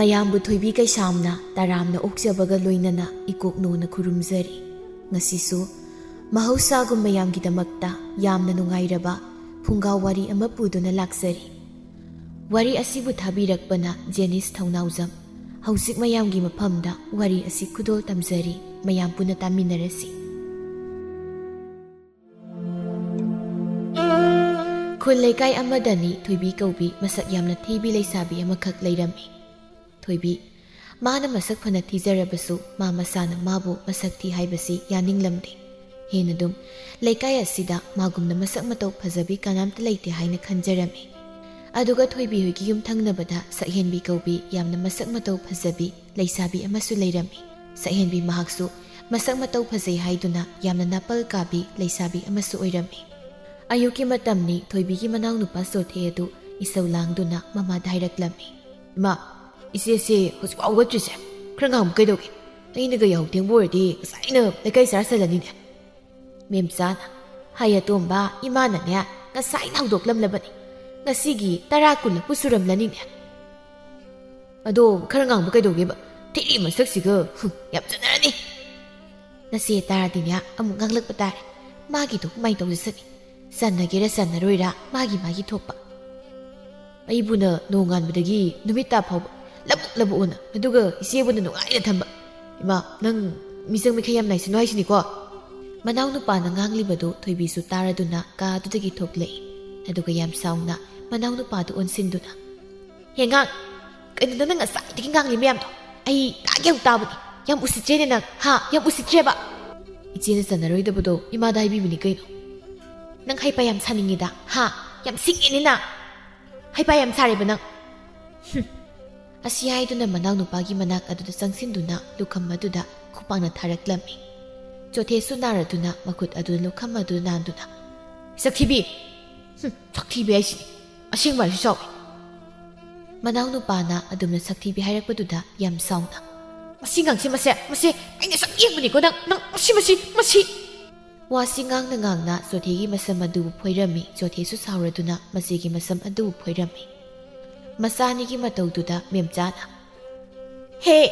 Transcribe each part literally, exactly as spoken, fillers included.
ꯃꯌꯥꯝꯕꯨ ꯊꯣꯏꯕꯤ ꯀꯩꯁꯥꯝꯅ ꯇꯔꯥꯝꯅ ꯑꯣꯛꯆꯕꯒ ꯂꯣꯏꯅꯅ ꯏꯀꯣꯛꯅꯣꯅ ꯈꯨꯔꯨꯝꯖꯔꯤ꯫ ꯉꯁꯤꯁꯨ ꯃꯍꯧꯁꯥꯒꯨꯝ ꯃꯌꯥꯝꯒꯤꯗꯃꯛꯇ ꯌꯥꯝꯅ ꯅꯨꯡꯉꯥꯏꯔꯕ ꯐꯨꯡꯒꯥ ꯋꯥꯔꯤ ꯑꯃ ꯄꯨꯗꯨꯅ ꯂꯥꯛꯆꯔꯤ꯫ ꯋꯥꯔꯤ ꯑꯁꯤꯕꯨ ꯊꯥꯕꯤꯔꯛꯄꯅ ꯖꯦꯅꯤꯁ ꯊꯧꯅꯥꯎꯖꯝ꯫ ꯍꯧꯖꯤꯛ ꯃꯌꯥꯝꯒꯤ ꯃꯐꯝꯗ ꯋꯥꯔꯤ ꯑꯁꯤ ꯈꯨꯗꯣꯜ ꯇꯝꯖꯔꯤ꯫ ꯃꯌꯥꯝ ꯄꯨꯟꯅ ꯇꯥꯃꯤꯟꯅꯔꯁꯤ꯫ ꯈꯨꯜ ꯂꯩꯀꯥꯏ ꯑꯃꯗꯅꯤ ꯊꯣꯏꯕꯤ ꯀꯧꯕꯤ ꯃꯁꯛ ꯌꯥꯝꯅ ꯊꯤꯕꯤ ꯂꯩꯁꯥꯕꯤ ꯑꯃꯈꯛ ꯂꯩꯔꯝꯃꯤ꯫ ꯊꯣꯏꯕꯤ, ꯃꯥꯅ ꯃꯁꯛ ꯐꯅ ꯊꯤꯖꯔꯕꯁꯨ ꯃꯥ ꯃꯁꯥꯅ ꯃꯥꯕꯨ ꯃꯁꯛ ꯊꯤ ꯍꯥꯏꯕꯁꯤ ꯌꯥꯅꯤꯡꯂꯝꯗꯦ꯫ ꯍꯦꯟꯅꯗꯨꯝ ꯂꯩꯀꯥꯏ ꯑꯁꯤꯗ ꯃꯥꯒꯨꯝꯅ ꯃꯁꯛ ꯃꯇꯧ ꯐꯖꯕꯤ ꯀꯅꯥꯝꯇ ꯂꯩꯇꯦ ꯍꯥꯏꯅ ꯈꯟꯖꯔꯝꯃꯤ꯫ ꯑꯗꯨꯒ ꯊꯣꯏꯕꯤ ꯍꯣꯏꯒꯤ ꯌꯨꯝ ꯊꯪꯅꯕꯗ ꯁꯛꯍꯦꯟꯕꯤ ꯀꯧꯕꯤ ꯌꯥꯝꯅ ꯃꯁꯛ ꯃꯇꯧ ꯐꯖꯕꯤ ꯂꯩꯁꯥꯕꯤ ꯑꯃꯁꯨ ꯂꯩꯔꯝꯃꯤ꯫ ꯁꯛꯍꯦꯟꯕꯤ ꯃꯍꯥꯛꯁꯨ ꯃꯁꯛ ꯃꯇꯧ ꯐꯖꯩ ꯍꯥꯏꯗꯨꯅ ꯌꯥꯝꯅ ꯅꯥꯄꯜ ꯀꯥꯕꯤ ꯂꯩꯁꯥꯕꯤ ꯑꯃꯁꯨ ꯑꯣꯏꯔꯝꯃꯤ꯫ ꯑꯌꯨꯛꯀꯤ ꯃꯇꯝꯅꯤ꯫ ꯊꯣꯏꯕꯤꯒꯤ ꯃꯅꯥꯎꯅꯨꯄꯥ ꯆꯣꯊꯦ ꯑꯗꯨ ꯏꯁꯧ ꯂꯥꯡꯗꯨꯅ ꯃꯃꯥꯗ ꯍꯥꯏꯔꯛꯂꯝꯃꯤ꯫ "ꯏꯃꯥ, ꯏꯆꯦꯁꯦ ꯍꯧꯖꯤꯛ ꯐꯥꯎ ꯍꯧꯒꯠꯇ꯭ꯔꯤꯁꯦ ꯈꯔ ꯉꯥꯡꯕ ꯀꯩꯗꯧꯒꯦ? ꯑꯩꯅꯒ ꯌꯥꯍꯧ ꯊꯦꯡꯕ ꯑꯣꯏꯔꯗꯤ ꯉꯁꯥꯏꯅ ꯂꯩꯀꯥꯏ ꯆꯥꯔ ꯆꯠꯂꯅꯤꯅꯦ꯫" ꯃꯦꯝꯆꯥꯅ, "ꯍꯩ ꯑꯇꯣꯝꯕ, ꯏꯃꯥꯅꯅꯦ ꯉꯁꯥꯏꯅ ꯍꯧꯗꯣꯛꯂꯝꯂꯕꯅꯤ꯫ ꯉꯁꯤꯒꯤ ꯇꯔꯥ ꯀꯨꯟꯂꯛꯄꯨ ꯁꯨꯔꯝꯂꯅꯤꯅꯦ꯫ ꯑꯗꯣ ꯈꯔ ꯉꯥꯡꯕ ꯀꯩꯗꯧꯒꯦꯕ? ꯊꯤꯔꯤ ꯃꯁꯛꯁꯤꯒ, ꯍꯨꯝ, ꯌꯥꯝ ꯆꯠꯅꯔꯅꯤ꯫" "ꯅꯆꯦ ꯇꯥꯔꯗꯤꯅꯦ ꯑꯃꯨꯛ ꯉꯥꯡꯂꯛꯄ ꯇꯥꯔꯦ꯫ ꯃꯥꯒꯤꯗꯣ ꯀꯃꯥꯏꯅ ꯇꯧꯖꯁꯅꯤ? ꯆꯟꯅꯒꯦꯔꯥ ꯆꯟꯅꯔꯣꯏꯔꯥ ꯃꯥꯒꯤ ꯃꯥꯒꯤ ꯊꯣꯛꯄ꯫ ꯑꯩꯕꯨꯅ ꯅꯣꯡꯉꯥꯟꯕꯗꯒꯤ ꯅꯨꯃꯤꯠ ꯇꯥ ꯐꯥꯎꯕ ꯂꯕꯨꯛ ꯂꯕꯨꯛ ꯑꯣꯟꯅ, ꯑꯗꯨꯒ ꯏꯆꯦꯕꯨꯅ ꯅꯨꯡꯉꯥꯏꯅ ꯊꯝꯕ꯫ ꯏꯃꯥ, ꯅꯪ ꯃꯤꯆꯪ ꯃꯤꯈꯥꯏ ꯌꯥꯝ ꯅꯥꯏꯁꯅꯨ ꯍꯥꯏꯁꯤꯅꯤꯀꯣ꯫" ꯃꯅꯥꯎꯅꯨꯄꯥꯅ ꯉꯥꯡꯂꯤꯕꯗꯨ ꯊꯣꯏꯕꯤꯁꯨ ꯇꯥꯔꯗꯨꯅ ꯀꯥ ꯑꯗꯨꯗꯒꯤ ꯊꯣꯛꯂꯛꯏ꯫ ꯑꯗꯨꯒ ꯌꯥꯝ ꯁꯥꯎꯅ ꯃꯅꯥꯎꯅꯨꯄꯥꯗꯨ ꯑꯣꯟꯁꯤꯟꯗꯨꯅ, "ꯍꯦ ꯑꯉꯥꯡ, ꯀꯩꯅꯣꯗ ꯅꯪ ꯉꯁꯥꯏꯗꯒꯤ ꯉꯥꯡꯂꯤ ꯃꯌꯥꯝꯗꯣ? ꯑꯩ ꯇꯥꯒꯦ ꯑꯃꯨꯛ ꯇꯥꯕꯅꯤ꯫ ꯌꯥꯝ ꯎꯁꯤꯠꯇ꯭ꯔꯦꯅꯦ ꯅꯪ, ꯍꯥ? ꯌꯥꯝ ꯎꯁꯤꯠꯇ꯭ꯔꯦꯕ?" "ꯏꯆꯦꯅ ꯆꯟꯅꯔꯣꯏꯗꯕꯗꯣ ꯏꯃꯥꯗ ꯍꯥꯏꯕꯤꯕꯅꯤ ꯀꯩꯅꯣ꯫" "ꯅꯪ ꯍꯩꯄꯥ ꯌꯥꯝ ꯁꯥꯅꯤꯡꯉꯤꯗ, ꯍꯥ? ꯌꯥꯝ ꯁꯤꯡꯉꯦꯅꯦ ꯅꯪ꯫ ꯍꯩꯄꯥ ꯌꯥꯝ ꯁꯥꯔꯦꯕ ꯅꯪ꯫" ꯍꯨꯝ꯫ ꯑꯁꯤ ꯍꯥꯏꯗꯨꯅ ꯃꯅꯥꯎꯅꯨꯄꯥꯒꯤ ꯃꯅꯥꯛ ꯑꯗꯨꯗ ꯆꯪꯁꯤꯟꯗꯨꯅ ꯂꯨꯈꯝ ꯑꯗꯨꯗ ꯈꯨꯄꯥꯛꯅ ꯊꯥꯔꯛꯂꯝꯃꯤ꯫ ꯆꯣꯊꯦꯁꯨ ꯅꯥꯔꯗꯨꯅ ꯃꯈꯨꯠ ꯑꯗꯨ ꯂꯨꯈꯝ ꯑꯗꯨ ꯅꯥꯟꯗꯨꯅ, "ꯁꯛꯊꯤꯕꯤ! ꯍꯨꯝ, ꯁꯛꯊꯤꯕꯤ ꯍꯥꯏꯁꯤꯅꯤ꯫ ꯑꯁꯦꯡꯕ ꯍꯥꯏꯁꯨ ꯆꯥꯎꯏ꯫" ꯃꯅꯥꯎꯅꯨꯄꯥꯅ ꯑꯗꯨꯝꯅ ꯁꯛꯊꯤꯕꯤ ꯍꯥꯏꯔꯛꯄꯗꯨꯗ ꯌꯥꯝ ꯁꯥꯎꯅ, "ꯃꯁꯤ ꯉꯥꯡꯁꯦ, ꯃꯁꯦ, ꯃꯁꯦ, ꯑꯩꯅ ꯁꯛ ꯌꯦꯡꯕꯅꯤꯀꯣ ꯅꯪ, ꯅꯪ, ꯃꯁꯤ, ꯃꯁꯤ, ꯃꯁꯤ!" ꯋꯥꯁꯤ ꯉꯥꯡꯅ ꯉꯥꯡꯅ ꯆꯣꯊꯦꯒꯤ ꯃꯁꯝ ꯑꯗꯨꯕꯨ ꯐꯣꯏꯔꯝꯃꯤ꯫ ꯆꯣꯊꯦꯁꯨ ꯁꯥꯎꯔꯗꯨꯅ ꯃꯆꯦꯒꯤ ꯃꯁꯝ ꯑꯗꯨꯕꯨ ꯐꯣꯏꯔꯝꯃꯤ꯫ ꯃꯆꯥ ꯑꯅꯤꯒꯤ ꯃꯇꯧꯗꯨꯗ ꯃꯦꯝꯆꯥꯅ, ꯍꯦ,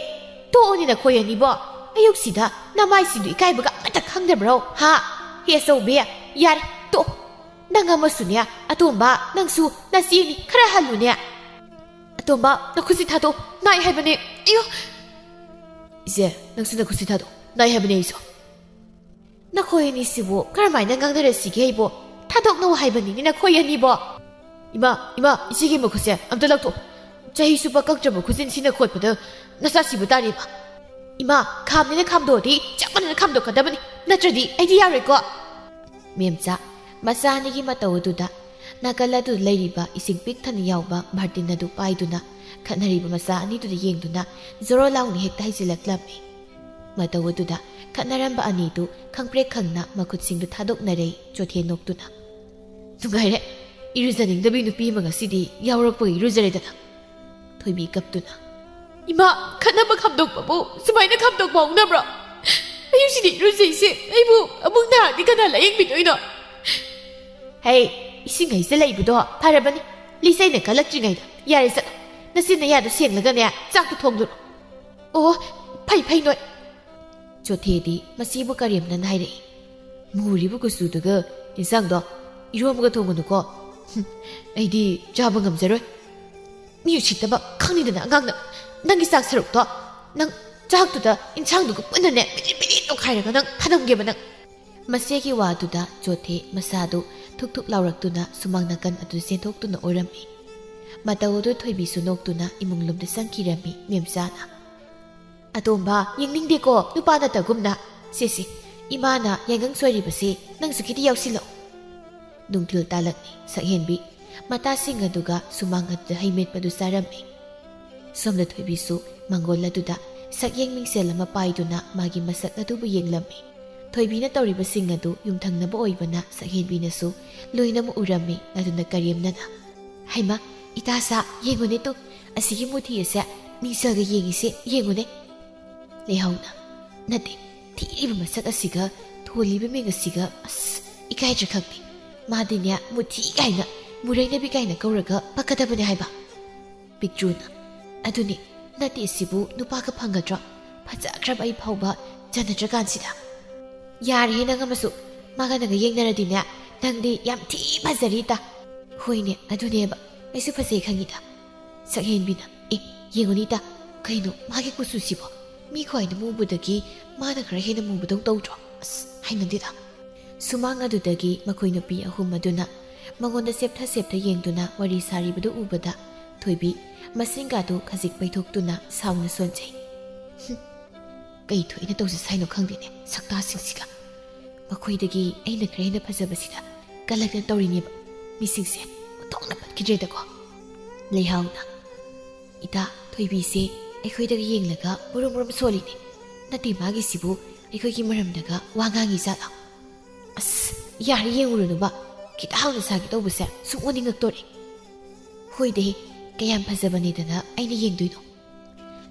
ꯇꯣꯛꯑꯣꯅꯦ ꯅꯈꯣꯏ ꯑꯅꯤꯕꯣ꯫ ꯑꯌꯨꯛꯁꯤꯗ ꯅꯃꯥꯏꯁꯤꯡꯗꯨ ꯏꯀꯥꯏꯕꯒ ꯑꯃꯠꯇ ꯈꯪꯗꯕ꯭ꯔꯣ? ꯍꯥ? ꯍꯦ ꯑꯆꯧꯕꯤ, ꯌꯥꯔꯦ, ꯇꯣꯛꯑꯣ꯫ ꯅꯪ ꯑꯃꯁꯨꯅꯦ, ꯑꯇꯣꯝꯕ, ꯅꯪꯁꯨ ꯅꯆꯦꯅꯤ, ꯈꯔ ꯍꯜꯂꯨꯅꯦ꯫ ꯑꯇꯣꯝꯕ, ꯅꯈꯨꯠꯁꯤ ꯊꯥꯗꯣꯛꯑꯣ, ꯅꯥꯏ ꯍꯥꯏꯕꯅꯦ꯫ ꯑꯌꯣ! ꯏꯆꯦ, ꯅꯪꯁꯨ ꯅꯈꯨꯠꯁꯤ ꯊꯥꯗꯣꯛꯑꯣ, ꯅꯥꯏ ꯍꯥꯏꯕꯅꯦ ꯑꯩꯁꯨ꯫ ꯅꯈꯣꯏ ꯑꯅꯤꯁꯤꯕꯨ ꯀꯔꯝꯍꯥꯏꯅ ꯉꯥꯡꯅꯔꯁꯤꯒꯦ ꯑꯩꯕꯣ? ꯊꯥꯗꯣꯛꯅꯧ ꯍꯥꯏꯕꯅꯤꯅꯦ ꯅꯈꯣꯏ ꯑꯅꯤꯕꯣ꯫ ꯏꯃꯥ, ꯏꯃꯥ, ꯏꯆꯦꯒꯤ ꯃꯈꯨꯠꯁꯦ ꯑꯝꯇ ꯂꯧꯊꯣꯛ꯫ ꯆꯍꯤ ꯆꯨꯞꯄ ꯀꯛꯇ꯭ꯔꯕ ꯈꯨꯖꯤꯟꯁꯤꯅ ꯈꯣꯠꯄꯗ ꯅꯆꯥꯁꯤꯕꯨ ꯇꯥꯔꯤꯕ꯫ ꯏꯃꯥ, ꯈꯥꯝꯅꯤꯅ ꯈꯥꯝꯗꯣꯛꯑꯗꯤ ꯆꯞ ꯃꯥꯟꯅꯅ ꯈꯥꯝꯗꯣꯛꯀꯗꯕꯅꯤ, ꯅꯠꯇ꯭ꯔꯗꯤ ꯑꯩꯗꯤ ꯌꯥꯔꯣꯏꯀꯣ꯫ ꯃꯦꯝꯆꯥ, ꯃꯆꯥ ꯑꯅꯤꯒꯤ ꯃꯇꯧ ꯑꯗꯨꯗ ꯅꯥꯀꯜ ꯑꯗꯨ ꯂꯩꯔꯤꯕ ꯏꯁꯤꯡ ꯄꯤꯛ ꯊꯟꯅ ꯌꯥꯎꯕ ꯕꯥꯔꯇꯤꯟ ꯑꯗꯨ ꯄꯥꯏꯗꯨꯅ ꯈꯠꯅꯔꯤꯕ ꯃꯆꯥ ꯑꯅꯤꯗꯨꯗ ꯌꯦꯡꯗꯨꯅ ꯖꯣꯔꯣ ꯂꯥꯎꯅ ꯍꯦꯛꯇ ꯍꯩꯖꯤꯜꯂꯛꯂꯝꯃꯤ꯫ ꯃꯇꯧ ꯑꯗꯨꯗ ꯈꯠꯅꯔꯝꯕ ꯑꯅꯤꯗꯨ ꯈꯪꯄ꯭ꯔꯦꯛ ꯈꯪꯅ ꯃꯈꯨꯠꯁꯤꯡꯗꯨ ꯊꯥꯗꯣꯛꯅꯔꯦ, ꯆꯣꯊꯦ ꯅꯣꯛꯇꯨꯅ꯫ ꯅꯨꯡꯉꯥꯏꯔꯦ, ꯏꯔꯨꯖꯅꯤꯡꯗꯕꯤ ꯅꯨꯄꯤ ꯑꯃ ꯉꯁꯤꯗꯤ ꯌꯥꯎꯔꯛꯄꯒꯤ ꯏꯔꯨꯖꯔꯦꯗꯅ꯫ ꯊꯣꯏꯕꯤ ꯀꯞꯇꯨꯅ꯫ ꯏꯃꯥ, ꯈꯠꯅꯕ ꯈꯥꯝꯗꯣꯛꯄꯕꯨ ꯁꯨꯃꯥꯏꯅ ꯈꯥꯝꯗꯣꯛꯄ ꯍꯧꯅꯕ꯭ꯔꯣ? ꯑꯌꯨꯛꯁꯤꯗꯤ ꯏꯔꯨꯖꯩꯁꯦ, ꯑꯩꯕꯨ ꯑꯃꯨꯛ ꯅꯥꯔꯗꯤ ꯀꯅꯥ ꯂꯥꯌꯦꯡꯕꯤꯗꯣꯏꯅꯣ? ꯍꯩ, ꯏꯁꯤꯡ ꯍꯩꯖ ꯂꯩꯕꯗꯣ ꯐꯔꯕꯅꯤ꯫ ꯂꯤꯆꯩꯅ ꯀꯜꯂꯛꯇ꯭ꯔꯤꯉꯩꯗ ꯌꯥꯔꯦ ꯆꯠꯂꯣ꯫ ꯅꯆꯤꯟ ꯅꯌꯥꯗꯣ ꯁꯦꯡꯂꯒꯅꯦ ꯆꯥꯛꯇꯣ ꯊꯣꯡꯂꯨꯔꯣ꯫ ꯑꯣ, ꯐꯩ ꯐꯩ ꯅꯣꯏ꯫ ꯆꯣꯊꯦꯗꯤ ꯃꯁꯤꯕꯨ ꯀꯔꯦꯝꯅꯅ ꯍꯥꯏꯔꯛꯏ꯫ ꯃꯨꯔꯤꯕ ꯀꯨꯆꯨꯗꯨꯒ ꯏꯟꯁꯥꯡꯗꯣ ꯏꯔꯣꯝꯕꯒ ꯊꯣꯡꯒꯅꯨꯀꯣ꯫ ꯍꯨꯝ, ꯑꯩꯗꯤ ꯆꯥꯕ ꯉꯝꯖꯔꯣꯏ꯫ ꯃꯤ ꯎꯁꯤꯠꯇꯕ ꯈꯪꯅꯤꯗꯅ ꯑꯉꯥꯡꯅ꯫ ꯅꯪꯒꯤ ꯆꯥꯛ ꯁꯔꯨꯛꯇꯣ, ꯅꯪ ꯆꯥꯛꯇꯨꯗ ꯏꯟꯁꯥꯡꯗꯨꯒ ꯄꯨꯟꯅꯅꯦ ꯄꯤꯗꯤꯠ ꯄꯤꯗꯤꯠ ꯇꯧꯈꯥꯏꯔꯒ ꯅꯪ ꯊꯅꯝꯒꯦꯕ ꯅꯪ꯫ ꯃꯆꯦꯒꯤ ꯋꯥꯗꯨꯗ ꯆꯣꯊꯦ ꯃꯁꯥꯗꯨ ꯊꯨꯛ ꯊꯨꯛ ꯂꯥꯎꯔꯛꯇꯨꯅ ꯁꯨꯃꯥꯡ ꯅꯥꯀꯟ ꯑꯗꯨ ꯆꯦꯟꯊꯣꯛꯇꯨꯅ ꯑꯣꯏꯔꯝꯃꯤ꯫ ꯃꯇꯧ ꯑꯗꯨ ꯊꯣꯏꯕꯤꯁꯨ ꯅꯣꯛꯇꯨꯅ ꯏꯃꯨꯡ ꯂꯣꯝꯗ ꯆꯪꯈꯤꯔꯝꯃꯤ ꯃꯦꯝꯆꯥꯅ꯫ "ꯑꯇꯣꯝꯕ, ꯌꯦꯡꯅꯤꯡꯗꯦꯀꯣ ꯅꯨꯄꯥ ꯅꯠꯇꯒꯨꯝꯅ꯫ ꯁꯦ ꯁꯦ, ꯏꯃꯥꯅ ꯌꯥꯏꯉꯪ ꯁꯣꯏꯔꯤꯕꯁꯦ ꯅꯪꯁꯨ ꯈꯤꯇ ꯌꯥꯎꯁꯤꯜꯂꯛꯑꯣ꯫" ꯅꯨꯡꯊꯤꯜ ꯇꯥꯂꯛꯂꯤ꯫ ꯁꯛꯍꯦꯟꯕꯤ ꯃꯇꯥꯁꯤꯡ ꯑꯗꯨꯒ ꯁꯨꯃꯥꯡ ꯑꯗꯨꯗ ꯍꯩ ꯃꯦꯠꯄꯗꯨ ꯆꯥꯔꯝꯃꯤ꯫ ꯁꯣꯝꯗ ꯊꯣꯏꯕꯤꯁꯨ ꯃꯥꯡꯒꯣꯜ ꯑꯗꯨꯗ ꯁꯛꯌꯦꯡ ꯃꯤꯡꯁꯦꯜ ꯑꯃ ꯄꯥꯏꯗꯨꯅ ꯃꯥꯒꯤ ꯃꯁꯛ ꯑꯗꯨꯕꯨ ꯌꯦꯡꯂꯝꯃꯤ꯫ ꯊꯣꯏꯕꯤꯅ ꯇꯧꯔꯤꯕꯁꯤꯡ ꯑꯗꯨ ꯌꯨꯝꯊꯪꯅꯕ ꯑꯣꯏꯕꯅ ꯁꯛꯍꯦꯟꯕꯤꯅꯁꯨ ꯂꯣꯏꯅꯃꯛ ꯎꯔꯝꯃꯤ꯫ ꯑꯗꯨꯅ ꯀꯔꯦꯝꯅꯅ, "ꯍꯩꯃꯥ, ꯏꯇꯥ ꯁꯥ, ꯌꯦꯡꯉꯨꯅꯦ ꯇꯨ, ꯑꯁꯤꯒꯤ ꯃꯨꯊꯤ ꯑꯁꯦ ꯃꯤꯡꯁꯦꯜꯒ ꯌꯦꯡꯉꯤꯁꯦ ꯌꯦꯡꯉꯨꯅꯦ꯫" ꯂꯩꯍꯧꯅ, "ꯅꯠꯇꯦ, ꯊꯤꯔꯤꯕ ꯃꯁꯛ ꯑꯁꯤꯒ ꯊꯣꯜꯂꯤꯕ ꯃꯤꯡ ꯑꯁꯤꯒ, ꯑꯁ, ꯏꯀꯥꯏꯗ꯭ꯔꯥ ꯈꯪꯗꯦ꯫ ꯃꯥꯗꯤꯅꯦ ꯃꯨꯊꯤ ꯀꯥꯏꯅ, ꯃꯨꯔꯩꯅꯕꯤ ꯀꯥꯏꯅ ꯀꯧꯔꯒ ꯄꯛꯀꯗꯕꯅꯦ ꯍꯥꯏꯕ꯫" ꯄꯤꯛꯇ꯭ꯔꯨꯅ, "ꯑꯗꯨꯅꯤ, ꯅꯠꯇꯦ, ꯁꯤꯕꯨ ꯅꯨꯄꯥꯒ ꯐꯪꯒꯗ꯭ꯔꯣ? ꯐꯖꯈ꯭ꯔꯕ ꯑꯩ ꯐꯥꯎꯕ ꯆꯟꯅꯗ꯭ꯔꯀꯥꯟꯁꯤꯗ꯫ ꯌꯥꯔꯦꯍꯦ, ꯅꯪ ꯑꯃꯁꯨ꯫ ꯃꯥꯒ ꯅꯪꯒ ꯌꯦꯡꯅꯔꯗꯤꯅꯦ, ꯅꯪꯗꯤ ꯌꯥꯝ ꯊꯤ ꯐꯖꯔꯤ ꯏꯇꯥ꯫ ꯍꯣꯏꯅꯦ, ꯑꯗꯨꯅꯦꯕ꯫ ꯑꯩꯁꯨ ꯐꯖꯩ ꯈꯪꯉꯤꯗ꯫ ꯁꯛꯍꯦꯟꯕꯤꯅ, "ꯑꯦ, ꯌꯦꯡꯉꯨꯅꯦ ꯏꯇꯥ, ꯀꯩꯅꯣ ꯃꯥꯒꯤ ꯀꯨꯆꯨꯁꯤꯕꯣ? ꯃꯤ ꯈ꯭ꯋꯥꯏꯅ ꯃꯨꯕꯗꯒꯤ ꯃꯥꯅ ꯈꯔ ꯍꯦꯟꯅ ꯃꯨꯕꯗꯧ ꯇꯧꯗ꯭ꯔꯣ? ꯑꯁ, ꯍꯩꯅꯗꯦꯗ!" ꯁꯨꯃꯥꯡ ꯑꯗꯨꯗꯒꯤ ꯃꯈꯣꯏ ꯅꯨꯄꯤ ꯑꯍꯨꯝ ꯑꯗꯨꯅ ꯃꯉꯣꯟꯗ ꯁꯦꯞꯊ ꯁꯦꯞꯊ ꯌꯦꯡꯗꯨꯅ ꯋꯥꯔꯤ ꯁꯥꯔꯤꯕꯗꯨ ꯎꯕꯗ ꯊꯣꯏꯕꯤ ꯃꯁꯤꯡꯒꯥꯗꯨ ꯈꯖꯤꯛ ꯄꯩꯊꯣꯛꯇꯨꯅ ꯁꯥꯎꯅ ꯁꯣꯟꯖꯩ꯫ "ꯍꯨꯝ, ꯀꯩ ꯊꯣꯛꯏꯅ ꯇꯧꯖ ꯁꯥꯏꯅꯣ ꯈꯪꯗꯦꯅꯦ, ꯁꯛꯇꯥꯁꯤꯡꯁꯤꯒ꯫ ꯃꯈꯣꯏꯗꯒꯤ ꯑꯩꯅ ꯈꯔ ꯍꯦꯟꯅ ꯐꯖꯕꯁꯤꯗ ꯀꯂꯛꯅ ꯇꯧꯔꯤꯅꯦꯕ ꯃꯤꯁꯤꯡꯁꯦ꯫ ꯑꯣꯟꯊꯣꯛꯅ ꯐꯠꯈꯤꯗ꯭ꯔꯦꯗꯀꯣ꯫" ꯂꯩꯍꯥꯎꯅ, "ꯏꯇꯥ, ꯊꯣꯏꯕꯤꯁꯦ ꯑꯩꯈꯣꯏꯗꯒ ꯌꯦꯡꯂꯒ ꯃꯨꯔꯨꯝ ꯃꯨꯔꯨꯝ ꯁꯣꯜꯂꯤꯅꯦ꯫ ꯅꯠꯇꯦ, ꯃꯥꯒꯤꯁꯤꯕꯨ ꯑꯩꯈꯣꯏꯒꯤ ꯃꯔꯝꯗꯒ ꯋꯥ ꯉꯥꯡꯉꯤ ꯖꯥꯠꯂꯣ? ꯑꯁ, ꯌꯥꯔꯦ, ꯌꯦꯡꯉꯨꯔꯅꯨꯕ꯫ ꯈꯤꯇ ꯍꯥꯎꯅ ꯁꯥꯒꯦ ꯇꯧꯕꯁꯦ ꯁꯨꯝ ꯑꯣꯟꯅꯤꯡꯉꯛꯇꯣꯔꯦ꯫ ꯍꯣꯏꯗꯦ, ꯀꯌꯥꯝ ꯐꯖꯕꯅꯦꯗꯅ ꯑꯩꯅ ꯌꯦꯡꯗꯣꯏꯅꯣ?"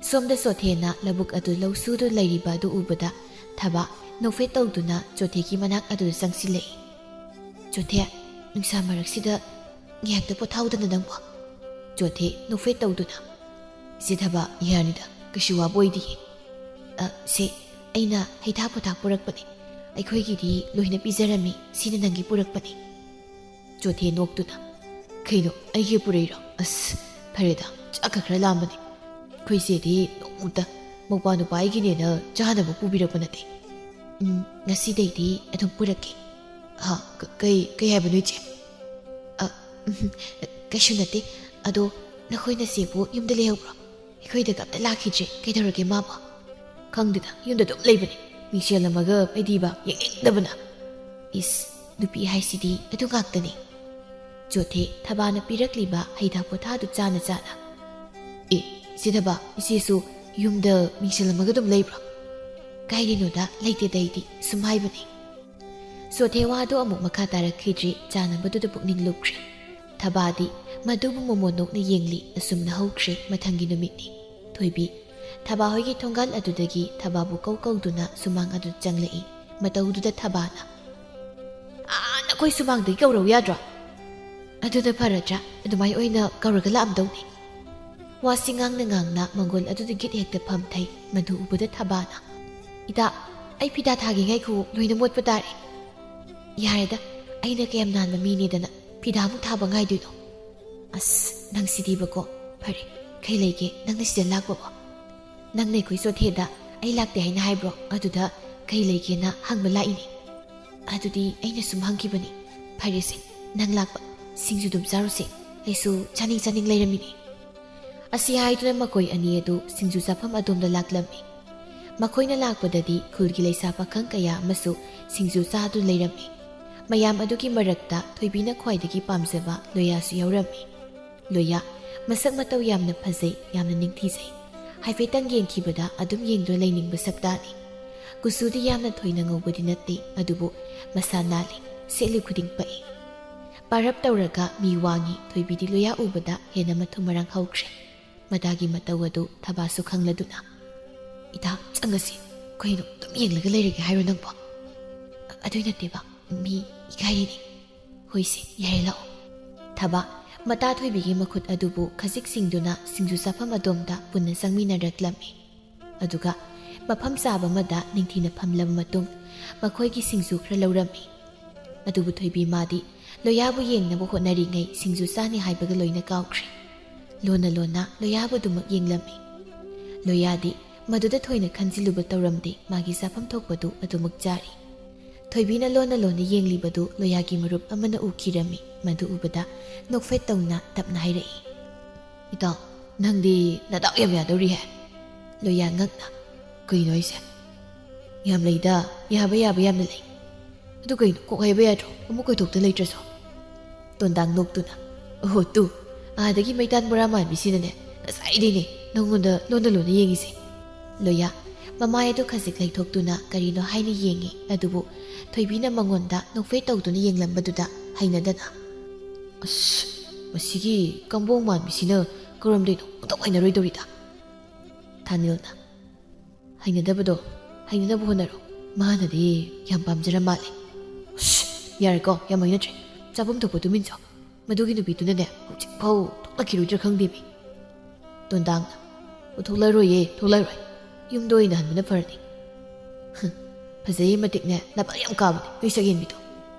ꯁꯣꯝꯗ ꯆꯣꯊꯦꯅ ꯂꯧꯕꯨꯛ ꯑꯗꯨ ꯂꯧ ꯁꯨꯗꯨꯅ ꯂꯩꯔꯤꯕ ꯑꯗꯨ ꯎꯕꯗ ꯊꯕꯥ ꯅꯣꯛꯐꯦꯠ ꯇꯧꯗꯨꯅ ꯆꯣꯊꯦꯒꯤ ꯃꯅꯥꯛ ꯑꯗꯨꯗ ꯆꯪꯁꯤꯜꯂꯛꯏ꯫ "ꯆꯣꯊꯦ, ꯅꯨꯡꯁꯥ ꯃꯔꯛꯁꯤꯗ ꯉꯥꯏꯍꯥꯛꯇ ꯄꯣꯊꯥꯎꯗꯅ ꯅꯪꯕꯣ꯫" ꯆꯣꯊꯦ ꯅꯣꯛꯐꯦꯠ ꯇꯧꯗꯨꯅ, "ꯏꯆꯦ ꯊꯕꯥ, ꯌꯥꯅꯤꯗ, ꯀꯩꯁꯨ ꯋꯥꯕ ꯑꯣꯏꯗꯤꯌꯦ꯫ ꯑ, ꯁꯦ, ꯑꯩꯅ ꯍꯩꯊꯥ ꯄꯣꯊꯥ ꯄꯨꯔꯛꯄꯅꯦ꯫ ꯑꯩꯈꯣꯏꯒꯤꯗꯤ ꯂꯣꯏꯅ ꯄꯤꯖꯔꯝꯃꯤ, ꯁꯤꯅ ꯅꯪꯒꯤ ꯄꯨꯔꯛꯄꯅꯦ꯫" ꯆꯣꯊꯦ ꯅꯣꯛꯇꯨꯅ, "ꯀꯩꯅꯣ, ꯑꯩꯒꯤ ꯄꯨꯔꯛꯏꯔꯣ? ꯑꯁ, ꯐꯔꯦꯗ, ꯆꯥꯛꯀ ꯈꯔ ꯂꯥꯝꯕꯅꯦ꯫ ꯑꯩꯈꯣꯏ ꯏꯆꯦꯗꯤ ꯅꯣꯡꯃꯇ ꯃꯧꯄ꯭ꯋꯥ ꯅꯨꯄꯥ ꯑꯩꯒꯤꯅꯦꯅ ꯆꯥꯅꯕ ꯄꯨꯕꯤꯔꯛꯄ ꯅꯠꯇꯦ꯫ ꯎꯝ, ꯉꯁꯤꯗꯩꯗꯤ ꯑꯗꯨꯝ ꯄꯨꯔꯛꯀꯦ꯫" "ꯍꯥ? ꯀ-, ꯀꯩ, ꯀꯩ ꯍꯥꯏꯕꯅꯣ, ꯏꯆꯦ?" "ꯑ, ꯎꯝ, ꯀꯩꯁꯨ ꯅꯠꯇꯦ꯫ ꯑꯗꯣ ꯅꯈꯣꯏ ꯅꯆꯦꯕꯨ ꯌꯨꯝꯗ ꯂꯩꯍꯧꯕ꯭ꯔꯣ? ꯑꯩꯈꯣꯏꯗꯒ ꯑꯝꯇ ꯂꯥꯛꯈꯤꯗ꯭ꯔꯦ꯫ ꯀꯩꯗꯧꯔꯒꯦ ꯃꯥꯕꯣ?" "ꯈꯪꯗꯦꯗ, ꯌꯨꯝꯗ ꯑꯗꯨꯝ ꯂꯩꯕꯅꯦ꯫ ꯃꯤꯡꯁꯦꯜ ꯑꯃꯒ ꯄꯩꯗꯤꯕ ꯌꯦꯡꯅꯤꯡꯗꯕꯅ꯫" ꯏꯁ, ꯅꯨꯄꯤ ꯍꯥꯏꯁꯤꯗꯤ ꯑꯗꯨ ꯉꯥꯛꯇꯅꯤ꯫ ꯆꯣꯊꯦ ꯊꯕꯥꯅ ꯄꯤꯔꯛꯂꯤꯕ ꯍꯩꯊꯥ ꯄꯣꯊꯥꯗꯨ ꯆꯥꯅ ꯆꯥꯅ, "ꯑꯦ, ꯏꯆꯦ ꯊꯕꯥ, ꯏꯆꯦꯁꯨ ꯌꯨꯝꯗ ꯃꯤꯡꯁꯦꯜ ꯑꯃꯒ ꯑꯗꯨꯝ ꯂꯩꯕ꯭ꯔꯣ?" "ꯀꯥꯏꯗꯩꯅꯣꯗ, ꯂꯩꯇꯦꯗ ꯑꯩꯗꯤ, ꯁꯨꯝ ꯍꯥꯏꯕꯅꯤ꯫" ꯆꯣꯊꯦ ꯋꯥꯗꯨ ꯑꯃꯨꯛ ꯃꯈꯥ ꯇꯥꯔꯛꯈꯤꯗ꯭ꯔꯤ꯫ ꯆꯥꯅꯕꯗꯨꯗ ꯄꯨꯛꯅꯤꯡ ꯂꯨꯞꯈ꯭ꯔꯦ꯫ ꯊꯕꯥꯗꯤ ꯃꯗꯨꯕꯨ ꯃꯣꯃꯣꯟ ꯅꯣꯛꯅ ꯌꯦꯡꯂꯤ꯫ ꯑꯁꯨꯝꯅ ꯍꯧꯈ꯭ꯔꯦ ꯃꯊꯪꯒꯤ ꯅꯨꯃꯤꯠꯅꯤ꯫ ꯊꯣꯏꯕꯤ ꯊꯕꯥ ꯍꯣꯏꯒꯤ ꯊꯣꯡꯒꯥꯜ ꯑꯗꯨꯗꯒꯤ ꯊꯕꯥꯕꯨ ꯀꯧ ꯀꯧꯗꯨꯅ ꯁꯨꯃꯥꯡ ꯑꯗꯨ ꯆꯪꯂꯛꯏ꯫ ꯃꯇꯧꯗꯨꯗ ꯊꯕꯥꯅ, "ꯑꯥ, ꯅꯈꯣꯏ ꯁꯨꯃꯥꯡꯗꯒꯤ ꯀꯧꯔꯧ ꯌꯥꯗ꯭ꯔꯣ? ꯑꯗꯨꯅ ꯐꯔꯗ꯭ꯔꯥ? ꯑꯗꯨꯃꯥꯏ ꯑꯣꯏꯅ ꯀꯧꯔꯒ ꯂꯥꯛꯑꯝꯗꯧꯅꯤ꯫" ꯋꯥꯁꯤ ꯉꯥꯡꯅ ꯉꯥꯡꯅ ꯃꯪꯒꯣꯜ ꯑꯗꯨꯗ ꯒꯤꯠ ꯍꯦꯛꯇ ꯐꯝꯊꯩ꯫ ꯃꯗꯨ ꯎꯕꯗ ꯊꯕꯥꯅ, "ꯏꯇꯥ, ꯑꯩ ꯐꯤꯗꯥ ꯊꯥꯒꯦ ꯉꯥꯏꯈꯨꯋꯣ, ꯂꯣꯏꯅ ꯃꯣꯠꯄ ꯇꯥꯔꯦ꯫" "ꯌꯥꯔꯦꯗ, ꯑꯩꯅ ꯀꯌꯥꯝ ꯅꯥꯟꯕ ꯃꯤꯅꯦꯗꯅ ꯐꯤꯗꯥꯃꯨꯛ ꯊꯥꯕ ꯉꯥꯏꯗꯣꯏꯅꯣ?" "ꯑꯁ, ꯅꯪꯁꯤꯗꯤꯕꯀꯣ꯫ ꯐꯔꯦ, ꯀꯩ ꯂꯩꯒꯦ ꯅꯪꯅ ꯁꯤꯗ ꯂꯥꯛꯄꯕꯣ? ꯅꯪꯅ ꯑꯩꯈꯣꯏ ꯆꯣꯊꯦꯗ ꯑꯩ ꯂꯥꯛꯇꯦ ꯍꯥꯏꯅ ꯍꯥꯏꯕ꯭ꯔꯣ? ꯑꯗꯨꯗ ꯀꯩ ꯂꯩꯒꯦꯅ ꯍꯪꯕ ꯂꯥꯛꯏꯅꯦ꯫" "ꯑꯗꯨꯗꯤ ꯑꯩꯅ ꯁꯨꯝ ꯍꯪꯈꯤꯕꯅꯤ꯫ ꯐꯔꯦꯁꯦ, ꯅꯪ ꯂꯥꯛꯄ, ꯁꯤꯡꯖꯨꯗꯨꯝ ꯆꯥꯔꯨꯁꯦ꯫ ꯑꯩꯁꯨ ꯆꯥꯅꯤꯡ ꯆꯥꯅꯤꯡ ꯂꯩꯔꯝꯃꯤꯅꯦ꯫" ꯑꯁꯤ ꯍꯥꯏꯗꯨꯅ ꯃꯈꯣꯏ ꯑꯅꯤ ꯑꯗꯨ ꯁꯤꯡꯖꯨ ꯆꯥꯐꯝ ꯑꯗꯣꯝꯗ ꯂꯥꯛꯂꯝꯃꯤ꯫ ꯃꯈꯣꯏꯅ ꯂꯥꯛꯄꯗꯗꯤ ꯈꯨꯜꯒꯤ ꯂꯩꯁꯥ ꯄꯥꯈꯪ ꯀꯌꯥ ꯑꯃꯁꯨ ꯁꯤꯡꯖꯨ ꯆꯥꯗꯨꯅ ꯂꯩꯔꯝꯃꯤ꯫ ꯃꯌꯥꯝ ꯑꯗꯨꯒꯤ ꯃꯔꯛꯇ ꯊꯣꯏꯕꯤꯅ ꯈ꯭ꯋꯥꯏꯗꯒꯤ ꯄꯥꯝꯖꯕ ꯂꯣꯌꯥꯁꯨ ꯌꯥꯎꯔꯝꯃꯤ꯫ ꯂꯣꯌꯥ, ꯃꯁꯛ ꯃꯇꯧ ꯌꯥꯝꯅ ꯐꯖꯩ, ꯌꯥꯝꯅ ꯅꯤꯡꯊꯤꯖꯩ꯫ ꯍꯥꯏꯐꯦꯠꯇꯪ ꯌꯦꯡꯈꯤꯕꯗ ꯑꯗꯨꯝ ꯌꯦꯡꯗꯨꯅ ꯂꯩꯅꯤꯡꯕ ꯁꯛꯇꯥꯅꯤ꯫ ꯀꯨꯆꯨꯗꯤ ꯌꯥꯝꯅ ꯊꯣꯏꯅ ꯉꯧꯕꯗꯤ ꯅꯠꯇꯦ, ꯑꯗꯨꯕꯨ ꯃꯁꯥ ꯅꯥꯜꯂꯤ, ꯁꯦꯠꯂꯤ ꯈꯨꯗꯤꯡ ꯄꯛꯏ꯫ ꯄꯥꯔꯞ ꯇꯧꯔꯒ ꯃꯤ ꯋꯥꯡꯉꯤ꯫ ꯊꯣꯏꯕꯤꯗꯤ ꯂꯣꯌꯥ ꯎꯕꯗ ꯍꯦꯟꯅ ꯃꯊꯨꯝ ꯃꯔꯥꯡ ꯍꯧꯈ꯭ꯔꯦ꯫ ꯃꯗꯥꯒꯤ ꯃꯇꯧ ꯑꯗꯨ ꯊꯕꯥꯁꯨ ꯈꯪꯂꯗꯨꯅ, "ꯏꯇꯥ, ꯆꯪꯉꯁꯤ꯫ ꯀꯩꯅꯣ ꯑꯗꯨꯝ ꯌꯦꯡꯂꯒ ꯂꯩꯔꯒꯦ ꯍꯥꯏꯔꯣ ꯅꯪꯕꯣ?" "ꯑꯗꯨꯏ ꯅꯠꯇꯦꯕ, ꯃꯤ ꯏꯀꯥꯏꯔꯤꯅꯤ꯫" "ꯍꯣꯏꯁꯦ, ꯌꯥꯔꯦ, ꯂꯥꯛꯑꯣ꯫" ꯊꯕꯥ, ꯃꯇꯥ ꯊꯣꯏꯕꯤꯒꯤ ꯃꯈꯨꯠ ꯑꯗꯨꯕꯨ ꯈꯖꯤꯛ ꯁꯤꯡꯗꯨꯅ ꯁꯤꯡꯖꯨ ꯆꯥꯐꯝ ꯑꯗꯣꯝꯗ ꯄꯨꯟꯅ ꯆꯪꯃꯤꯟꯅꯔꯛꯂꯝꯃꯤ꯫ ꯑꯗꯨꯒ ꯃꯐꯝ ꯆꯥꯕ ꯑꯃꯗ ꯅꯤꯡꯊꯤꯅ ꯐꯝꯂꯕ ꯃꯇꯨꯡ ꯃꯈꯣꯏꯒꯤ ꯁꯤꯡꯖꯨ ꯈꯔ ꯂꯧꯔꯝꯃꯤ꯫ ꯑꯗꯨꯕꯨ ꯊꯣꯏꯕꯤ ꯃꯥꯗꯤ ꯂꯣꯌꯥꯕꯨ ꯌꯦꯡꯅꯕ ꯍꯣꯠꯅꯔꯤꯉꯩ ꯁꯤꯡꯖꯨ ꯆꯥꯅꯤ ꯍꯥꯏꯕꯒ ꯂꯣꯏꯅ ꯀꯥꯎꯈ꯭ꯔꯦ꯫ ꯂꯣꯟꯅ ꯂꯣꯟꯅ ꯂꯣꯌꯥꯕꯨ ꯑꯗꯨꯃꯛ ꯌꯦꯡꯂꯝꯃꯤ꯫ ꯂꯣꯌꯥꯗꯤ ꯃꯗꯨꯗ ꯊꯣꯏꯅ ꯈꯟꯖꯤꯜꯂꯨꯕ ꯇꯧꯔꯝꯗꯦ, ꯃꯥꯒꯤ ꯆꯥꯐꯝ ꯊꯣꯛꯄꯗꯨ ꯑꯗꯨꯃꯛ ꯆꯥꯔꯤ꯫ ꯊꯣꯏꯕꯤꯅ ꯂꯣꯟꯅ ꯂꯣꯟꯅ ꯌꯦꯡꯂꯤꯕꯗꯨ ꯂꯣꯌꯥꯒꯤ ꯃꯔꯨꯞ ꯑꯃꯅ ꯎꯈꯤꯔꯝꯃꯤ꯫ ꯃꯗꯨ ꯎꯕꯗ ꯅꯣꯛꯐꯦꯠ ꯇꯧꯅ ꯇꯞꯅ ꯍꯥꯏꯔꯛꯏ, "ꯏꯇꯥꯎ, ꯅꯪꯗꯤ ꯅꯗꯥꯎ ꯌꯥꯝ ꯌꯥꯗꯧꯔꯤꯍꯦ꯫" ꯂꯣꯌꯥ ꯉꯛꯅ, "ꯀꯩꯅꯣ ꯍꯥꯏꯁꯦ? ꯌꯥꯝ ꯂꯩꯗ, ꯌꯥꯕ ꯌꯥꯕ ꯌꯥꯝꯅ ꯂꯩ꯫ ꯑꯗꯨ ꯀꯩꯅꯣ, ꯀꯣꯛ ꯍꯥꯏꯕ ꯌꯥꯗ꯭ꯔꯣ, ꯑꯃꯨꯛ ꯀꯣꯏꯊꯣꯛꯇ ꯂꯩꯇ꯭ꯔꯁꯨ?" ꯇꯣꯟꯗꯥꯡ ꯅꯣꯛꯇꯨꯅ, "ꯑꯣꯍꯣ ꯇꯨ, ꯑꯥꯗꯒꯤ ꯃꯩꯇꯥꯟ ꯕꯣꯔꯥ ꯃꯥꯟꯕꯤꯁꯤꯅꯅꯦ ꯉꯁꯥꯏꯗꯩꯅꯦ ꯅꯪꯉꯣꯟꯗ ꯂꯣꯟꯅ ꯂꯣꯟꯅ ꯌꯦꯡꯉꯤꯁꯦ꯫" ꯂꯣꯌꯥ ꯃꯃꯥꯏ ꯑꯗꯨ ꯈꯖꯤꯛ ꯂꯩꯊꯣꯛꯇꯨꯅ ꯀꯔꯤꯅꯣ ꯍꯥꯏꯅ ꯌꯦꯡꯉꯤ, ꯑꯗꯨꯕꯨ ꯊꯣꯏꯕꯤꯅ ꯃꯉꯣꯟꯗ ꯅꯣꯛꯐꯦꯠ ꯇꯧꯗꯨꯅ ꯌꯦꯡꯂꯝꯕꯗꯨꯗ ꯍꯩꯅꯗꯅ, "ꯑꯁ, ꯃꯁꯤꯒꯤ ꯀꯝꯕꯣꯡ ꯃꯥꯟꯕꯤꯁꯤꯅ ꯀꯔꯝꯗꯩꯅꯣ ꯑꯃꯨꯛꯇ ꯍꯩꯅꯔꯣꯏꯗꯧꯔꯤꯗ꯫" ꯊꯥꯅꯤꯜꯅ, "ꯍꯩꯅꯗꯕꯗꯣ ꯍꯩꯅꯅꯕ ꯍꯣꯠꯅꯔꯣ, ꯃꯥꯅꯗꯤ ꯌꯥꯝ ꯄꯥꯝꯖꯔ ꯃꯥꯜꯂꯦ꯫" "ꯑꯁ, ꯌꯥꯔꯦꯀꯣ, ꯌꯥꯝ ꯍꯩꯅꯗ꯭ꯔꯦ꯫ ꯆꯥꯐꯝ ꯊꯣꯛꯄ ꯇꯨꯃꯤꯟ ꯆꯥꯎ꯫ ꯃꯗꯨꯒꯤ ꯅꯨꯄꯤꯗꯨꯅꯅꯦ ꯍꯧꯖꯤꯛꯐꯥꯎ ꯊꯣꯛꯂꯛꯈꯤꯔꯣꯏꯗ꯭ꯔꯥ ꯈꯪꯗꯦꯃꯤ꯫" ꯇꯣꯟꯗꯥꯡꯅ, "ꯑꯣ, ꯊꯣꯛꯂꯔꯣꯏꯌꯦ, ꯊꯣꯛꯂꯔꯣꯏ꯫ ꯌꯨꯝꯗ ꯑꯣꯏꯅ ꯍꯟꯕꯅ ꯐꯔꯅꯤ꯫" "ꯍꯝ, ꯐꯖꯩꯌꯦ ꯃꯇꯤꯛꯅꯦ, ꯅꯄꯥ ꯌꯥꯝ ꯀꯥꯕꯅꯦ ꯅꯣꯏ ꯁꯛꯍꯦꯟꯕꯤꯗꯣ꯫"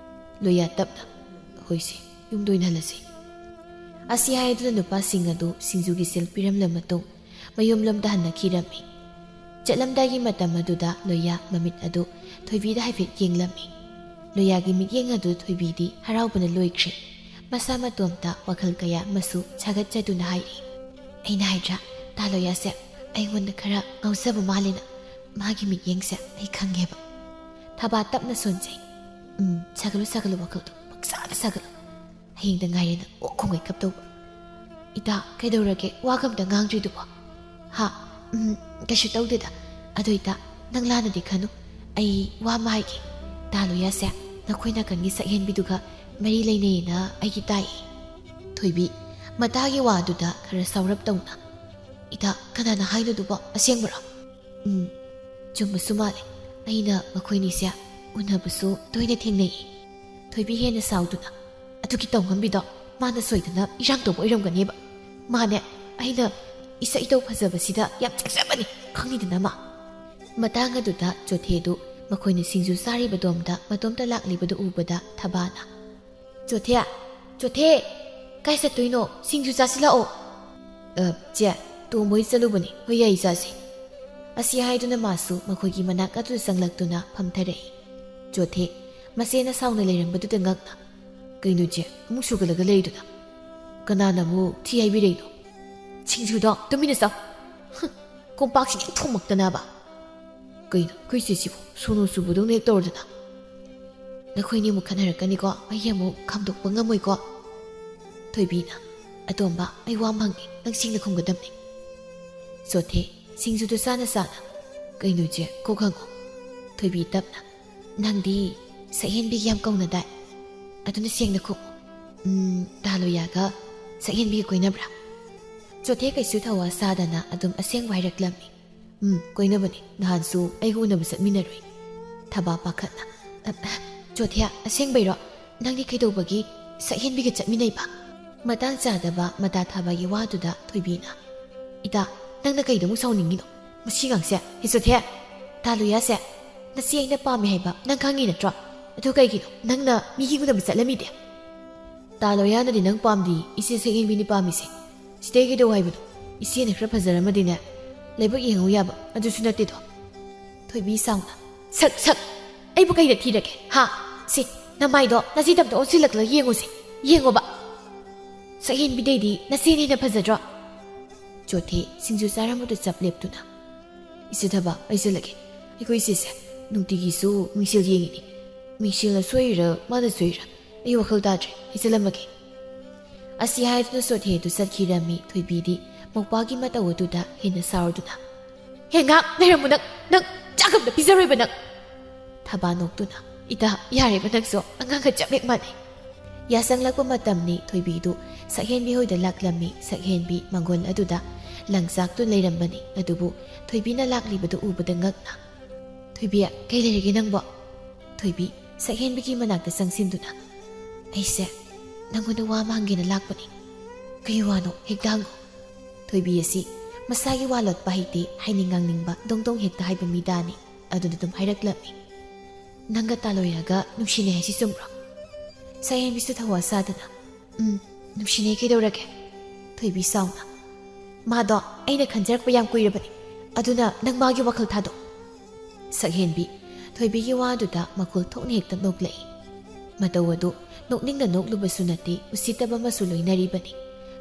ꯂꯣꯌꯥ ꯇꯞꯅ, "ꯍꯣꯏꯁꯦ, ꯌꯨꯝꯗ ꯑꯣꯏꯅ ꯍꯜꯂꯁꯤ꯫" ꯑꯁꯤ ꯍꯥꯏꯗꯨꯅ ꯅꯨꯄꯥꯁꯤꯡ ꯑꯗꯨ ꯁꯤꯡꯖꯨꯒꯤ ꯁꯦꯜ ꯄꯤꯔꯝꯂ ꯃꯇꯨꯡ ꯃꯌꯨꯝꯂꯣꯝꯗ ꯍꯟꯅꯈꯤꯔꯝꯃꯤ꯫ ꯆꯠꯂꯝꯗꯥꯏꯒꯤ ꯃꯇꯝ ꯑꯗꯨꯗ ꯂꯣꯌꯥ ꯃꯃꯤꯠ ꯑꯗꯨ ꯊꯣꯏꯕꯤꯗ ꯍꯥꯏꯐꯦꯠ ꯌꯦꯡꯂꯝꯃꯤ꯫ ꯂꯣꯌꯥꯒꯤ ꯃꯤꯠꯌꯦꯡ ꯑꯗꯨ ꯊꯣꯏꯕꯤꯗꯤ ꯍꯔꯥꯎꯕꯅ ꯂꯣꯏꯈ꯭ꯔꯦ꯫ ꯃꯁꯥ ꯃꯇꯣꯝꯇ ꯋꯥꯈꯜ ꯀꯌꯥ ꯑꯃꯁꯨ ꯁꯥꯒꯠꯆꯗꯨꯅ ꯍꯥꯏꯔꯤ, "ꯑꯩꯅ ꯍꯥꯏꯗ꯭ꯔꯥ, ꯇꯥ ꯂꯣꯌꯥꯁꯦ ꯑꯩꯉꯣꯟꯗ ꯈꯔ ꯉꯥꯎꯖꯕ ꯃꯥꯜꯂꯦꯅ꯫ ꯃꯥꯒꯤ ꯃꯤꯠꯌꯦꯡꯁꯦ ꯑꯩ ꯈꯪꯉꯦꯕ꯫" ꯊꯕꯥ ꯇꯞꯅ ꯁꯣꯟꯖꯩ꯫ "ꯎꯝ, ꯁꯥꯒꯠꯂꯨ, ꯁꯥꯒꯠꯂꯨ, ꯋꯥꯈꯜꯗꯣ ꯄꯪꯁꯥꯗ ꯁꯥꯒꯠꯂꯨ꯫ ꯍꯌꯦꯡꯗ ꯉꯥꯏꯔꯦ ꯅꯪ ꯑꯣꯛ ꯈꯣꯡꯒꯩ ꯀꯞꯇꯧꯕ꯫" "ꯏꯇꯥ, ꯀꯩꯗꯧꯔꯒꯦ? ꯋꯥꯒ ꯑꯝꯇ ꯉꯥꯡꯗ꯭ꯔꯤꯗꯨꯕꯣ?" "ꯍꯥ? ꯎꯝ, ꯀꯩꯁꯨ ꯇꯧꯗꯦꯗ꯫ ꯑꯗꯣ ꯏꯇꯥ, ꯅꯪ ꯂꯥꯟꯅꯗꯤ ꯈꯟꯅꯨ꯫ ꯑꯩ ꯋꯥ ꯑꯃ ꯍꯥꯏꯒꯦ꯫ ꯇꯥ ꯂꯣꯌꯥꯁꯦ ꯅꯈꯣꯏ ꯅꯥꯀꯟꯒꯤ ꯁꯛꯍꯦꯟꯕꯤꯗꯨꯒ ꯃꯔꯤ ꯂꯩꯅꯩꯌꯦꯅ ꯑꯩꯒꯤ ꯇꯥꯏ꯫" ꯊꯣꯏꯕꯤ, ꯃꯇꯥꯒꯤ ꯋꯥꯗꯨꯗ ꯈꯔ ꯁꯥꯎꯔꯞ ꯇꯧꯅ, "ꯏꯇꯥ, ꯀꯅꯥꯅ ꯍꯥꯏꯅꯣꯗꯨꯕꯣ? ꯑꯁꯦꯡꯕꯔꯣ?" "ꯎꯝ, ꯆꯨꯝꯕꯁꯨ ꯃꯥꯜꯂꯦ꯫ ꯑꯩꯅ ꯃꯈꯣꯏꯅꯤꯁꯦ ꯎꯅꯕꯁꯨ ꯇꯣꯏꯅ ꯊꯦꯡꯅꯩꯌꯦ꯫" ꯊꯣꯏꯕꯤ ꯍꯦꯟꯅ ꯁꯥꯎꯗꯨꯅ, "ꯑꯗꯨꯒꯤ ꯇꯧꯉꯝꯕꯤꯗꯣ ꯃꯥꯅ ꯁꯣꯏꯗꯅ ꯏꯔꯥꯡ ꯇꯧꯕ ꯑꯣꯏꯔꯝꯒꯅꯦꯕ꯫ ꯃꯥꯅꯦ, ꯑꯩꯅ ꯏꯁꯛ ꯏꯇꯧ ꯐꯖꯕꯁꯤꯗ ꯌꯥꯝ ꯆꯦꯛꯆꯕꯅꯤ, ꯈꯪꯉꯤꯗꯅ ꯃꯥ꯫" ꯃꯇꯥꯡ ꯑꯗꯨꯗ ꯆꯣꯊꯦꯗꯨ ꯃꯈꯣꯏꯅ ꯁꯤꯡꯖꯨ ꯆꯥꯔꯤꯕꯗꯣꯝꯗ ꯃꯇꯣꯝꯇ ꯂꯥꯛꯂꯤꯕꯗꯨ ꯎꯕꯗ ꯊꯕꯥꯅ, "ꯆꯣꯊꯦ, ꯆꯣꯊꯦ, ꯀꯥꯏ ꯆꯠꯇꯣꯏꯅꯣ? ꯁꯤꯡꯖꯨ ꯆꯥꯁꯤꯜꯂꯛꯑꯣ꯫" "ꯑ, ꯆꯦ, ꯇꯣꯝꯕꯣꯏ ꯆꯠꯂꯨꯕꯅꯤ, ꯍꯣꯏ, ꯌꯥꯏ, ꯆꯥꯁꯤ꯫" ꯑꯁꯤ ꯍꯥꯏꯗꯨꯅ ꯃꯥꯁꯨ ꯃꯈꯣꯏꯒꯤ ꯃꯅꯥꯛ ꯑꯗꯨꯗ ꯆꯪꯂꯛꯇꯨꯅ ꯐꯝꯊꯔꯛꯏ꯫ ꯆꯣꯊꯦ, ꯃꯆꯦꯅ ꯁꯥꯎꯅ ꯂꯩꯔꯝꯕꯗꯨꯗ ꯉꯛꯅ, "ꯀꯩꯅꯣ ꯆꯦ, ꯑꯃꯨꯛ ꯁꯨꯒꯠꯂꯒ ꯂꯩꯔꯤꯗꯨꯅ? ꯀꯅꯥꯅ ꯑꯃꯨꯛ ꯊꯤ ꯍꯥꯏꯕꯤꯔꯛꯏꯅꯣ?" "ꯁꯤꯡꯖꯨꯗꯣ ꯇꯨꯃꯤꯟꯅ ꯆꯥꯎ꯫ ꯍꯨꯝ, ꯀꯣꯝꯄꯥꯛꯁꯤꯗ ꯍꯦꯛ ꯊꯣꯝꯃꯛꯇꯅꯕ꯫ ꯀꯩꯅꯣ, ꯑꯩꯈꯣꯏ ꯆꯦꯁꯤꯕꯨ ꯁꯣꯅꯣ ꯆꯨꯕꯗꯧꯅ ꯍꯦꯛ ꯇꯧꯔꯗꯅ꯫ ꯅꯈꯣꯏꯅꯤ ꯑꯃꯨꯛ ꯈꯠꯅꯔꯛꯀꯅꯤꯀꯣ, ꯑꯩ ꯑꯃꯨꯛ ꯈꯥꯝꯗꯣꯛꯄ ꯉꯝꯃꯣꯏꯀꯣ꯫" ꯊꯣꯏꯕꯤꯅ, "ꯑꯇꯣꯝꯕ, ꯑꯩ ꯋꯥ ꯑꯃ ꯍꯪꯒꯦ, ꯅꯪ ꯁꯦꯡꯅ ꯈꯨꯝꯒꯗꯕꯅꯤ꯫" ꯆꯣꯊꯦ, ꯁꯤꯡꯖꯨꯗꯨ ꯆꯥꯅ ꯆꯥꯅ, "ꯀꯩꯅꯣ ꯏꯆꯦ, ꯀꯣꯛ ꯍꯪꯉꯣ꯫" ꯊꯣꯏꯕꯤ ꯇꯞꯅ, "ꯅꯪꯗꯤ ꯁꯛꯍꯦꯟꯕꯤꯒ ꯌꯥꯝ ꯀꯧꯅꯗꯥꯏ? ꯑꯗꯨꯅ ꯁꯦꯡꯅ ꯈꯨꯝꯃꯨ꯫ ꯎꯝ, ꯇꯥ ꯂꯣꯌꯥꯒ ꯁꯛꯍꯦꯟꯕꯤꯒ ꯀꯣꯏꯅꯕ꯭ꯔꯥ?" ꯆꯣꯊꯦ ꯀꯩꯁꯨ ꯊꯧꯋꯥ ꯁꯥꯗꯅ ꯑꯗꯨꯝ ꯑꯁꯦꯡꯕ ꯍꯥꯏꯔꯛꯂꯝꯃꯤ꯫ "ꯎꯝ, ꯀꯣꯏꯅꯕꯅꯤ꯫ ꯅꯍꯥꯟꯁꯨ ꯑꯩꯒ ꯎꯅꯕ ꯆꯠꯃꯤꯟꯅꯔꯨꯏ꯫" ꯊꯕꯥ ꯄꯥꯈꯠꯅ, "ꯑ, ꯑ, ꯆꯣꯊꯦ, ꯑꯁꯦꯡꯕꯩꯔꯣ? ꯅꯪꯗꯤ ꯀꯩꯗꯧꯕꯒꯤ ꯁꯛꯍꯦꯟꯕꯤꯒ ꯆꯠꯃꯤꯟꯅꯩꯕ?" ꯃꯇꯥꯡ ꯆꯥꯗꯕ ꯃꯇꯥ ꯊꯥꯕꯒꯤ ꯋꯥꯗꯨꯗ ꯊꯣꯏꯕꯤꯅ, ꯏꯇꯥ, ꯅꯪꯅ ꯀꯩꯗ ꯑꯃꯨꯛ ꯁꯥꯎꯅꯤꯡꯉꯤꯅꯣ? ꯃꯁꯤꯒꯥꯡꯁꯦ, ꯍꯦ ꯆꯣꯊꯦ, ꯇꯥ ꯂꯣꯌꯥꯁꯦ ꯅꯆꯦ ꯑꯩꯅ ꯄꯥꯝꯃꯦ ꯍꯥꯏꯕ ꯅꯪ ꯈꯪꯉꯤ ꯅꯠꯇ꯭ꯔꯣ? ꯑꯗꯨ ꯀꯩꯒꯤꯅꯣ ꯅꯪꯅ ꯃꯤꯒꯤ ꯎꯅꯕ ꯆꯠꯂꯝꯃꯤꯗꯤ? ꯇꯥ ꯂꯣꯌꯥꯅꯗꯤ ꯅꯪ ꯄꯥꯝꯗꯤ, ꯏꯆꯦ ꯁꯛꯍꯦꯟꯕꯤꯅꯤ ꯄꯥꯝꯃꯤꯁꯦ꯫ ꯁꯤꯗꯩ ꯀꯩꯗꯧ ꯍꯥꯏꯕꯅꯣ? ꯏꯆꯦꯅ ꯈꯔ ꯐꯖꯔꯝꯃꯗꯤꯅꯦ, ꯂꯥꯏꯕꯛ ꯌꯦꯡꯉꯨ ꯌꯥꯕ, ꯑꯗꯨꯁꯨ ꯅꯠꯇꯦꯗꯣ꯫ ꯊꯣꯏꯕꯤ ꯁꯥꯎꯅ, "ꯁꯛ, ꯁꯛ! ꯑꯩꯕꯨ ꯀꯩꯗ ꯊꯤꯔꯒꯦ, ꯍꯥ? ꯁꯤ, ꯅꯃꯥꯏꯗꯣ ꯅꯆꯦ ꯇꯝꯇ ꯑꯣꯟꯁꯤꯜꯂꯛꯂꯒ ꯌꯦꯡꯉꯨꯁꯦ, ꯌꯦꯡꯉꯣꯕ꯫ ꯁꯛꯍꯦꯟꯕꯤꯗꯩꯗꯤ ꯅꯆꯦꯅ ꯍꯦꯟꯅ ꯐꯖꯗ꯭ꯔꯣ?" ꯆꯣꯊꯦ ꯁꯤꯡꯖꯨ ꯆꯥꯔꯝꯕꯗꯨ ꯆꯞ ꯂꯦꯞꯇꯨꯅ, "ꯏꯆꯦ ꯊꯕ, ꯑꯩ ꯆꯠꯂꯒꯦ꯫ ꯑꯩꯈꯣꯏ ꯏꯆꯦꯁꯦ ꯅꯨꯡꯇꯤꯒꯤꯁꯨ ꯃꯤꯡꯁꯦꯜ ꯌꯦꯡꯉꯤꯅꯤ꯫ ꯃꯤꯡꯁꯦꯜꯅ ꯁꯣꯏꯔꯤꯔ ꯃꯥꯅ ꯁꯣꯏꯔꯤꯔ ꯑꯩ ꯋꯥꯈꯜ ꯇꯥꯗ꯭ꯔꯦ꯫ ꯑꯩ ꯆꯠꯂꯝꯃꯒꯦ꯫" ꯑꯁꯤ ꯍꯥꯏꯗꯨꯅ ꯆꯣꯊꯦ ꯑꯗꯨ ꯆꯠꯈꯤꯔꯝꯃꯤ꯫ ꯊꯣꯏꯕꯤꯗꯤ ꯃꯧꯄꯥꯒꯤ ꯃꯇꯧ ꯑꯗꯨꯗ ꯍꯦꯟꯅ ꯁꯥꯎꯔꯗꯨꯅ, "ꯍꯦ ꯉꯥꯛ ꯂꯩꯔꯝꯃꯨ ꯅꯪ! ꯅꯪ ꯆꯥꯛ ꯑꯝꯇ ꯄꯤꯖꯔꯣꯏꯕ ꯅꯪ!" ꯊꯕꯥ ꯅꯣꯛꯇꯨꯅ, "ꯏꯇꯥ, ꯌꯥꯔꯦꯕ ꯅꯪꯁꯨ, ꯑꯉꯥꯡꯒ ꯆꯞ ꯍꯦꯛ ꯃꯥꯟꯅꯩ꯫" ꯌꯥꯆꯪꯂꯛꯄ ꯃꯇꯝꯅꯤ꯫ ꯊꯣꯏꯕꯤꯗꯨ ꯁꯛꯍꯦꯟꯕꯤ ꯍꯣꯏꯗ ꯂꯥꯛꯂꯝꯃꯤ꯫ ꯁꯛꯍꯦꯟꯕꯤ ꯃꯪꯒꯣꯜ ꯑꯗꯨꯗ ꯂꯪꯆꯥꯛꯇꯨ ꯂꯩꯔꯝꯕꯅꯤ꯫ ꯑꯗꯨꯕꯨ ꯊꯣꯏꯕꯤꯅ ꯂꯥꯛꯂꯤꯕꯗꯨ ꯎꯕꯗ ꯉꯛꯅ, "ꯊꯣꯏꯕꯤ, ꯀꯩ ꯂꯩꯔꯒꯦ ꯅꯪꯕꯣ?" ꯊꯣꯏꯕꯤ ꯁꯛꯍꯦꯟꯕꯤꯒꯤ ꯃꯅꯥꯛꯇ ꯆꯪꯁꯤꯟꯗꯨꯅ, "ꯑꯩꯁꯦ ꯅꯪꯉꯣꯟꯗ ꯋꯥ ꯑꯃ ꯍꯪꯒꯦꯅ ꯂꯥꯛꯄꯅꯤ꯫" "ꯀꯩ ꯋꯥꯅꯣ? ꯍꯦꯛꯇ ꯍꯪꯉꯣ꯫" ꯊꯣꯏꯕꯤ ꯑꯁꯤ ꯃꯁꯥꯒꯤ ꯋꯥ ꯂꯣꯠꯄ ꯍꯩꯇꯦ, ꯍꯥꯏꯅꯤꯡ ꯉꯥꯡꯅꯤꯡꯕ ꯗꯣꯡ ꯗꯣꯡ ꯍꯦꯛꯇ ꯍꯥꯏꯕ ꯃꯤꯗꯥꯅꯤ꯫ ꯑꯗꯨꯅ ꯑꯗꯨꯝ ꯍꯥꯏꯔꯛꯂꯝꯃꯤ, "ꯅꯪꯒ ꯇꯥ ꯂꯣꯌꯥꯒ ꯅꯨꯡꯁꯤꯅꯩ ꯍꯥꯏꯁꯤ ꯆꯨꯝꯕ꯭ꯔꯣ?" ꯁꯛꯍꯦꯟꯕꯤꯁꯨ ꯊꯧꯋꯥ ꯁꯥꯗꯅ, "ꯎꯝ, ꯅꯨꯡꯁꯤꯅꯩ, ꯀꯩꯗꯧꯔꯒꯦ?" ꯊꯣꯏꯕꯤ ꯁꯥꯎꯅ, "ꯃꯥꯗꯣ ꯑꯩꯅ ꯈꯟꯖꯔꯛꯄ ꯌꯥꯝ ꯀꯨꯏꯔꯕꯅꯤ, ꯑꯗꯨꯅ ꯅꯪ ꯃꯥꯒꯤ ꯋꯥꯈꯜ ꯊꯥꯗꯣꯛ꯫" ꯁꯛꯍꯦꯟꯕꯤ ꯊꯣꯏꯕꯤꯒꯤ ꯋꯥꯗꯨꯗ ꯃꯈꯨꯜ ꯊꯣꯛꯅ ꯍꯦꯛꯇ ꯅꯣꯛꯂꯛꯏ꯫ ꯃꯇꯧ ꯑꯗꯨ ꯅꯣꯛꯅꯤꯡꯅ ꯅꯣꯛꯂꯨꯕꯁꯨ ꯅꯠꯇꯦ, ꯎꯁꯤꯠꯇꯕ ꯑꯃꯁꯨ ꯂꯣꯏꯅꯔꯤꯕꯅꯤ꯫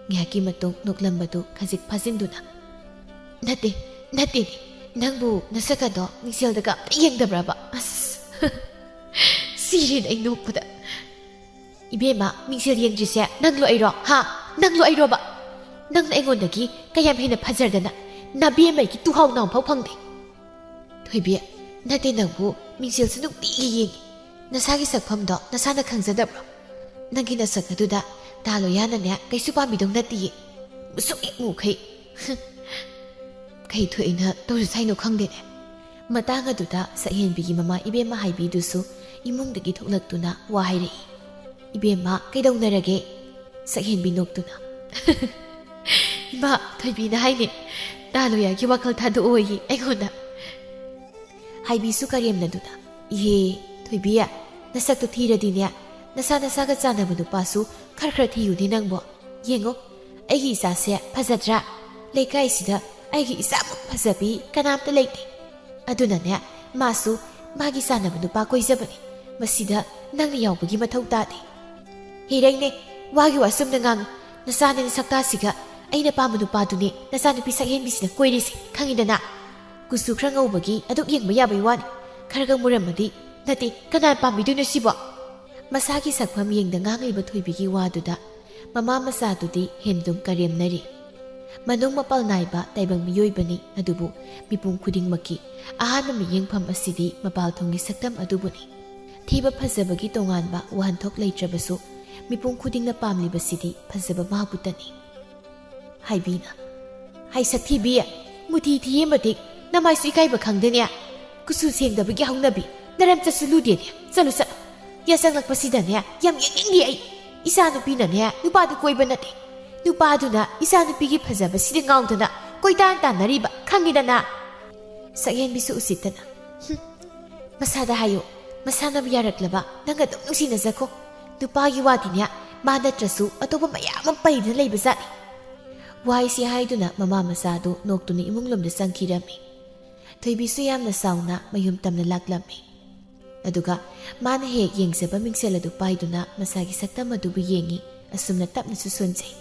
ꯉꯥꯏꯍꯥꯛꯀꯤ ꯃꯇꯨꯡ ꯅꯣꯛꯂꯝꯕꯗꯨ ꯈꯖꯤꯛ ꯐꯥꯖꯤꯟꯗꯨꯅ, "ꯅꯠꯇꯦ, ꯅꯠꯇꯦꯅꯦ, ꯅꯪꯕꯨ ꯅꯁꯛ ꯑꯗꯣ ꯃꯤꯡꯁꯦꯜꯗꯒ ꯑꯝꯇ ꯌꯦꯡꯗꯕ꯭ꯔꯕ? ꯑꯁ, ꯁꯤꯔꯦꯗ ꯑꯩ ꯅꯣꯛꯄꯗ꯫ ꯏꯕꯦꯝꯃ, ꯃꯤꯡꯁꯦꯜ ꯌꯦꯡꯗ꯭ꯔꯤꯁꯦ ꯅꯪꯂꯣ ꯑꯩꯔꯣ? ꯍꯥ? ꯅꯪꯂꯣ ꯑꯩꯔꯣꯕ? ꯅꯪꯅ ꯑꯩꯉꯣꯟꯗꯒꯤ ꯀꯌꯥꯝ ꯍꯦꯟꯅ ꯐꯖꯔꯗꯅ ꯅꯕꯦꯝꯃꯒꯤ ꯇꯨꯍꯥꯎ ꯅꯥꯎ ꯐꯥꯎ ꯐꯪꯗꯦ꯫" "ꯊꯣꯏꯕꯤ, ꯅꯠꯇꯦ, ꯅꯪꯕꯨ ꯃꯤꯡꯁꯦꯜꯁꯨ ꯅꯨꯡꯇꯤꯒꯤ ꯌꯦꯡꯉꯤ꯫ ꯅꯁꯥꯒꯤ ꯁꯛꯐꯝꯗꯣ ꯅꯁꯥꯅ ꯈꯪꯖꯗꯕ꯭ꯔꯣ? ꯅꯪꯒꯤ ꯅꯁꯛ ꯑꯗꯨꯗ ꯇꯥ ꯂꯣꯌꯥꯅꯅꯦ ꯀꯩꯁꯨ ꯄꯥꯝꯕꯤꯗꯧ ꯅꯠꯇꯤꯌꯦ꯫ ꯃꯨꯁꯨꯛ ꯍꯦꯛ ꯃꯨꯈꯩ꯫" ꯀꯩ ꯊꯣꯛꯏꯅ ꯇꯧꯔꯤꯁꯦ ꯍꯥꯏꯅꯣ ꯈꯪꯗꯦꯅꯦ꯫ ꯃꯇꯥꯡ ꯑꯗꯨꯗ ꯁꯛꯍꯦꯟꯕꯤꯒꯤ ꯃꯃꯥ ꯏꯕꯦꯝꯃ ꯍꯥꯏꯕꯤꯗꯨꯁꯨ ꯏꯃꯨꯡꯗꯒꯤ ꯊꯣꯛꯂꯛꯇꯨꯅ ꯋꯥ ꯍꯥꯏꯔꯛꯏ꯫ "ꯏꯕꯦꯝꯃ, ꯀꯩꯗꯧꯅꯔꯒꯦ?" ꯁꯛꯍꯦꯟꯕꯤ ꯅꯣꯛꯇꯨꯅ, ꯏꯃꯥ, ꯊꯣꯏꯕꯤꯅ ꯍꯥꯏꯅꯦ, ꯇꯥ ꯂꯣꯌꯥꯒꯤ ꯋꯥꯈꯜ ꯊꯥꯗꯣꯛꯑꯣꯌꯦ ꯑꯩꯉꯣꯟꯗ꯫ ꯍꯥꯏꯕꯤꯁꯨ ꯀꯔꯦꯝꯅꯗꯨꯅ, "ꯏꯍꯦ, ꯊꯣꯏꯕꯤ, ꯅꯁꯛꯇꯣ ꯊꯤꯔꯗꯤꯅꯦ, ꯅꯁꯥ ꯅꯁꯥꯒ ꯆꯥꯟꯅꯕ ꯅꯨꯄꯥꯁꯨ ꯈꯔ ꯈꯔ ꯊꯤꯌꯨꯅꯦ ꯅꯪꯕꯣ꯫ ꯌꯦꯡꯉꯣ, ꯑꯩꯒꯤ ꯏꯆꯥꯁꯦ ꯐꯖꯗ꯭ꯔꯥ? ꯂꯩꯀꯥꯏꯁꯤꯗ ꯑꯩꯒꯤ ꯏꯆꯥꯃꯨꯛ ꯐꯖꯕꯤ ꯀꯅꯥꯝꯇ ꯂꯩꯇꯦ꯫ ꯑꯗꯨꯅꯅꯦ, ꯃꯥꯁꯨ ꯃꯥꯒꯤ ꯆꯥꯟꯅꯕ ꯅꯨꯄꯥ ꯀꯣꯏꯖꯕꯅꯤ꯫ ꯃꯁꯤꯗ ꯅꯪꯅ ꯌꯥꯎꯕꯒꯤ ꯃꯊꯧ ꯇꯥꯗꯦ꯫" "ꯍꯦꯔꯩꯅꯦ, ꯋꯥꯒꯤ ꯋꯥ ꯆꯨꯝꯅ ꯉꯥꯡꯉꯨ꯫ ꯅꯆꯥꯅꯦ ꯅꯁꯛꯇꯥꯁꯤꯒ ꯑꯩꯅ ꯄꯥꯝꯕ ꯅꯨꯄꯥꯗꯨꯅꯦ ꯅꯆꯥꯅꯨꯄꯤ ꯁꯛꯍꯦꯟꯕꯤꯁꯤꯅ ꯀꯣꯏꯔꯤꯁꯦ, ꯈꯪꯉꯤꯗꯅ꯫ ꯀꯨꯆꯨ ꯈꯔ ꯉꯧꯕꯒꯤ ꯑꯗꯨꯛ ꯌꯦꯡꯕ ꯌꯥꯕꯩ ꯋꯥꯅꯤ꯫ ꯈꯔꯒ ꯃꯨꯔꯝꯃꯗꯤ, ꯅꯠꯇꯦ, ꯀꯅꯥꯅ ꯄꯥꯝꯕꯤꯗꯣꯏꯅꯣ ꯁꯤꯕꯣ?" ꯃꯁꯥꯒꯤ ꯁꯛꯐꯝ ꯌꯦꯡꯗ ꯉꯥꯡꯂꯤꯕ ꯊꯣꯏꯕꯤꯒꯤ ꯋꯥꯗꯨꯗ ꯃꯃꯥ ꯃꯆꯥꯗꯨꯗꯤ ꯍꯦꯟꯗꯨꯝ ꯀꯔꯦꯝꯅꯔꯤ꯫ ꯃꯅꯨꯡ ꯃꯄꯥꯜ ꯅꯥꯏꯕ ꯇꯥꯏꯕꯪ ꯃꯤꯑꯣꯏꯕꯅꯤ, ꯑꯗꯨꯕꯨ ꯃꯤꯄꯨꯝ ꯈꯨꯗꯤꯡꯃꯛꯀꯤ ꯑꯍꯥꯟꯕ ꯃꯤꯠꯌꯦꯡꯐꯝ ꯑꯁꯤꯗꯤ ꯃꯄꯥꯜ ꯊꯣꯡꯒꯤ ꯁꯛꯇꯝ ꯑꯗꯨꯕꯨꯅꯤ꯫ ꯊꯤꯕ ꯐꯖꯕꯒꯤ ꯇꯣꯉꯥꯟꯕ ꯋꯥꯍꯟꯊꯣꯛ ꯂꯩꯇ꯭ꯔꯕꯁꯨ, ꯃꯤꯄꯨꯝ ꯈꯨꯗꯤꯡꯅ ꯄꯥꯝꯂꯤꯕꯁꯤꯗꯤ ꯐꯖꯕ ꯃꯥꯕꯨꯇꯅꯤ꯫ ꯍꯥꯏꯕꯤꯅ, "ꯍꯥꯏ ꯁꯛꯊꯤꯕꯤ, ꯃꯨꯊꯤ ꯊꯤꯌꯦ ꯃꯇꯤꯛ, ꯅꯃꯥꯏꯁꯨ ꯏꯀꯥꯏꯕ ꯈꯪꯗꯦꯅꯦ꯫ ꯀꯨꯆꯨ ꯁꯦꯡꯗꯕꯒꯤ ꯍꯧꯅꯕꯤ, ꯅꯔꯝ ꯆꯠꯁꯨ ꯂꯨꯗꯦꯅꯦ꯫ ꯆꯠꯂꯨ ꯆꯠꯂꯨ꯫ ꯌꯥꯆꯪꯂꯛꯄꯁꯤꯗꯅꯦ ꯌꯥꯝ ꯌꯦꯡꯅꯤꯡꯗꯦ ꯑꯩ꯫ ꯏꯆꯥꯅꯨꯄꯤꯅꯅꯦ ꯅꯨꯄꯥꯗꯨ ꯀꯣꯏꯕ ꯅꯠꯇꯦ꯫ ꯅꯨꯄꯥꯗꯨꯅ ꯏꯆꯥꯅꯨꯄꯤꯒꯤ ꯐꯖꯕꯁꯤꯗ ꯉꯥꯎꯗꯅ ꯀꯣꯏꯇꯥꯟ ꯇꯥꯟꯅꯔꯤꯕ, ꯈꯪꯉꯤꯗꯅ꯫" ꯁꯛꯍꯦꯟꯕꯤꯁꯨ ꯎꯁꯤꯠꯇꯅ, "ꯍꯨꯝ, ꯃꯁꯥꯗ ꯍꯥꯏꯌꯨ, ꯃꯁꯥꯅꯕꯨ ꯌꯥꯔꯛꯂꯕ ꯅꯪ ꯑꯗꯨꯝ ꯅꯨꯡꯁꯤꯅꯖꯈꯣ꯫ ꯅꯨꯄꯥꯒꯤ ꯋꯥꯗꯤꯅꯦ, ꯃꯥ ꯅꯠꯇ꯭ꯔꯁꯨ ꯑꯇꯣꯞꯄ ꯃꯌꯥꯝ ꯑꯃ ꯄꯩꯗꯨꯅ ꯂꯩꯕꯖꯥꯠꯅꯤ꯫" ꯋꯥꯍꯩꯁꯤ ꯍꯥꯏꯗꯨꯅ ꯃꯃꯥ ꯃꯆꯥꯗꯨ ꯅꯣꯛꯇꯨꯅ ꯏꯃꯨꯡ ꯂꯣꯝꯗ ꯆꯪꯈꯤꯔꯝꯃꯤ꯫ ꯊꯣꯏꯕꯤꯁꯨ ꯌꯥꯝꯅ ꯁꯥꯎꯅ ꯃꯌꯨꯝ ꯇꯝꯅ ꯂꯥꯛꯂꯝꯃꯤ꯫ ꯑꯗꯨꯒ ꯃꯥꯅ ꯍꯦꯛ ꯌꯦꯡꯖꯕ ꯃꯤꯡꯁꯦꯜ ꯑꯗꯨ ꯄꯥꯏꯗꯨꯅ ꯃꯁꯥꯒꯤ ꯁꯛꯇꯝ ꯑꯗꯨꯕꯨ ꯌꯦꯡꯉꯤ, ꯑꯁꯨꯝꯅ ꯇꯞꯅꯁꯨ ꯁꯣꯟꯖꯩ꯫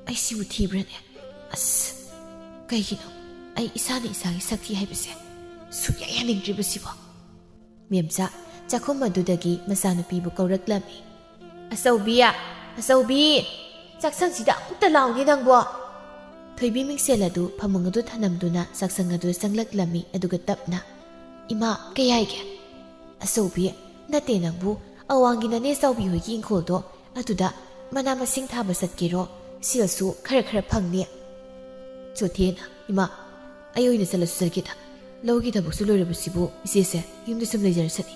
"ꯑꯩꯁꯤꯕꯨ ꯊꯤꯕ꯭ꯔꯅꯦ? ꯑꯁ, ꯀꯩꯒꯤꯅꯣ ꯑꯩ ꯏꯁꯥꯅ ꯏꯁꯥꯒꯤ ꯁꯛꯊꯤ ꯍꯥꯏꯕꯁꯦ ꯁꯨꯛꯌꯥ ꯌꯥꯅꯤꯡꯗ꯭ꯔꯤꯕꯁꯤꯕꯣ?" ꯃꯦꯝꯆꯥ ꯆꯥꯛꯈꯨꯝ ꯑꯗꯨꯗꯒꯤ ꯃꯆꯥꯅꯨꯄꯤꯕꯨ ꯀꯧꯔꯛꯂꯝꯃꯤ꯫ "ꯑꯆꯧꯕꯤ, ꯑꯆꯧꯕꯤ, ꯆꯥꯛꯁꯪꯁꯤꯗ ꯑꯃꯨꯛꯇ ꯂꯥꯎꯅꯦ ꯅꯪꯕꯣ!" ꯊꯣꯏꯕꯤ ꯃꯤꯡꯁꯦꯜ ꯑꯗꯨ ꯐꯃꯨꯡ ꯑꯗꯨ ꯊꯅꯝꯗꯨꯅ ꯆꯥꯛꯁꯪ ꯑꯗꯨꯗ ꯆꯪꯂꯛꯂꯝꯃꯤ, ꯑꯗꯨꯒ ꯇꯞꯅ, "ꯏꯃꯥ, ꯀꯩ ꯍꯥꯏꯒꯦ?" "ꯑꯆꯧꯕꯤ, ꯅꯠꯇꯦ ꯅꯪꯕꯨ, ꯑꯋꯥꯡꯒꯤ ꯅꯅꯦ ꯆꯥꯎꯕꯤ ꯍꯣꯏꯒꯤ ꯏꯪꯈꯣꯜꯗꯣ, ꯑꯗꯨꯗ ꯃꯅꯥ ꯃꯁꯤꯡ ꯊꯥꯕ ꯆꯠꯀꯦꯔꯣ? ꯁꯦꯜꯁꯨ ꯈꯔ ꯈꯔ ꯐꯪꯅꯤ꯫" ꯆꯣꯊꯦꯅ, "ꯏꯃꯥ, ꯑꯩ ꯑꯣꯏꯅ ꯆꯠꯂꯁꯨ ꯆꯠꯀꯦꯗ꯫ ꯂꯧꯒꯤ ꯊꯕꯛꯁꯨ ꯂꯣꯏꯔꯕꯁꯤꯕꯨ ꯏꯆꯦꯁꯦ ꯌꯨꯝꯗ ꯁꯨꯝ ꯂꯩꯖꯔꯁꯅꯤ꯫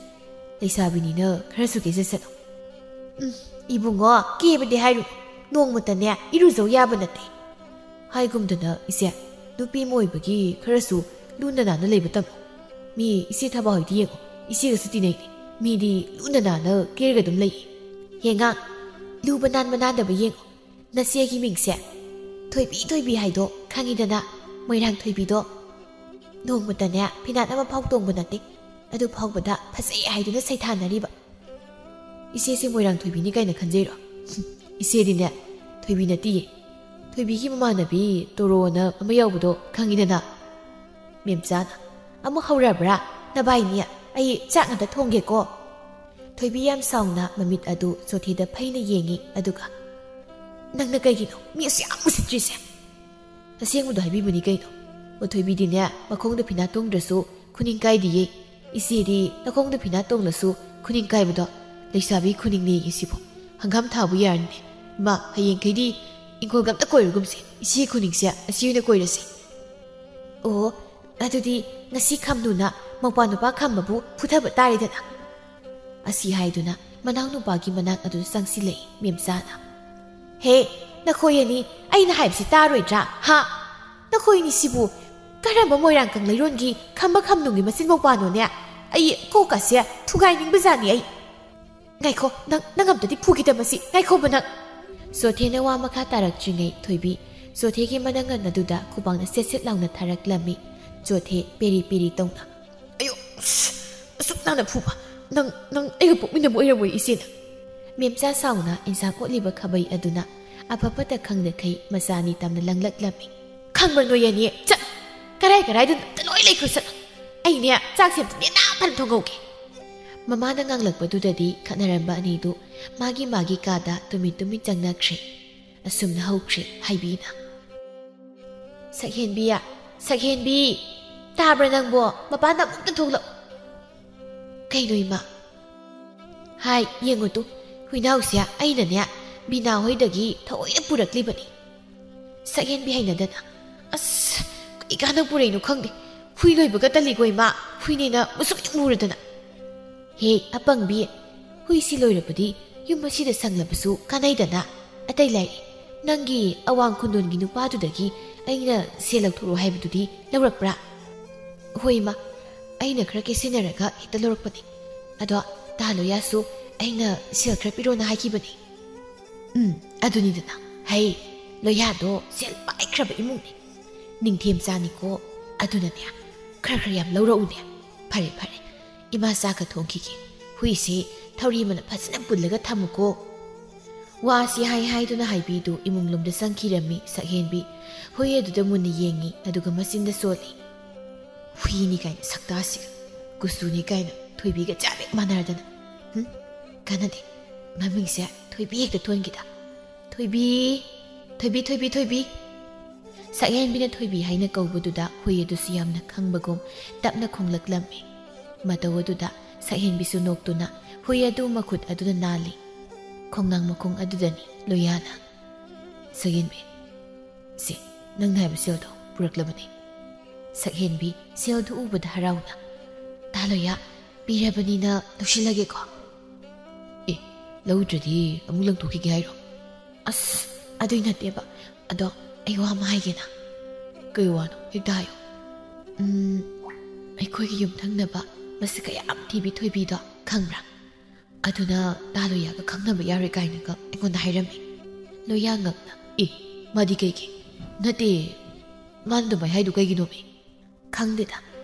ꯂꯩꯁꯥꯕꯤꯅꯤꯅ ꯈꯔꯁꯨ ꯀꯦꯖꯁꯅꯨ꯫" "ꯎꯝ, ꯏꯕꯨꯡꯉꯣ, ꯀꯦꯕꯗꯤ ꯍꯥꯏꯔꯨ, ꯅꯣꯡꯃꯇꯅꯦ ꯏꯔꯨꯖꯧ ꯌꯥꯕ ꯅꯠꯇꯦ꯫" ꯍꯥꯏꯒꯨꯝꯗꯅ ꯏꯆꯦ, ꯅꯨꯄꯤ ꯑꯃ ꯑꯣꯏꯕꯒꯤ ꯈꯔꯁꯨ ꯂꯨꯅ ꯅꯥꯟꯅ ꯂꯩꯕ ꯇꯝꯃꯨ꯫ ꯃꯤ ꯏꯆꯦ ꯊꯕꯥ ꯍꯣꯏꯗꯤ ꯌꯦꯡꯉꯣ, ꯏꯆꯦꯒꯁꯨ ꯇꯤꯟꯅꯩꯅꯤ꯫ ꯃꯤꯗꯤ ꯂꯨꯅ ꯅꯥꯟꯅ ꯀꯦꯔꯒ ꯑꯗꯨꯝ ꯂꯩ꯫ ꯍꯦꯉꯥꯡ, ꯂꯨꯕ ꯅꯥꯟꯕ ꯅꯥꯟꯗꯕ ꯌꯦꯡꯉꯣ꯫ ꯅꯆꯦꯒꯤ ꯃꯤꯡꯁꯦ ꯊꯣꯏꯕꯤ ꯊꯣꯏꯕꯤ ꯍꯥꯏꯗꯣ ꯈꯪꯉꯤꯗꯅ, ꯃꯣꯏꯔꯥꯡ ꯊꯣꯏꯕꯤꯗꯣ꯫ ꯅꯣꯡꯃꯇꯅꯦ ꯐꯤꯅꯥꯠ ꯑꯃ ꯐꯥꯎ ꯇꯣꯡꯕ ꯅꯠꯇꯦ꯫ ꯑꯗꯨ ꯐꯥꯎꯕꯗ ꯐꯖꯩ ꯍꯥꯏꯗꯨꯅ ꯁꯩꯊꯥꯅꯔꯤꯕ꯫ ꯏꯆꯦꯁꯦ ꯃꯣꯏꯔꯥꯡ ꯊꯣꯏꯕꯤꯅꯤ ꯀꯥꯏꯅ ꯈꯟꯖꯩꯔꯣ? ꯏꯆꯦꯗꯤꯅꯦ ꯊꯣꯏꯕꯤ ꯅꯠꯇꯤꯌꯦ꯫ ꯊꯣꯏꯕꯤꯒꯤ ꯃꯃꯥꯟꯅꯕꯤ ꯇꯣꯔꯣꯅ ꯑꯃ ꯌꯥꯎꯕꯗꯣ ꯈꯪꯉꯤꯗꯅ? ꯃꯦꯝꯆꯥꯅ, "ꯑꯃꯨꯛ ꯍꯧꯔꯕ꯭ꯔꯥ ꯅꯕꯥꯏꯅꯤ? ꯑꯩ ꯆꯥꯛ ꯉꯥꯛꯇ ꯊꯣꯡꯒꯦꯀꯣ꯫" ꯊꯣꯏꯕꯤ ꯌꯥꯝ ꯁꯥꯎꯅ ꯃꯃꯤꯠ ꯑꯗꯨ ꯆꯣꯊꯦꯗ ꯐꯩꯅ ꯌꯦꯡꯉꯤ, ꯑꯗꯨꯒ, "ꯅꯪꯅ ꯀꯩꯒꯤꯅꯣ ꯃꯤ ꯑꯁꯨꯛ ꯌꯥꯝ ꯎꯁꯤꯠꯇ꯭ꯔꯤꯁꯦ?" ꯑꯁꯦꯡꯕꯗꯣ ꯍꯥꯏꯕꯤꯕꯅꯤ ꯀꯩꯅꯣ꯫ ꯃꯊꯣꯏꯕꯤꯗꯤꯅꯦ ꯃꯈꯣꯡꯗ ꯐꯤꯅꯥ ꯇꯣꯡꯗ꯭ꯔꯁꯨ ꯈꯨꯅꯤꯡ ꯀꯥꯏꯗꯤꯌꯦ꯫ ꯏꯆꯦꯗꯤ ꯅꯈꯣꯡꯗ ꯐꯤꯅꯥ ꯇꯣꯡꯂꯁꯨ ꯈꯨꯅꯤꯡ ꯀꯥꯏꯕꯗꯣ꯫ ꯂꯩꯁꯥꯕꯤ ꯈꯨꯅꯤꯡꯅꯦꯌꯦ ꯁꯤꯕꯨ꯫ ꯍꯪꯒꯥꯝ ꯊꯥꯕꯨ ꯌꯥꯔꯅꯤꯅꯦ꯫ ꯏꯃꯥ, ꯍꯌꯦꯡꯈꯩꯗꯤ ꯏꯪꯈꯣꯜꯒ ꯑꯝꯇ ꯀꯣꯏꯔꯨꯒꯨꯝꯁꯦ꯫ ꯏꯆꯦ ꯈꯨꯅꯤꯡꯁꯦ ꯑꯁꯤ ꯑꯣꯏꯅ ꯀꯣꯏꯔꯁꯦ꯫ ꯑꯣ, ꯑꯗꯨꯗꯤ ꯉꯁꯤ ꯈꯝꯅꯨꯅ ꯃꯧꯄꯥ ꯅꯨꯄꯥ ꯈꯝꯕꯕꯨ ꯐꯨꯊꯕ ꯇꯥꯔꯦꯗꯅ꯫ ꯑꯁꯤ ꯍꯥꯏꯗꯨꯅ ꯃꯅꯥꯎꯅꯨꯄꯥꯒꯤ ꯃꯅꯥꯛ ꯑꯗꯨ ꯆꯪꯁꯤꯜꯂꯛꯏ ꯃꯦꯝꯆꯥꯅ꯫ "ꯍꯦ, ꯅꯈꯣꯏ ꯑꯅꯤ ꯑꯩꯅ ꯍꯥꯏꯕꯁꯤ ꯇꯥꯔꯣꯏꯗ꯭ꯔꯥ? ꯍꯥ? ꯅꯈꯣꯏ ꯑꯅꯤꯁꯤꯕꯨ ꯀꯔꯝꯕ ꯃꯣꯏꯔꯥꯡ ꯀꯪꯂꯩꯔꯣꯟꯒꯤ ꯈꯝꯕ ꯈꯝꯅꯨꯒꯤ ꯃꯆꯤꯟ ꯃꯧꯄꯥꯅꯣꯅꯦ? ꯑꯩ ꯀꯣꯛꯀꯁꯦ ꯊꯨꯒꯥꯏꯅꯤꯡꯕꯖꯥꯠꯅꯤ ꯑꯩ꯫ ꯉꯥꯏꯈꯣ, ꯅꯪ, ꯅꯪ ꯑꯝꯇꯗꯤ ꯐꯨꯈꯤꯗ ꯃꯁꯤ꯫ ꯉꯥꯏꯈꯣꯕ ꯅꯪ꯫" ꯆꯣꯊꯦꯅ ꯋꯥ ꯃꯈꯥ ꯇꯥꯔꯛꯇ꯭ꯔꯤꯉꯩ ꯊꯣꯏꯕꯤ ꯆꯣꯊꯦꯒꯤ ꯃꯅꯪꯒꯟ ꯑꯗꯨꯗ ꯈꯨꯕꯥꯛꯅ ꯁꯦꯠ ꯁꯦꯠ ꯂꯥꯎꯅ ꯊꯥꯔꯛꯂꯝꯃꯤ꯫ ꯆꯣꯊꯦ ꯄꯦꯔꯤ ꯄꯦꯔꯤ ꯇꯧꯅ꯫ "ꯑꯌꯣ! ꯑꯁ! ꯑꯁꯨꯛ ꯅꯥꯟꯅ ꯐꯨꯕ! ꯅꯪ, ꯅꯪ ꯑꯩꯒ ꯄꯣꯛꯃꯤꯟꯅꯕ ꯑꯣꯏꯔꯝꯃꯣꯏ ꯏꯆꯦꯅ!" ꯃꯦꯝꯆꯥ ꯁꯥꯎꯅ ꯏꯟꯁꯥꯡ ꯑꯣꯠꯂꯤꯕ ꯈꯥꯕꯩ ꯑꯗꯨꯅ ꯑꯐ ꯐꯠꯇ ꯈꯪꯗꯈꯩ ꯃꯆꯥ ꯑꯅꯤ ꯇꯝꯅ ꯂꯪꯂꯛꯂꯝꯃꯤ꯫ "ꯈꯪꯕ꯭ꯔꯥ ꯅꯣꯏ ꯑꯅꯤ? ꯆꯠ! ꯀꯔꯥꯏ ꯀꯔꯥꯏꯗꯅꯣ ꯑꯝꯇ ꯂꯣꯏ ꯂꯩꯈ꯭ꯔꯣ ꯆꯠ! ꯑꯩꯅꯦ ꯆꯥꯛꯁꯦ ꯑꯝꯇ ꯅꯦꯅꯥ ꯇꯥꯅ ꯊꯣꯡꯍꯧꯒꯦ!" ꯃꯃꯥꯅ ꯉꯥꯡꯂꯛꯄꯗꯨꯗꯗꯤ ꯈꯠꯅꯔꯝꯕ ꯑꯅꯤꯗꯨ ꯃꯥꯒꯤ ꯃꯥꯒꯤ ꯀꯥꯗ ꯇꯨꯃꯤꯟ ꯇꯨꯃꯤꯟ ꯆꯪꯅꯈ꯭ꯔꯦ꯫ ꯑꯁꯨꯝꯅ ꯍꯧꯈ꯭ꯔꯦ ꯍꯥꯏꯕꯤꯅ꯫ "ꯁꯛꯍꯦꯟꯕꯤ, ꯁꯛꯍꯦꯟꯕꯤ, ꯇꯥꯕ꯭ꯔꯥ ꯅꯪꯕꯣ? ꯃꯄꯥꯟꯗ ꯑꯃꯨꯛꯇ ꯊꯣꯛꯂꯛꯎ꯫" "ꯀꯩꯅꯣ ꯏꯃꯥ?" "ꯍꯥꯏ, ꯌꯦꯡꯉꯨ ꯇꯨ, ꯍꯨꯏꯅꯥꯎꯁꯦ ꯑꯩꯅꯅꯦ ꯕꯤꯅꯥ ꯍꯣꯏꯗꯒꯤ ꯊꯑꯣꯏꯅ ꯄꯨꯔꯛꯂꯤꯕꯅꯤ꯫" ꯁꯛꯍꯦꯟꯕꯤ ꯍꯩꯅꯗꯅ, "ꯑꯁ, ꯀꯩ ꯀꯥꯟꯗ ꯄꯨꯔꯛꯏꯅꯣ ꯈꯪꯗꯦ꯫ ꯍꯨꯏ ꯂꯣꯏꯕꯒ ꯇꯜꯂꯤꯀꯣ ꯏꯃꯥ, ꯍꯨꯏꯅꯦꯅ ꯃꯁꯛ ꯍꯦꯛ ꯃꯨꯔꯗꯅ꯫" "ꯍꯦ ꯑꯄꯪꯕꯤ, ꯍꯨꯏꯁꯤ ꯂꯣꯏꯔꯕꯗꯤ ꯌꯨꯝ ꯑꯁꯤꯗ ꯁꯪꯂꯕꯁꯨ ꯀꯥꯟꯅꯩꯗꯅ꯫ ꯑꯇꯩ ꯂꯥꯏꯔꯤ, "ꯅꯪꯒꯤ ꯑꯋꯥꯡ ꯈꯨꯟꯗꯣꯟꯒꯤ ꯅꯨꯄꯥꯗꯨꯗꯒꯤ ꯑꯩꯅ ꯁꯦꯜ ꯂꯧꯊꯣꯔꯛꯑꯣ ꯍꯥꯏꯕꯗꯨꯗꯤ ꯂꯧꯔꯛꯄ꯭ꯔꯥ?" "ꯍꯣꯏ, ꯏꯃꯥ, ꯑꯩꯅ ꯈꯔ ꯀꯦꯁꯤꯟꯅꯔꯒ ꯍꯦꯛꯇ ꯂꯧꯔꯛꯄꯅꯤ꯫ ꯑꯗꯣ ꯇꯥ ꯂꯣꯌꯥꯁꯨ ꯑꯩꯅ ꯁꯦꯜ ꯈꯔ ꯄꯤꯔꯣꯅ ꯍꯥꯏꯈꯤꯕꯅꯤ꯫" "ꯎꯝ, ꯑꯗꯨꯅꯤꯗꯅ꯫ ꯍꯩ, ꯂꯣꯌꯥꯗꯣ ꯁꯦꯜ ꯄꯥꯏꯈ꯭ꯔꯕ ꯏꯃꯨꯡꯅꯤ꯫ ꯅꯤꯡꯊꯦꯝ ꯆꯥꯅꯤꯀꯣ꯫ ꯑꯗꯨꯅꯅꯦ, ꯈꯔ ꯈꯔ ꯌꯥꯝ ꯂꯧꯔꯛꯎꯅꯦ꯫" "ꯐꯔꯦ, ꯐꯔꯦ꯫ ꯏꯃꯥ ꯆꯥꯛꯀ ꯊꯣꯡꯈꯤꯒꯦ꯫ ꯍꯨꯏꯁꯦ ꯊꯧꯔꯤ ꯑꯃꯅ ꯐꯖꯅ ꯄꯨꯜꯂꯒ ꯊꯝꯃꯨꯀꯣ꯫" ꯋꯥꯁꯤ ꯍꯥꯏ ꯍꯥꯏꯗꯨꯅ ꯍꯥꯏꯕꯤꯗꯨ ꯏꯃꯨꯡꯂꯣꯝꯗ ꯆꯪꯈꯤꯔꯝꯃꯤ ꯁꯛꯍꯦꯟꯕꯤ꯫ ꯍꯨꯏ ꯑꯗꯨꯗ ꯃꯨꯟꯅ ꯌꯦꯡꯉꯤ, ꯑꯗꯨꯒ ꯃꯆꯤꯟꯗ ꯁꯣꯜꯂꯤ꯫ "ꯍꯨꯏꯅꯤ ꯀꯥꯏꯅ ꯁꯛꯇꯥꯁꯤꯒ, ꯀꯨꯆꯨꯅꯤ ꯀꯥꯏꯅ ꯊꯣꯏꯕꯤꯒ ꯆꯞ ꯍꯦꯛ ꯃꯥꯟꯅꯔꯗꯅ꯫ ꯍꯨꯝ, ꯀꯥꯟꯅꯗꯦ꯫ ꯃꯃꯤꯡꯁꯦ ꯊꯣꯏꯕꯤ ꯍꯦꯛꯇ ꯊꯣꯟꯈꯤꯗ꯫ ꯊꯣꯏꯕꯤ, ꯊꯣꯏꯕꯤ, ꯊꯣꯏꯕꯤ, ꯊꯣꯏꯕꯤ꯫" ꯁꯛꯍꯦꯟꯕꯤꯅ ꯊꯣꯏꯕꯤ ꯍꯥꯏꯅ ꯀꯧꯕꯗꯨꯗ ꯍꯨꯏ ꯑꯗꯨꯁꯨ ꯌꯥꯝꯅ ꯈꯪꯕꯒꯨꯝ ꯇꯞꯅ ꯈꯣꯡꯂꯛꯂꯝꯃꯤ꯫ ꯃꯇꯧ ꯑꯗꯨꯗ ꯁꯛꯍꯦꯟꯕꯤꯁꯨ ꯅꯣꯛꯇꯨꯅ ꯍꯨꯏ ꯑꯗꯨ ꯃꯈꯨꯠ ꯑꯗꯨꯅ ꯅꯥꯜꯂꯤ꯫ ꯈꯣꯡꯅꯥꯡ ꯃꯈꯣꯡ ꯑꯗꯨꯗꯅꯤ ꯂꯣꯌꯥꯅ꯫ "ꯁꯛꯍꯦꯟꯕꯤ, ꯁꯦ, ꯅꯪꯅ ꯍꯥꯏꯕ ꯁꯦꯜꯗꯣ ꯄꯨꯔꯛꯂꯕꯅꯤ꯫" ꯁꯛꯍꯦꯟꯕꯤ ꯁꯦꯜꯗꯨ ꯎꯕꯗ ꯍꯔꯥꯎꯅ, "ꯇꯥ ꯂꯣꯌꯥ, ꯄꯤꯔꯕꯅꯤꯅ ꯂꯧꯁꯤꯜꯂꯒꯦꯀꯣ꯫" "ꯑꯦ, ꯂꯧꯗ꯭ꯔꯗꯤ ꯑꯃꯨꯛ ꯂꯪꯊꯣꯛꯈꯤꯒꯦ ꯍꯥꯏꯔꯣ?" "ꯑꯁ, ꯑꯗꯨꯏ ꯅꯠꯇꯦꯕ꯫ ꯑꯗꯣ ꯑꯩ ꯋꯥ ꯑꯃ ꯍꯥꯏꯒꯦꯅ꯫" "ꯀꯩ ꯋꯥꯅꯣ? ꯍꯦꯛꯇ ꯍꯥꯏꯌꯣ꯫" "ꯎꯝ, ꯑꯩꯈꯣꯏꯒꯤ ꯌꯨꯝꯊꯪꯅꯕ ꯃꯁꯛ ꯀꯌꯥꯝ ꯊꯤꯕꯤ ꯊꯣꯏꯕꯤꯗꯣ ꯈꯪꯕ꯭ꯔꯥ? ꯑꯗꯨꯅ ꯇꯥ ꯂꯣꯌꯥꯒ ꯈꯪꯅꯕ ꯌꯥꯔꯣꯏ ꯀꯥꯏꯅꯒ ꯑꯩꯉꯣꯟꯗ ꯍꯥꯏꯔꯝꯃꯤ꯫" ꯂꯣꯌꯥ ꯉꯛꯅ, "ꯑꯦ, ꯃꯥꯗꯤ ꯀꯩꯒꯤ? ꯅꯠꯇꯦ, ꯃꯥꯅ ꯑꯗꯨꯃꯥꯏ ꯍꯥꯏꯗꯨ ꯀꯩꯒꯤꯅꯣꯃꯤ?" "ꯈꯪꯗꯦꯗ,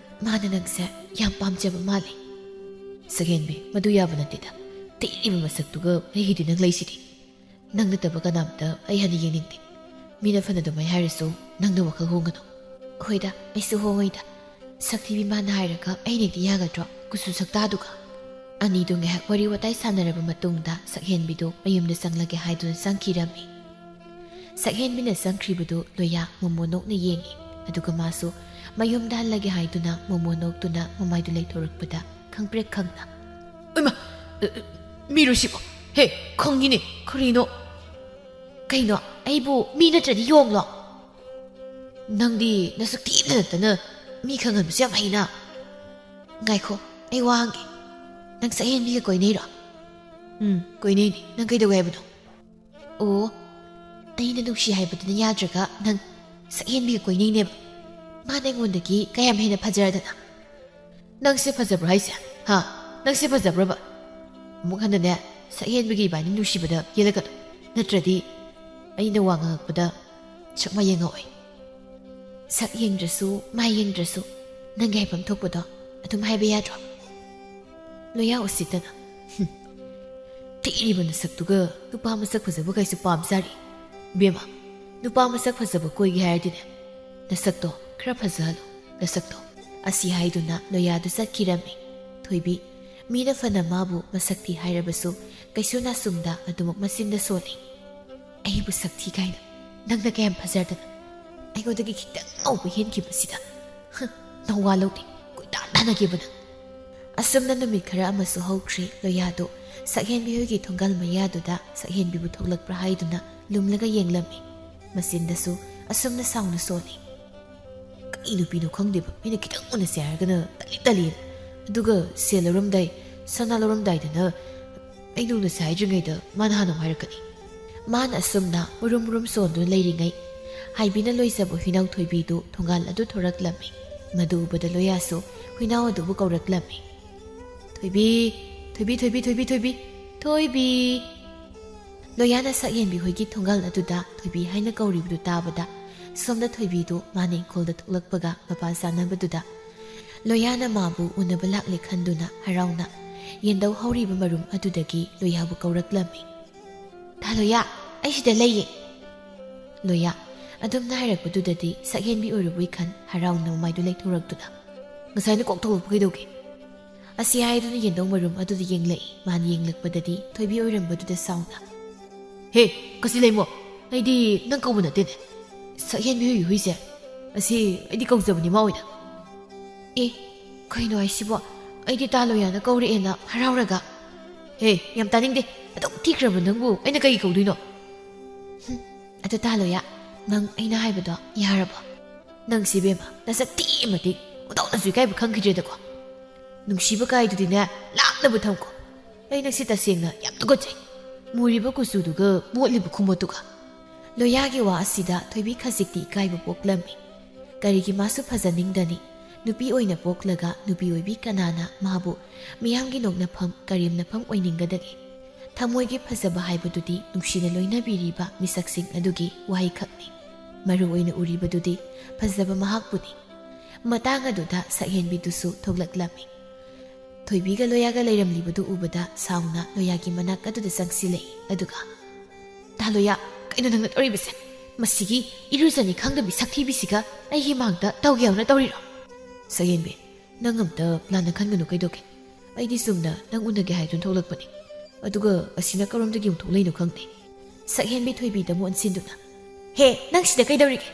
ꯃꯥꯅ ꯅꯪꯁꯦ ꯌꯥꯝ ꯄꯥꯝꯖꯕ ꯃꯥꯜꯂꯦ꯫" "ꯁꯛꯍꯦꯟꯕꯤ, ꯃꯗꯨ ꯌꯥꯕ ꯅꯠꯇꯦꯗ꯫ ꯊꯤꯔꯤꯕ ꯃꯁꯛꯇꯨꯒ ꯑꯩꯒꯤꯗꯤ ꯅꯪ ꯂꯩꯁꯤꯗꯤ꯫ ꯅꯪ ꯅꯠꯇꯕ ꯀꯅꯥꯝꯇ ꯑꯩ ꯍꯥꯟꯅ ꯌꯦꯡꯅꯤꯡꯗꯦ꯫ ꯃꯤꯅ ꯐꯅ ꯑꯗꯨꯃꯥꯏ ꯍꯥꯏꯔꯁꯨ ꯅꯪꯅ ꯋꯥꯈꯜ ꯍꯣꯡꯒꯅꯨ꯫" "ꯍꯣꯏꯗ, ꯑꯩꯁꯨ ꯍꯣꯡꯉꯣꯏꯗ꯫ ꯁꯛꯊꯤꯕꯤ ꯃꯥꯅ ꯍꯥꯏꯔꯒ ꯑꯩꯅ ꯍꯦꯛꯇ ꯌꯥꯒꯗ꯭ꯔꯣ, ꯀꯨꯆꯨ ꯁꯛꯇꯥꯗꯨꯒ?" ꯑꯅꯤꯗꯨ ꯉꯥꯏꯍꯥꯛ ꯋꯥꯔꯤ ꯋꯥꯇꯥꯏ ꯁꯥꯟꯅꯔꯕ ꯃꯇꯨꯡꯗ ꯁꯛꯍꯦꯟꯕꯤꯗꯨ ꯃꯌꯨꯝꯗ ꯆꯪꯂꯒꯦ ꯍꯥꯏꯗꯨꯅ ꯆꯪꯈꯤꯔꯝꯃꯤ꯫ ꯁꯛꯍꯦꯟꯕꯤꯅ ꯆꯪꯈ꯭ꯔꯤꯕꯗꯨ ꯂꯣꯌꯥ ꯃꯣꯃꯣ ꯅꯣꯛꯅ ꯌꯦꯡꯉꯤ꯫ ꯑꯗꯨꯒ ꯃꯥꯁꯨ ꯃꯌꯨꯝꯗ ꯍꯜꯂꯒꯦ ꯍꯥꯏꯗꯨꯅ ꯃꯣꯃꯣ ꯅꯣꯛꯇꯨꯅ ꯃꯃꯥꯏꯗꯨ ꯂꯩꯊꯣꯔꯛꯄꯗ ꯈꯪꯄ꯭ꯔꯦꯛ ꯈꯪꯅ, "ꯏꯃꯥ, ꯑ, ꯑ, ꯃꯤꯔꯣ ꯁꯤꯕꯣ? ꯍꯦ, ꯈꯪꯉꯤꯅꯦ, ꯀꯔꯤꯅꯣ?" "ꯀꯩꯅꯣ, ꯑꯩꯕꯨ ꯃꯤ ꯅꯠꯇ꯭ꯔꯗꯤ ꯌꯣꯡꯂꯣ? ꯅꯪꯗꯤ ꯅꯁꯛ ꯊꯤꯕꯗ ꯅꯠꯇꯅ ꯃꯤ ꯈꯪꯍꯟꯕꯁꯨ ꯌꯥꯝ ꯍꯩꯅ꯫ ꯉꯥꯏꯈꯣ, ꯑꯩ ꯋꯥ ꯍꯪꯒꯦ꯫ ꯅꯪ ꯁꯛꯍꯦꯟꯕꯤꯒ ꯀꯣꯏꯅꯩꯔꯣ?" "ꯎꯝ, ꯀꯣꯏꯅꯩꯅꯦ꯫ ꯅꯪ ꯀꯩꯗꯧꯋꯦ ꯍꯥꯏꯕꯅꯣ?" "ꯑꯣ, ꯑꯩꯅ ꯅꯨꯡꯁꯤ ꯍꯥꯏꯕꯗꯨꯅ ꯌꯥꯗ꯭ꯔꯒ ꯅꯪ ꯁꯛꯍꯦꯟꯕꯤꯒ ꯀꯣꯏꯅꯩꯅꯦꯕ꯫ ꯃꯥꯅ ꯑꯩꯉꯣꯟꯗꯒꯤ ꯀꯌꯥꯝ ꯍꯦꯟꯅ ꯐꯖꯔꯗꯅ? ꯅꯪꯁꯦ ꯐꯖꯕ꯭ꯔꯣ ꯍꯥꯏꯁꯦ? ꯍꯥ? ꯅꯪꯁꯦ ꯐꯖꯕ꯭ꯔꯕ? ꯑꯃꯨꯛ ꯍꯟꯅꯅꯦ, ꯁꯛꯍꯦꯟꯕꯤꯒ ꯏꯕꯥꯅꯤ ꯅꯨꯡꯁꯤꯕꯗ ꯌꯦꯜꯂꯛꯀꯅꯨ꯫ ꯅꯠꯇ꯭ꯔꯗꯤ ꯑꯩꯅ ꯋꯥ ꯉꯥꯡꯉꯛꯄꯗ ꯁꯛ ꯃꯥꯏ ꯌꯦꯡꯉꯛꯑꯣꯏ꯫ ꯁꯛ ꯌꯦꯡꯗ꯭ꯔꯁꯨ, ꯃꯥꯏ ꯌꯦꯡꯗ꯭ꯔꯁꯨ, ꯅꯪꯒꯤ ꯍꯥꯏꯐꯝ ꯊꯣꯛꯄꯗꯣ ꯑꯗꯨꯝ ꯍꯥꯏꯕ ꯌꯥꯗ꯭ꯔꯣ? ꯂꯣꯌꯥ ꯎꯁꯤꯠꯇꯅ, "ꯍꯨꯝ, ꯊꯤꯔꯤꯕ ꯅꯁꯛꯇꯨꯒ ꯅꯨꯄꯥ ꯃꯁꯛ ꯐꯖꯕ ꯀꯩꯁꯨ ꯄꯥꯝꯖꯥꯔꯤ꯫ ꯏꯕꯦꯝꯃ, ꯅꯨꯄꯥ ꯃꯁꯛ ꯐꯖꯕ ꯀꯣꯏꯒꯦ ꯍꯥꯏꯔꯗꯤꯅꯦ, ꯅꯁꯛꯇꯣ ꯈꯔ ꯐꯖꯍꯜꯂꯨ, ꯅꯁꯛꯇꯣ"꯫ ꯑꯁꯤ ꯍꯥꯏꯗꯨꯅ ꯂꯣꯌꯥꯗꯨ ꯆꯠꯈꯤꯔꯝꯃꯤ꯫ ꯊꯣꯏꯕꯤ, ꯃꯤꯅ ꯐꯅ ꯃꯥꯕꯨ ꯃꯁꯛ ꯊꯤ ꯍꯥꯏꯔꯕꯁꯨ ꯀꯩꯁꯨ ꯅꯥꯁꯨꯝꯗ ꯑꯗꯨꯃꯛ ꯃꯆꯤꯟꯗ ꯁꯣꯜꯂꯤ꯫ "ꯑꯩꯕꯨ ꯁꯛ ꯊꯤ ꯀꯥꯏꯅ? ꯅꯪꯅ ꯀꯌꯥꯝ ꯐꯖꯗꯅ? ꯑꯩꯉꯣꯟꯗꯒꯤ ꯈꯤꯇꯪ ꯉꯧꯕ ꯍꯦꯟꯈꯤꯕꯁꯤꯗ꯫ ꯍ, ꯅꯋꯥ ꯂꯧꯗꯦ, ꯀꯣꯏꯇꯥꯟ ꯇꯥꯟꯅꯒꯦꯕ ꯅꯪ"꯫ ꯑꯁꯨꯝꯅ ꯅꯨꯃꯤꯠ ꯈꯔ ꯑꯃꯁꯨ ꯍꯧꯈ꯭ꯔꯦ꯫ ꯂꯣꯌꯥꯗꯨ ꯁꯛꯍꯦꯟꯕꯤ ꯍꯣꯏꯒꯤ ꯊꯣꯡꯒꯥꯜ ꯃꯌꯥꯗꯨꯗ ꯁꯛꯍꯦꯟꯕꯤꯕꯨ ꯊꯣꯛꯂꯛꯄ꯭ꯔꯥ ꯍꯥꯏꯗꯨꯅ ꯂꯨꯝꯂꯒ ꯌꯦꯡꯂꯝꯃꯤ꯫ ꯃꯆꯤꯟꯗꯁꯨ ꯑꯁꯨꯝꯅ ꯁꯥꯎꯅ ꯁꯣꯜꯂꯤ꯫ "ꯀꯩ ꯅꯨꯄꯤꯅꯣ ꯈꯪꯗꯦꯕ, ꯑꯩꯅ ꯈꯤꯇꯪ ꯎꯅꯁꯦ ꯍꯥꯏꯔꯒꯅ ꯇꯜꯂꯤ ꯇꯜꯂꯤꯅ꯫ ꯑꯗꯨꯒ ꯁꯦꯜ ꯂꯧꯔꯝꯗꯥꯏ, ꯁꯅꯥ ꯂꯧꯔꯝꯗꯥꯏꯗꯅ ꯑꯩꯅ ꯎꯅꯁꯦ ꯍꯥꯏꯗ꯭ꯔꯤꯉꯩꯗ ꯃꯥꯅ ꯍꯥꯟꯅ ꯑꯃꯨꯛ ꯍꯥꯏꯔꯛꯀꯅꯤ"꯫ ꯃꯥꯅ ꯑꯁꯨꯝꯅ ꯃꯨꯔꯨꯝ ꯃꯨꯔꯨꯝ ꯁꯣꯟꯗꯨꯅ ꯂꯩꯔꯤꯉꯩ, ꯍꯥꯏꯕꯤꯅ ꯂꯣꯏꯖꯕ ꯍꯨꯏꯅꯥꯎ ꯊꯣꯏꯕꯤꯗꯨ ꯊꯣꯡꯒꯥꯜ ꯑꯗꯨ ꯊꯣꯔꯛꯂꯝꯃꯤ꯫ ꯃꯗꯨ ꯎꯕꯗ ꯂꯣꯌꯥꯁꯨ ꯍꯨꯏꯅꯥꯎ ꯑꯗꯨꯕꯨ ꯀꯧꯔꯛꯂꯝꯃꯤ꯫ "ꯊꯣꯏꯕꯤ, ꯊꯣꯏꯕꯤ, ꯊꯣꯏꯕꯤ, ꯊꯣꯏꯕꯤ, ꯊꯣꯏꯕꯤ, ꯊꯣꯏꯕꯤ"꯫ ꯂꯣꯌꯥꯅ ꯁꯛꯍꯦꯟꯕꯤ ꯍꯣꯏꯒꯤ ꯊꯣꯡꯒꯥꯜ ꯑꯗꯨꯗ ꯊꯣꯏꯕꯤ ꯍꯥꯏꯅ ꯀꯧꯔꯤꯕꯗꯨ ꯇꯥꯕꯗ, ꯁꯣꯝꯗ ꯊꯣꯏꯕꯤꯗꯨ ꯃꯥꯅ ꯏꯪꯈꯣꯜꯗ ꯊꯣꯛꯂꯛꯄꯒ ꯃꯄꯥ ꯆꯥꯅꯕꯗꯨꯗ, ꯂꯣꯌꯥꯅ ꯃꯥꯕꯨ ꯎꯅꯕ ꯂꯥꯛꯂꯦ ꯈꯟꯗꯨꯅ ꯍꯔꯥꯎꯅ ꯌꯦꯟꯗꯧ ꯍꯧꯔꯤꯕ ꯃꯔꯨꯝ ꯑꯗꯨꯗꯒꯤ ꯂꯣꯌꯥꯕꯨ ꯀꯧꯔꯛꯂꯝꯃꯤ꯫ "ꯇꯥ ꯂꯣꯌꯥ, ꯑꯩ ꯁꯤꯗ ꯂꯩꯌꯦ"꯫ ꯂꯣꯌꯥ ꯑꯗꯨꯝꯅ ꯍꯥꯏꯔꯛꯄꯗꯨꯗꯗꯤ ꯁꯛꯍꯦꯟꯕꯤ ꯑꯣꯏꯔꯨꯕꯣꯏ ꯈꯟ ꯍꯔꯥꯎꯅ ꯃꯃꯥꯏꯗꯨ ꯂꯩꯊꯣꯔꯛꯇꯨꯅ, "ꯉꯁꯥꯏꯅ ꯀꯣꯛ ꯊꯣꯛꯂꯛꯄ ꯀꯩꯗꯧꯒꯦ?" ꯑꯁꯤ ꯍꯥꯏꯗꯨꯅ ꯌꯦꯟꯗꯧ ꯃꯔꯨꯝ ꯑꯗꯨꯗ ꯌꯦꯡꯂꯛꯏ꯫ ꯃꯥꯅ ꯌꯦꯡꯂꯛꯄꯗꯗꯤ ꯊꯣꯏꯕꯤ ꯑꯣꯏꯔꯝꯕꯗꯨꯗ ꯁꯥꯎꯅ, "ꯍꯦ, ꯀꯁꯤ ꯂꯩꯃꯣ, ꯑꯩꯗꯤ ꯅꯪ ꯀꯧꯕ ꯅꯠꯇꯦꯅꯦ꯫ ꯁꯛꯍꯦꯟꯕꯤ ꯍꯨꯏ ꯍꯨꯏꯁꯦ, ꯑꯁꯤ ꯑꯩꯗꯤ ꯀꯧꯖꯕꯅꯤ ꯃꯥ ꯑꯣꯏꯅ"꯫ "ꯑꯦ, ꯀꯩꯅꯣ ꯍꯥꯏꯁꯤꯕꯣ? ꯑꯩꯗꯤ ꯇꯥ ꯂꯣꯌꯥꯅ ꯀꯧꯔꯛꯑꯦꯅ ꯍꯔꯥꯎꯔꯒ"꯫ "ꯍꯦ, ꯌꯥꯝ ꯇꯥꯅꯤꯡꯗꯦ꯫ ꯑꯗꯨꯛ ꯊꯤꯈ꯭ꯔꯕ ꯅꯪꯕꯨ ꯑꯩꯅ ꯀꯩ ꯀꯧꯗꯣꯏꯅꯣ?" "ꯍꯨꯝ, ꯑꯗꯨ ꯇꯥ ꯂꯣꯌꯥ, ꯅꯪ ꯑꯩꯅ ꯍꯥꯏꯕꯗꯣ ꯌꯥꯔꯕꯣ?" "ꯅꯪꯁꯤ ꯏꯕꯦꯝꯃ, ꯅꯁꯛ ꯊꯤꯃꯗꯤ ꯑꯣꯟꯊꯣꯛꯅꯁꯨ ꯏꯀꯥꯏꯕ ꯈꯪꯈꯤꯗ꯭ꯔꯦꯗꯀꯣ꯫ ꯅꯨꯡꯁꯤꯕ ꯀꯥꯏꯗꯨꯗꯤꯅꯦ, ꯂꯥꯞꯅꯕꯨ ꯊꯝꯀꯣ꯫ ꯑꯩ ꯅꯪꯁꯤ ꯇꯁꯦꯡꯅ ꯌꯥꯝ ꯇꯨꯀꯠꯆꯩ꯫ ꯃꯨꯔꯤꯕ ꯀꯨꯆꯨꯗꯨꯒ ꯃꯣꯠꯂꯤꯕ ꯈꯨꯃꯣꯠꯇꯨꯒ꯫ ꯂꯣꯌꯥꯒꯤ ꯋꯥ ꯑꯁꯤꯗ ꯊꯣꯏꯕꯤ ꯈꯖꯤꯛꯇꯤ ꯏꯀꯥꯏꯕ ꯄꯣꯛꯂꯝꯃꯤ꯫ ꯀꯔꯤꯒꯤ ꯃꯥꯁꯨ ꯐꯖꯅꯤꯡꯗꯅꯤ? ꯅꯨꯄꯤ ꯑꯣꯏꯅ ꯄꯣꯛꯂꯒ ꯅꯨꯄꯤ ꯑꯣꯏꯕꯤ ꯀꯅꯥꯅ ꯃꯍꯥꯛꯄꯨ ꯃꯤꯌꯥꯝꯒꯤ ꯅꯣꯛꯅꯐꯝ, ꯀꯔꯦꯝꯅꯐꯝ ꯑꯣꯏꯅꯤꯡꯒꯗꯒꯦ? ꯊꯃꯣꯏꯒꯤ ꯐꯖꯕ ꯍꯥꯏꯕꯗꯨꯗꯤ ꯅꯨꯡꯁꯤꯅ ꯂꯣꯏꯅꯕꯤꯔꯤꯕ ꯃꯤꯁꯛꯁꯤꯡ ꯑꯗꯨꯒꯤ ꯋꯥꯍꯩꯈꯛꯅꯤ꯫ ꯃꯔꯨ ꯑꯣꯏꯅ ꯎꯔꯤꯕꯗꯨꯗꯤ ꯐꯖꯕ ꯃꯍꯥꯛꯄꯨꯅꯤ꯫ ꯃꯇꯥꯡ ꯑꯗꯨꯗ ꯁꯛꯍꯦꯟꯕꯤꯗꯨꯁꯨ ꯊꯣꯛꯂꯛꯂꯝꯃꯤ꯫ ꯊꯣꯏꯕꯤꯒ ꯂꯣꯌꯥꯒ ꯂꯩꯔꯝꯂꯤꯕꯗꯨ ꯎꯕꯗ ꯁꯥꯎꯅ ꯂꯣꯌꯥꯒꯤ ꯃꯅꯥꯛ ꯑꯗꯨꯗ ꯆꯪꯁꯤꯜꯂꯛꯏ꯫ ꯑꯗꯨꯒ, "ꯇꯥ ꯂꯣꯌꯥ, ꯀꯩꯅꯣ ꯅꯪꯅ ꯇꯧꯔꯤꯕꯁꯦ? ꯃꯁꯤꯒꯤ ꯏꯔꯨꯖꯅꯤ ꯈꯪꯗꯕꯤ ꯁꯛꯊꯤꯕꯤꯁꯤꯒ ꯑꯩꯒꯤ ꯃꯥꯡꯗ ꯇꯧꯒꯦ ꯌꯥꯎꯅ ꯇꯧꯔꯤꯔꯣ?" "ꯁꯛꯍꯦꯟꯕꯤ, ꯅꯪ ꯑꯝꯇ ꯂꯥꯟꯅ ꯈꯟꯒꯅꯨ ꯀꯩꯗꯧꯒꯦ? ꯑꯩꯗꯤ ꯆꯨꯝꯅ ꯅꯪ ꯎꯅꯒꯦ ꯍꯥꯏꯗꯨꯅ ꯊꯣꯛꯂꯛꯄꯅꯤ꯫ ꯑꯗꯨꯒ ꯑꯁꯤꯅ ꯀꯔꯣꯝꯗꯒꯤ ꯑꯃꯨꯛ ꯊꯣꯛꯂꯛꯏꯅꯣ ꯈꯪꯗꯦ꯫" ꯁꯛꯍꯦꯟꯕꯤ ꯊꯣꯏꯕꯤꯗ ꯑꯃꯨꯛ ꯑꯣꯟꯁꯤꯟꯗꯨꯅ, "ꯍꯦ, ꯅꯪ ꯁꯤꯗ ꯀꯩꯗꯧꯔꯤꯒꯦ?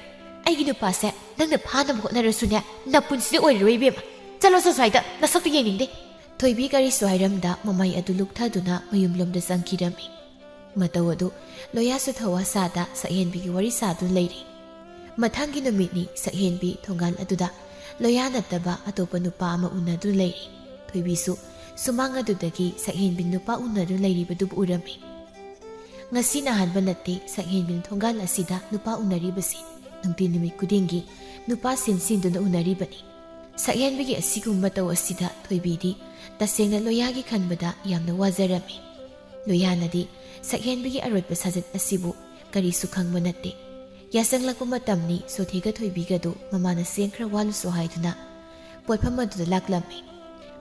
ꯑꯩꯒꯤ ꯅꯨꯄꯥꯁꯦ ꯅꯪꯅ ꯐꯥꯅꯕ ꯍꯣꯠꯅꯔꯁꯨꯅꯦ, ꯅꯄꯨꯟꯁꯤꯗ ꯑꯣꯏꯔꯔꯣꯏ ꯏꯕꯦꯝꯃ꯫ ꯆꯠꯂꯣ ꯆꯠ ꯁ꯭ꯋꯥꯏꯗ, ꯅꯁꯛꯇꯨ ꯌꯦꯡꯅꯤꯡꯗꯦ꯫" ꯊꯣꯏꯕꯤ ꯀꯔꯤꯁꯨ ꯍꯥꯏꯔꯝꯗ ꯃꯃꯥꯏ ꯑꯗꯨ ꯂꯨꯛꯊꯗꯨꯅ ꯃꯌꯨꯝꯂꯣꯝꯗ ꯆꯪꯈꯤꯔꯝꯃꯤ꯫ ꯃꯇꯧ ꯑꯗꯨ ꯂꯣꯌꯥꯁꯨ ꯊꯧꯋꯥ ꯁꯥꯗ ꯁꯛꯍꯦꯟꯕꯤꯒꯤ ꯋꯥꯔꯤ ꯁꯥꯗꯨꯅ ꯂꯩꯔꯤ꯫ ꯃꯊꯪꯒꯤ ꯅꯨꯃꯤꯠꯅꯤ ꯁꯛꯍꯦꯟꯕꯤ ꯊꯣꯡꯒꯥꯜ ꯑꯗꯨꯗ ꯂꯣꯌꯥ ꯅꯠꯇꯕ ꯑꯇꯣꯞꯄ ꯅꯨꯄꯥ ꯑꯃ ꯎꯅꯗꯨꯅ ꯂꯩꯔꯤ꯫ ꯊꯣꯏꯕꯤꯁꯨ ꯁꯨꯃꯥꯡ ꯑꯗꯨꯗꯒꯤ ꯁꯛꯍꯦꯟꯕꯤ ꯅꯨꯄꯥ ꯎꯅꯗꯨꯅ ꯂꯩꯔꯤꯕꯗꯨꯕꯨ ꯎꯔꯝꯃꯤ꯫ ꯉꯁꯤꯅ ꯑꯍꯥꯟꯕ ꯅꯠꯇꯦ ꯁꯛꯍꯦꯟꯕꯤ ꯊꯣꯡꯒꯥꯜ ꯑꯁꯤꯗ ꯅꯨꯄꯥ ꯎꯅꯔꯤꯕꯁꯤ꯫ ꯅꯨꯡꯇꯤ ꯅꯨꯃꯤꯠ ꯈꯨꯗꯤꯡꯒꯤ ꯅꯨꯄꯥ ꯁꯤꯟ ꯁꯤꯟꯗꯨꯅ ꯎꯅꯔꯤꯕꯅꯤ꯫ ꯁꯛꯍꯦꯟꯕꯤꯒꯤ ꯑꯁꯤꯒꯨꯝꯕ ꯃꯇꯧ ꯑꯁꯤꯗ ꯊꯣꯏꯕꯤꯗꯤ ꯇꯁꯦꯡꯅ ꯂꯣꯌꯥꯒꯤ ꯈꯟꯕꯗ ꯌꯥꯝꯅ ꯋꯥꯖꯔꯝꯃꯤ꯫ ꯂꯣꯌꯥꯅꯗꯤ ꯁꯛꯍꯦꯟꯕꯤꯒꯤ ꯑꯔꯣꯠꯄ ꯁꯥꯖꯠ ꯑꯁꯤꯕꯨ ꯀꯔꯤꯁꯨ ꯈꯪꯕ ꯅꯠꯇꯦ꯫ ꯌꯥꯆꯪꯂꯛꯄ ꯃꯇꯝꯅꯤ꯫ ꯁꯣꯊꯤꯒ ꯊꯣꯏꯕꯤꯒꯗꯨ ꯃꯃꯥꯅ ꯆꯦꯡ ꯈꯔ ꯋꯥꯜꯂꯨꯁꯣ ꯍꯥꯏꯗꯨꯅ ꯄꯣꯠꯐꯝ ꯑꯗꯨꯗ ꯂꯥꯛꯂꯝꯃꯤ꯫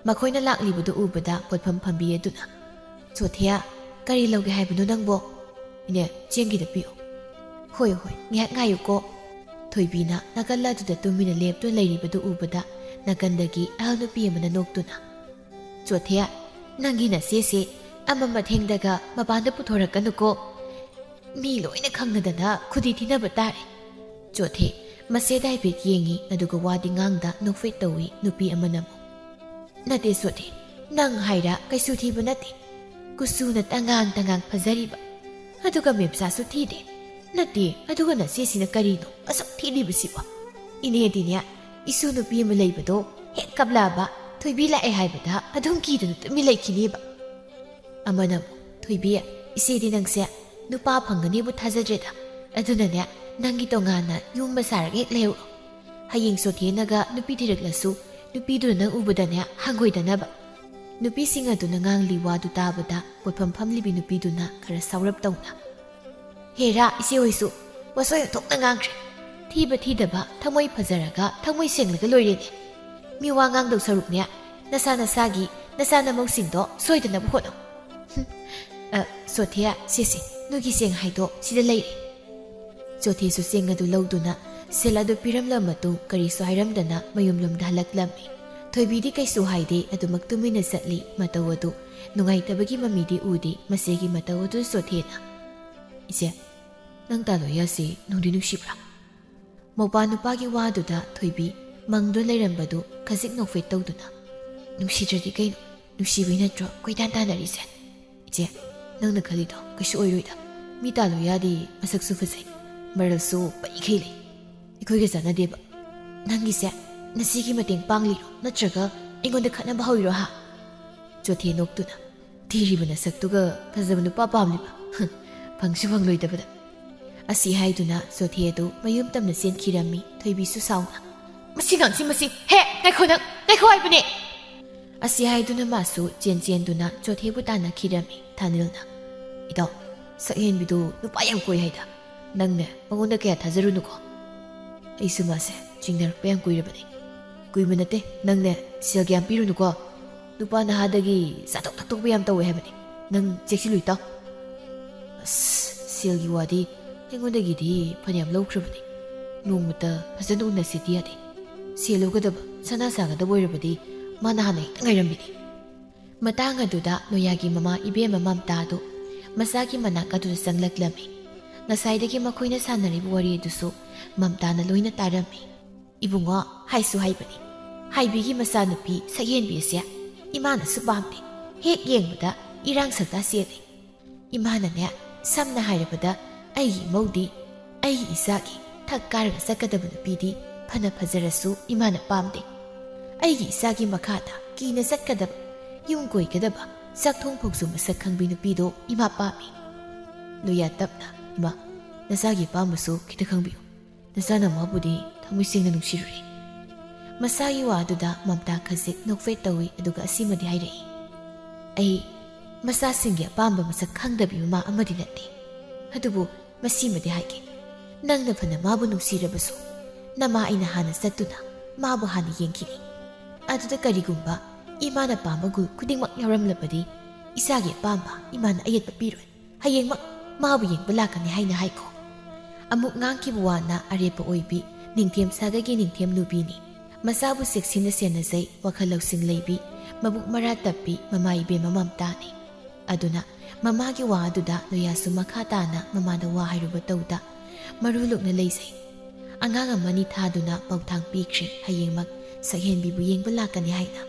ꯃꯈꯣꯏꯅ ꯂꯥꯛꯂꯤꯕꯗꯨ ꯎꯕꯗ ꯄꯣꯠꯐꯝ ꯐꯝꯕꯤ ꯑꯗꯨꯅ, "ꯁꯣꯊꯤꯌꯥ, ꯀꯔꯤ ꯂꯧꯒꯦ ꯍꯥꯏꯕꯅꯣ ꯅꯪꯕꯣ?" "ꯏꯅꯦ, ꯆꯦꯡꯒꯤꯗ ꯄꯤꯌꯨ꯫" "ꯍꯣꯏ, ꯍꯣꯏ, ꯉꯥꯏꯍꯥꯛ ꯉꯥꯏꯌꯨꯀꯣ꯫" ꯊꯣꯏꯕꯤꯅ ꯅꯥꯀꯜ ꯑꯗꯨꯗ ꯇꯨꯃꯤꯟꯅ ꯂꯦꯞꯇꯨꯅ ꯂꯩꯔꯤꯕꯗꯨ ꯎꯕꯗ ꯅꯥꯀꯟꯗꯒꯤ ꯑꯍꯜ ꯅꯨꯄꯤ ꯑꯃꯅ ꯅꯣꯛꯇꯨꯅ, "ꯆꯣꯊꯦ, ꯅꯪꯒꯤ ꯅꯆꯦꯁꯦ ꯑꯃꯝ ꯑꯊꯦꯡꯗꯒ ꯃꯄꯥꯟꯗ ꯄꯨꯊꯣꯔꯛꯀꯅꯨꯀꯣ꯫ ꯃꯤ ꯂꯣꯏꯅ ꯈꯪꯅꯗꯅ ꯈꯨꯗꯤ ꯊꯤꯅꯕ ꯇꯥꯔꯦ꯫" ꯆꯣꯊꯦ ꯃꯆꯦꯗ ꯍꯥꯏꯐꯦꯠ ꯌꯦꯡꯉꯤ, ꯑꯗꯨꯒ ꯋꯥꯗꯤ ꯉꯥꯡꯗ ꯅꯣꯛꯐꯦꯠ ꯇꯧꯏ ꯅꯨꯄꯤ ꯑꯃꯅ ꯑꯃꯨꯛ꯫ "ꯅꯠꯇꯦ ꯆꯣꯊꯦ, ꯅꯪ ꯍꯥꯏꯔ ꯀꯩꯁꯨ ꯊꯤꯕ ꯅꯠꯇꯦ꯫ ꯀꯨꯆꯨꯅ ꯇꯉꯥꯡ ꯇꯉꯥꯡ ꯐꯖꯔꯤꯕ, ꯑꯗꯨꯒ ꯃꯦꯝꯆꯥꯁꯨ ꯊꯤꯗꯦ꯫ ꯅꯠꯇꯦ, ꯑꯗꯨꯒ ꯅꯆꯦꯁꯤꯅ ꯀꯔꯤꯅꯣ ꯑꯁꯨꯛ ꯊꯤꯔꯤꯕꯁꯤꯕꯣ? ꯏꯅꯦꯗꯤꯅꯦ, ꯏꯁꯨ ꯅꯨꯄꯤ ꯑꯃ ꯂꯩꯕꯗꯣ ꯍꯦꯛ ꯀꯞꯂꯛꯑꯕ, ꯊꯣꯏꯕꯤ ꯂꯥꯛꯑꯦ ꯍꯥꯏꯕꯗ ꯑꯗꯨꯝ ꯀꯤꯗꯅ ꯇꯨꯃꯤꯟ ꯂꯩꯈꯤꯅꯦꯕ꯫" ꯑꯃꯅ ꯑꯃꯨꯛ, "ꯊꯣꯏꯕꯤ, ꯏꯆꯦꯗꯤ ꯅꯪꯁꯦ ꯅꯨꯄꯥ ꯐꯪꯒꯅꯤꯕꯨ ꯊꯥꯖꯗ꯭ꯔꯦꯗ꯫ ꯑꯗꯨꯅꯅꯦ, ꯅꯪꯒꯤ ꯇꯣꯉꯥꯟꯅ ꯌꯨꯝ ꯑꯃ ꯁꯥꯔꯒ ꯍꯦꯛ ꯂꯩꯍꯧꯔꯣ꯫ ꯍꯌꯦꯡ ꯆꯣꯊꯦꯅꯒ ꯅꯨꯄꯤ ꯊꯤꯔꯛꯂꯁꯨ, ꯅꯨꯄꯤꯗꯨꯅ ꯅꯪ ꯎꯕꯗꯅꯦ ꯍꯪꯒꯣꯏꯗꯅꯕ꯫ ꯅꯨꯄꯤꯁꯤꯡ ꯑꯗꯨꯅ ꯉꯥꯡꯂꯤ ꯋꯥꯗꯨ ꯇꯥꯕꯗ ꯄꯣꯠꯐꯝ ꯐꯝꯂꯤꯕꯤ ꯅꯨꯄꯤꯗꯨꯅ ꯈꯔ ꯁꯥꯎꯔꯞ ꯇꯧꯅ, "ꯍꯦꯔꯥ, ꯏꯆꯦ ꯍꯣꯏꯁꯨ ꯋꯥꯁꯣꯏ ꯑꯣꯟꯊꯣꯛꯅ ꯉꯥꯡꯈ꯭ꯔꯦ꯫ ꯊꯤꯕ ꯊꯤꯗꯕ ꯊꯃꯣꯏ ꯐꯖꯔꯒ ꯊꯃꯣꯏ ꯁꯦꯡꯂꯒ ꯂꯣꯏꯔꯦꯅꯦ꯫ ꯃꯤ ꯋꯥ ꯉꯥꯡꯗꯧ ꯁꯔꯨꯛꯅꯦ, ꯅꯁꯥ ꯅꯁꯥꯒꯤ ꯅꯆꯥ ꯅꯃꯧꯁꯤꯡꯗꯣ ꯁꯣꯏꯗꯅꯕ ꯍꯣꯠꯅꯧ꯫ ꯍꯨꯝ, ꯑ, ꯁꯣꯊꯦ, ꯁꯦ ꯁꯦ, ꯅꯣꯏꯒꯤ ꯆꯦꯡ ꯍꯥꯏꯗꯣ ꯁꯤꯗ ꯂꯩꯔꯦ꯫" ꯆꯣꯊꯦꯁꯨ ꯆꯦꯡ ꯑꯗꯨ ꯂꯧꯗꯨꯅ ꯁꯦꯜ ꯑꯗꯨ ꯄꯤꯔꯝꯂꯕ ꯃꯇꯨꯡ ꯀꯔꯤꯁꯨ ꯍꯥꯏꯔꯝꯗꯅ ꯃꯌꯨꯝꯂꯣꯝꯗ ꯍꯜꯂꯛꯂꯝꯃꯤ꯫ ꯊꯣꯏꯕꯤꯗꯤ ꯀꯩꯁꯨ ꯍꯥꯏꯗꯦ, ꯑꯗꯨꯃꯛ ꯇꯨꯃꯤꯟꯅ ꯆꯠꯂꯤ꯫ ꯃꯇꯧ ꯑꯗꯨ ꯅꯨꯡꯉꯥꯏꯇꯕꯒꯤ ꯃꯃꯤꯗꯤ ꯎꯗꯦ꯫ ꯃꯆꯦꯒꯤ ꯃꯇꯧ ꯑꯗꯨ ꯆꯣꯊꯦꯅ, "ꯏꯆꯦ, ꯅꯪ ꯇꯥꯂꯣꯌꯥꯁꯤ ꯅꯨꯡꯗꯤ ꯅꯨꯡꯁꯤꯕ꯭ꯔꯥ?" ꯃꯧꯄꯥ ꯅꯨꯄꯥꯒꯤ ꯋꯥꯗꯨꯗ ꯊꯣꯏꯕꯤ ꯃꯪꯗꯨꯅ ꯂꯩꯔꯝꯕꯗꯨ ꯈꯖꯤꯛ ꯅꯣꯛꯐꯦꯠ ꯇꯧꯗꯨꯅ, "ꯅꯨꯡꯁꯤꯗ꯭ꯔꯗꯤ ꯀꯩꯅꯣ? ꯅꯨꯡꯁꯤꯕꯩ ꯅꯠꯇ꯭ꯔꯣ ꯀꯣꯏꯇꯥꯟ ꯇꯥꯟꯅꯔꯤꯁꯦ? ꯏꯆꯦ, ꯅꯪꯅ ꯈꯜꯂꯤꯗꯣ ꯀꯩꯁꯨ ꯑꯣꯏꯔꯣꯏꯗ꯫ ꯃꯤ ꯇꯥꯂꯣꯌꯥꯗꯤ ꯃꯁꯛꯁꯨ ꯐꯖꯩ, ꯃꯔꯜꯁꯨ ꯄꯩꯈꯩ ꯂꯩ꯫ ꯑꯩꯈꯣꯏꯒ ꯆꯥꯟꯅꯗꯦꯕ꯫ ꯅꯪꯒꯤꯁꯦ ꯅꯆꯦꯒꯤ ꯃꯇꯦꯡ ꯄꯥꯡꯂꯤꯔꯣ, ꯅꯠꯇ꯭ꯔꯒ ꯑꯩꯉꯣꯟꯗ ꯈꯠꯅꯕ ꯍꯧꯔꯤꯔꯣ, ꯍꯥ?" ꯆꯣꯊꯦ ꯅꯣꯛꯇꯨꯅ, "ꯊꯤꯔꯤꯕ ꯅꯁꯛꯇꯨꯒ ꯐꯖꯕ ꯅꯨꯄꯥ ꯄꯥꯝꯂꯤꯕ? ꯍ, ꯐꯪꯁꯨ ꯐꯪꯂꯣꯏꯗꯕꯗ꯫" ꯑꯁꯤ ꯍꯥꯏꯗꯨꯅ ꯆꯣꯊꯦ ꯑꯗꯨ ꯃꯌꯨꯝ ꯇꯝꯅ ꯆꯦꯟꯈꯤꯔꯝꯃꯤ꯫ ꯊꯣꯏꯕꯤꯁꯨ ꯁꯥꯎꯅ, "ꯃꯁꯤ ꯉꯥꯡꯁꯤ ꯃꯁꯤ! ꯍꯦ, ꯉꯥꯏꯈꯣ ꯅꯪ! ꯉꯥꯏꯈꯣ ꯍꯥꯏꯕꯅꯦ!" ꯑꯁꯤ ꯍꯥꯏꯗꯨꯅ ꯃꯥꯁꯨ ꯆꯦꯟ ꯆꯦꯟꯗꯨꯅ ꯆꯣꯊꯦꯕꯨ ꯇꯥꯟꯅꯈꯤꯔꯝꯃꯤ꯫ ꯊꯥꯅꯤꯜꯅ, "ꯏꯇꯥꯎ, ꯁꯛꯍꯦꯟꯕꯤꯗꯨ ꯅꯨꯄꯥ ꯌꯥꯝ ꯀꯣꯏ ꯍꯥꯏꯗ꯫ ꯅꯪꯅꯦ ꯃꯉꯣꯟꯗ ꯀꯌꯥ ꯊꯥꯖꯔꯨꯅꯨꯀꯣ꯫ ꯑꯩꯁꯨ ꯃꯥꯁꯦ ꯆꯤꯡꯅꯔꯛꯄ ꯌꯥꯝ ꯀꯨꯏꯔꯕꯅꯤ꯫" "ꯀꯨꯏꯕ ꯅꯠꯇꯦ, ꯅꯪꯅꯦ ꯁꯦꯜ ꯀꯌꯥꯝ ꯄꯤꯔꯨꯅꯨꯀꯣ꯫ ꯅꯨꯄꯥ ꯅꯍꯥꯗꯒꯤ ꯆꯥꯊꯣꯛ ꯊꯛꯇꯣꯛꯄ ꯌꯥꯝ ꯇꯧꯋꯦ ꯍꯥꯏꯕꯅꯤ꯫ ꯅꯪ ꯆꯦꯛꯁꯤꯜꯂꯨ ꯏꯇꯥꯎ꯫" "ꯑꯁ, ꯁꯦꯜꯒꯤ ꯋꯥꯗꯤ ꯑꯩꯉꯣꯟꯗꯒꯤꯗꯤ ꯐꯅꯌꯥꯝ ꯂꯧꯈ꯭ꯔꯕꯅꯤ꯫ ꯅꯣꯡꯃꯇ ꯐꯖꯅ ꯎꯅꯁꯤꯗꯤ ꯌꯥꯗꯦ꯫ ꯁꯦꯜ ꯂꯧꯒꯗꯕ, ꯁꯅꯥ ꯁꯥꯒꯗꯕ ꯑꯣꯏꯔꯕꯗꯤ ꯃꯥꯅ ꯍꯥꯟꯅ ꯍꯦꯛꯇ ꯉꯥꯏꯔꯝꯕꯤꯅꯤ꯫" ꯃꯇꯥꯡ ꯑꯗꯨꯗ ꯅꯣꯌꯥꯒꯤ ꯃꯃꯥ ꯏꯕꯦꯝꯃ ꯃꯝꯇꯥꯗꯨ ꯃꯆꯥꯒꯤ ꯃꯅꯥꯛ ꯑꯗꯨꯗ ꯆꯪꯂꯛꯂꯝꯃꯤ꯫ ꯉꯁꯥꯏꯗꯒꯤ ꯃꯈꯣꯏꯅ ꯁꯥꯟꯅꯔꯤꯕ ꯋꯥꯔꯤ ꯑꯗꯨꯁꯨ ꯃꯝꯇꯥꯅ ꯂꯣꯏꯅ ꯇꯥꯔꯝꯃꯤ꯫ "ꯏꯕꯨꯡꯉꯣ, ꯍꯥꯏꯁꯨ ꯍꯥꯏꯕꯅꯤ, ꯍꯥꯏꯕꯤꯒꯤ ꯃꯆꯥꯅꯨꯄꯤ ꯁꯛꯍꯦꯟꯕꯤ ꯑꯁꯦ ꯏꯃꯥꯅꯁꯨ ꯄꯥꯝꯗꯦ꯫ ꯍꯦꯛ ꯌꯦꯡꯕꯗ ꯏꯔꯥꯡ ꯁꯛꯇ ꯆꯦꯜꯂꯤ꯫ ꯏꯃꯥꯅꯅꯦ, ꯁꯝꯅ ꯍꯥꯏꯔꯕꯗ, ꯑꯩꯒꯤ ꯏꯃꯧꯗꯤ, ꯑꯩꯒꯤ ꯏꯆꯥꯒꯤ ꯊꯛ ꯀꯥꯔꯒ ꯆꯠꯀꯗꯕ ꯅꯨꯄꯤꯗꯤ ꯐꯅ ꯐꯖꯔꯁꯨ ꯏꯃꯥꯅ ꯄꯥꯝꯗꯦ꯫ ꯑꯩꯒꯤ ꯏꯆꯥꯒꯤ ꯃꯈꯥꯗ ꯀꯤꯅ ꯆꯠꯀꯗꯕ, ꯌꯨꯝ ꯀꯣꯏꯒꯗꯕ, ꯆꯥꯛꯊꯣꯡ ꯐꯥꯎꯁꯨ ꯃꯁꯛ ꯈꯪꯕꯤ ꯅꯨꯄꯤꯗꯣ ꯏꯃꯥ ꯄꯥꯝꯃꯤ꯫" ꯅꯣꯌꯥ ꯇꯞꯅ, "ꯏꯃꯥ, ꯅꯆꯥꯒꯤ ꯑꯄꯥꯝꯕꯁꯨ ꯈꯤꯇ ꯈꯪꯕꯤꯌꯨ꯫ ꯅꯆꯥꯅ ꯃꯥꯕꯨꯗꯤ ꯊꯃꯣꯏ ꯁꯦꯡꯅ ꯅꯨꯡꯁꯤꯔꯨꯔꯦ꯫ ꯃꯆꯥꯒꯤ ꯋꯥ ꯑꯗꯨꯗ ꯃꯝꯇꯥ ꯈꯖꯤꯛ ꯅꯣꯛꯐꯦꯠ ꯇꯧꯏ, ꯑꯗꯨꯒ ꯑꯁꯤꯃꯗꯤ ꯍꯥꯏꯔꯛꯏ, "ꯑꯩ ꯃꯆꯥꯁꯤꯡꯒꯤ ꯑꯄꯥꯝꯕ ꯃꯁꯛ ꯈꯪꯗꯕꯤ ꯃꯃꯥ ꯑꯃꯗꯤ ꯅꯠꯇꯦ꯫ ꯑꯗꯨꯕꯨ ꯃꯁꯤꯃꯗꯤ ꯍꯥꯏꯒꯦ, ꯅꯪꯅ ꯐꯅ ꯃꯥꯕꯨ ꯅꯨꯡꯁꯤꯔꯕꯁꯨ, ꯅꯃꯥ ꯑꯩꯅ ꯍꯥꯟꯅ ꯆꯠꯇꯨꯅ ꯃꯥꯕꯨ ꯍꯥꯟꯅ ꯌꯦꯡꯈꯤꯅꯤ꯫ ꯑꯗꯨꯗ ꯀꯔꯤꯒꯨꯝꯕ ꯏꯃꯥꯅ ꯄꯥꯝꯕ ꯒꯨꯟ ꯈꯨꯗꯤꯡꯃꯛ ꯌꯥꯎꯔꯝꯂꯕꯗꯤ, ꯏꯆꯥꯒꯤ ꯑꯄꯥꯝꯕ ꯏꯃꯥꯅ ꯑꯌꯦꯠꯄ ꯄꯤꯔꯣꯏ꯫ ꯍꯌꯦꯡꯃꯛ ꯃꯥꯕꯨ ꯌꯦꯡꯕ ꯂꯥꯛꯀꯅꯤ ꯍꯥꯏꯅ ꯍꯥꯏꯈꯣ"꯫ ꯑꯃꯨꯛ ꯉꯥꯡꯈꯤꯕ ꯋꯥꯅ ꯑꯔꯦꯞꯄ ꯑꯣꯏꯕꯤ, ꯅꯤꯡꯊꯦꯝ ꯁꯥꯒꯩꯒꯤ ꯅꯤꯡꯊꯦꯝ ꯅꯨꯄꯤꯅꯤ꯫ ꯃꯆꯥꯕꯨ ꯆꯦꯛꯁꯤꯟꯅ ꯁꯦꯟꯅꯖꯩ, ꯋꯥꯈꯜ ꯂꯧꯁꯤꯡ ꯂꯩꯕꯤ, ꯃꯕꯨꯛ ꯃꯔꯥ ꯇꯞꯄꯤ ꯃꯃꯥ ꯏꯕꯦꯝꯃ ꯃꯝꯇꯥꯅꯤ꯫ ꯑꯗꯨꯅ ꯃꯃꯥꯒꯤ ꯋꯥ ꯑꯗꯨꯗ ꯂꯣꯌꯥꯁꯨ ꯃꯈꯥ ꯇꯥꯅ ꯃꯃꯥꯗ ꯋꯥ ꯍꯥꯏꯔꯨꯕ ꯇꯧꯗ, ꯃꯔꯨ ꯂꯨꯛꯅ ꯂꯩꯖꯩ꯫ ꯑꯉꯥꯡ ꯑꯃꯅꯤ ꯊꯥꯗꯨꯅ ꯄꯧꯊꯥꯡ ꯄꯤꯈ꯭ꯔꯦ, ꯍꯌꯦꯡꯃꯛ ꯁꯛꯍꯦꯟꯕꯤꯕꯨ ꯌꯦꯡꯕ ꯂꯥꯛꯀꯅꯤ ꯍꯥꯏꯅ꯫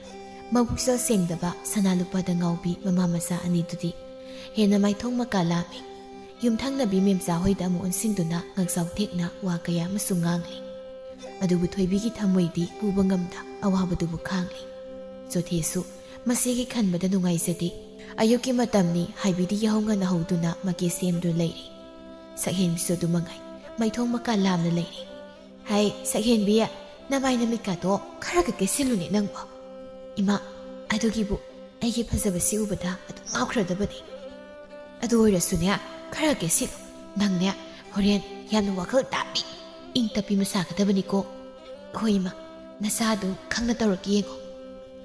ꯃꯕꯨꯛꯆꯦꯜ ꯁꯦꯡꯗꯕ ꯁꯅꯥ ꯂꯨꯄꯥꯗ ꯉꯥꯎꯕꯤ ꯃꯃꯥ ꯃꯆꯥ ꯑꯅꯤꯗꯨꯗꯤ ꯍꯦꯟꯅ ꯃꯥꯏꯊꯣꯡ ꯃꯀꯥ ꯂꯥꯝꯃꯤ꯫ ꯌꯨꯝꯊꯪꯅꯕꯤ ꯃꯦꯝꯆꯥ ꯍꯣꯏꯗ ꯑꯃꯨꯛ ꯑꯣꯟꯁꯤꯟꯗꯨꯅ ꯉꯛꯆꯥꯎ ꯊꯦꯛꯅ ꯋꯥ ꯀꯌꯥ ꯑꯃꯁꯨ ꯉꯥꯡꯂꯤ꯫ ꯑꯗꯨꯕꯨ ꯊꯣꯏꯕꯤꯒꯤ ꯊꯃꯣꯏꯗꯤ ꯄꯨꯕ ꯉꯝꯗ ꯑꯋꯥꯕꯗꯨꯕꯨ ꯈꯥꯡꯂꯤ꯫ ꯆꯣꯊꯦꯁꯨ ꯃꯁꯤꯒꯤ ꯈꯟꯕꯗ ꯅꯨꯡꯉꯥꯏꯖꯗꯦ꯫ ꯑꯌꯨꯛꯀꯤ ꯃꯇꯝꯅꯤ, ꯍꯥꯏꯕꯤꯗꯤ ꯌꯥꯍꯧ ꯉꯟꯅ ꯍꯧꯗꯨꯅ ꯃꯀꯦ ꯁꯦꯝꯗꯨꯅ ꯂꯩꯔꯤ꯫ ꯁꯛꯍꯦꯟꯕꯤꯁꯨ ꯑꯗꯨ ꯃꯉꯥꯏ, ꯃꯥꯏꯊꯣꯡ ꯃꯀꯥ ꯂꯥꯝꯅ ꯂꯩꯔꯤ꯫ "ꯍꯥꯏ, ꯁꯛꯍꯦꯟꯕꯤ, ꯅꯃꯥꯏ ꯅꯃꯤꯠꯀꯥꯗꯣ ꯈꯔꯒ ꯀꯦꯁꯤꯜꯂꯨꯅꯦ ꯅꯪꯕꯣ꯫ ꯏꯃꯥ, ꯑꯗꯨꯒꯤꯕꯨ ꯑꯩꯒꯤ ꯐꯖꯕꯁꯤ ꯎꯕꯗ ꯑꯗꯨꯝ ꯉꯥꯎꯈ꯭ꯔꯗꯕꯅꯤ꯫ ꯑꯗꯨ ꯑꯣꯏꯔꯁꯨꯅꯦ, ꯈꯔ ꯀꯦꯁꯤꯜꯂꯨ꯫ ꯅꯪꯅꯦ, ꯍꯣꯔꯦꯟ ꯌꯥꯝꯅ ꯋꯥꯈꯜ ꯇꯥꯕꯤ, ꯏꯪ ꯇꯞꯄꯤ ꯑꯃ ꯁꯥꯒꯗꯕꯅꯤꯀꯣ"꯫ "ꯍꯣꯏ ꯏꯃꯥ, ꯅꯁꯥ ꯑꯗꯨꯝ ꯈꯪꯅ ꯇꯧꯔꯛꯀꯦ ꯌꯦꯡꯉꯣ"꯫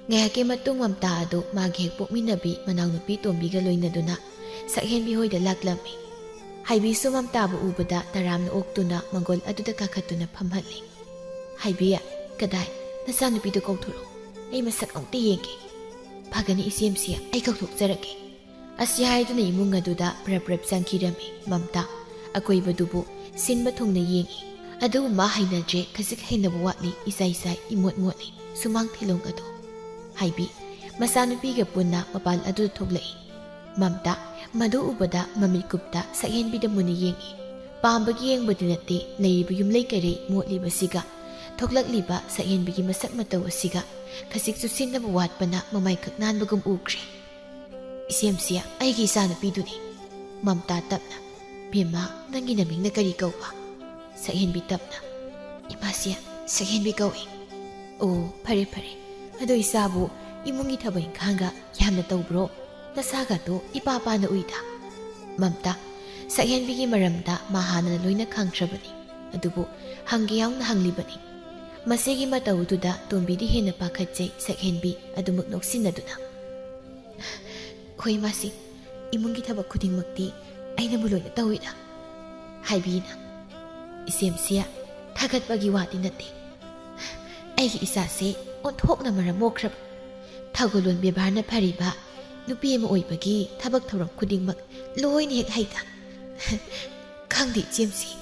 ꯉꯥꯏꯍꯥꯛꯀꯤ ꯃꯇꯨꯡ ꯃꯝꯇꯥ ꯑꯗꯨ ꯃꯥꯒꯤ ꯍꯦꯛ ꯄꯣꯛꯃꯤꯟꯅꯕꯤ ꯃꯅꯥꯎꯅꯨꯄꯤ ꯇꯣꯝꯕꯤꯒ ꯂꯣꯏꯅꯗꯨꯅ ꯁꯛꯍꯦꯟꯕꯤ ꯍꯣꯏꯗ ꯂꯥꯛꯂꯝꯃꯤ꯫ ꯍꯥꯏꯕꯤꯁꯨ ꯃꯝꯇꯥꯕꯨ ꯎꯕꯗ ꯇꯔꯥꯝꯅ ꯑꯣꯛꯇꯨꯅ ꯃꯪꯒꯣꯜ ꯑꯗꯨꯗ ꯀꯥꯈꯠꯇꯨꯅ ꯐꯝꯍꯠꯂꯤ꯫ "ꯍꯥꯏꯕꯤ, ꯀꯗꯥꯏ, ꯅꯆꯥꯅꯨꯄꯤꯗꯨ ꯀꯧꯊꯣꯔꯛꯎ, ꯑꯩ ꯃꯁꯛ ꯑꯃꯨꯛꯇ ꯌꯦꯡꯒꯦ"꯫ "ꯐꯒꯅꯤ ꯏꯆꯦꯝꯁꯤ, ꯑꯩ ꯀꯧꯊꯣꯛꯆꯔꯛꯀꯦ"꯫ ꯑꯁꯤ ꯍꯥꯏꯗꯨꯅ ꯏꯃꯨꯡ ꯑꯗꯨꯗ ꯄ꯭ꯔꯞ ꯄ꯭ꯔꯞ ꯆꯪꯈꯤꯔꯝꯃꯤ ꯃꯝꯇꯥ꯫ ꯑꯀꯣꯏꯕꯗꯨꯕꯨ ꯁꯤꯟꯕ ꯊꯨꯡꯅ ꯌꯦꯡꯏ꯫ ꯑꯗꯨꯕꯨ ꯃꯥ ꯍꯩꯅꯗ꯭ꯔꯦ, ꯈꯖꯤꯛ ꯍꯩꯅꯕ ꯋꯥꯠꯂꯤ, ꯏꯆꯥꯏ ꯆꯥꯏ, ꯏꯃꯣꯠ ꯃꯣꯠꯂꯤ ꯁꯨꯃꯥꯡ ꯊꯤꯂꯣꯡ ꯑꯗꯨ꯫ ꯍꯥꯏꯕꯤ, ꯃꯆꯥꯅꯨꯄꯤꯒ ꯄꯨꯟꯅ ꯃꯄꯥꯟ ꯑꯗꯨꯗ ꯊꯣꯛꯂꯛꯏ꯫ ꯃꯝꯇꯥ ꯃꯗꯨ ꯎꯕꯗ ꯃꯃꯤꯠ ꯀꯨꯞꯇ ꯁꯛꯍꯦꯟꯕꯤꯗ ꯃꯨꯟꯅ ꯌꯦꯡꯏ꯫ ꯄꯥꯝꯕꯒꯤ ꯌꯦꯡꯕꯗꯤ ꯅꯠꯇꯦ, ꯂꯩꯔꯤꯕ ꯌꯨꯝꯂꯩ ꯀꯩꯔꯩ ꯃꯣꯠꯂꯤꯕꯁꯤꯒ ꯊꯣꯛꯂꯛꯂꯤꯕ ꯁꯛꯍꯦꯟꯕꯤꯒꯤ ꯃꯁꯛ ꯃꯇꯧ ꯑꯁꯤꯒ ꯈꯖꯤꯛ ꯆꯨꯁꯤꯟꯅꯕ ꯋꯥꯠꯄꯅ ꯃꯃꯥꯏ ꯈꯛ ꯅꯥꯟꯕꯒꯨꯝ ꯎꯈ꯭ꯔꯦ꯫ "ꯏꯆꯦꯝꯁꯤ ꯑꯩꯒꯤ ꯏꯆꯥꯅꯨꯄꯤꯗꯨꯅꯤ"꯫ ꯃꯝꯇꯥ ꯇꯞꯅ, "ꯕꯦꯝꯃ, ꯅꯪꯒꯤ ꯅꯃꯤꯡꯅ ꯀꯔꯤ ꯀꯧꯕ?" ꯁꯛꯍꯦꯟꯕꯤ ꯇꯞꯅ꯫ "ꯏꯃꯥꯁꯤ ꯁꯛꯍꯦꯟꯕꯤ ꯀꯧꯏ꯫" "ꯑꯣ, ꯐꯔꯦ ꯐꯔꯦ꯫ ꯑꯗꯣ ꯏꯆꯥꯕꯨ ꯏꯃꯨꯡꯒꯤ ꯊꯕꯛ ꯏꯪꯈꯥꯡꯒ ꯌꯥꯝꯅ ꯇꯧꯕ꯭ꯔꯣ? ꯅꯁꯥꯒꯗꯣ ꯏꯄꯥ ꯄꯥꯅ ꯎꯏꯗ꯫" ꯃꯝꯇꯥ, ꯁꯛꯍꯦꯟꯕꯤꯒꯤ ꯃꯔꯝꯗ ꯃꯥ ꯍꯥꯟꯅꯅ ꯂꯣꯏꯅ ꯈꯪꯈ꯭ꯔꯕꯅꯤ꯫ ꯑꯗꯨꯕꯨ ꯍꯪꯒꯦ ꯌꯥꯎꯅ ꯍꯪꯂꯤꯕꯅꯤ꯫ ꯃꯁꯤꯒꯤ ꯃꯇꯧꯗꯨꯗ ꯇꯣꯝꯕꯤꯗꯤ ꯍꯦꯟꯅ ꯄꯥꯈꯠꯆꯩ ꯁꯛꯍꯦꯟꯕꯤ ꯑꯗꯨꯃꯛ ꯅꯣꯛꯁꯤꯟꯅꯗꯨꯅ꯫ "ꯍꯣꯏ ꯃꯥꯁꯤ, ꯏꯃꯨꯡꯒꯤ ꯊꯕꯛ ꯈꯨꯗꯤꯡꯃꯛꯇꯤ ꯑꯩꯅꯕꯨ ꯂꯣꯏꯅ ꯇꯧꯏꯗ꯫" ꯍꯥꯏꯕꯤꯅ꯫ "ꯏꯆꯦꯝꯁꯤ, ꯊꯥꯒꯠꯄꯒꯤ ꯋꯥꯗꯤ ꯅꯠꯇꯦ꯫ ꯑꯩꯒꯤ ꯏꯆꯥꯁꯦ ꯑꯣꯟꯊꯣꯛꯅ ꯃꯔꯝ ꯃꯣꯛꯈ꯭ꯔꯕ, ꯊꯧꯒꯜꯂꯣꯟ ꯕꯦꯕꯥꯔꯅ ꯐꯔꯤꯕ ꯅꯨꯄꯤ ꯑꯃ ꯑꯣꯏꯕꯒꯤ ꯊꯕꯛ ꯊꯧꯔꯝ ꯈꯨꯗꯤꯡꯃꯛ ꯂꯣꯏꯅ ꯍꯦꯛ ꯍꯩꯗ꯫" "ꯈꯪꯗꯦ ꯏꯆꯦꯝꯁꯤ꯫"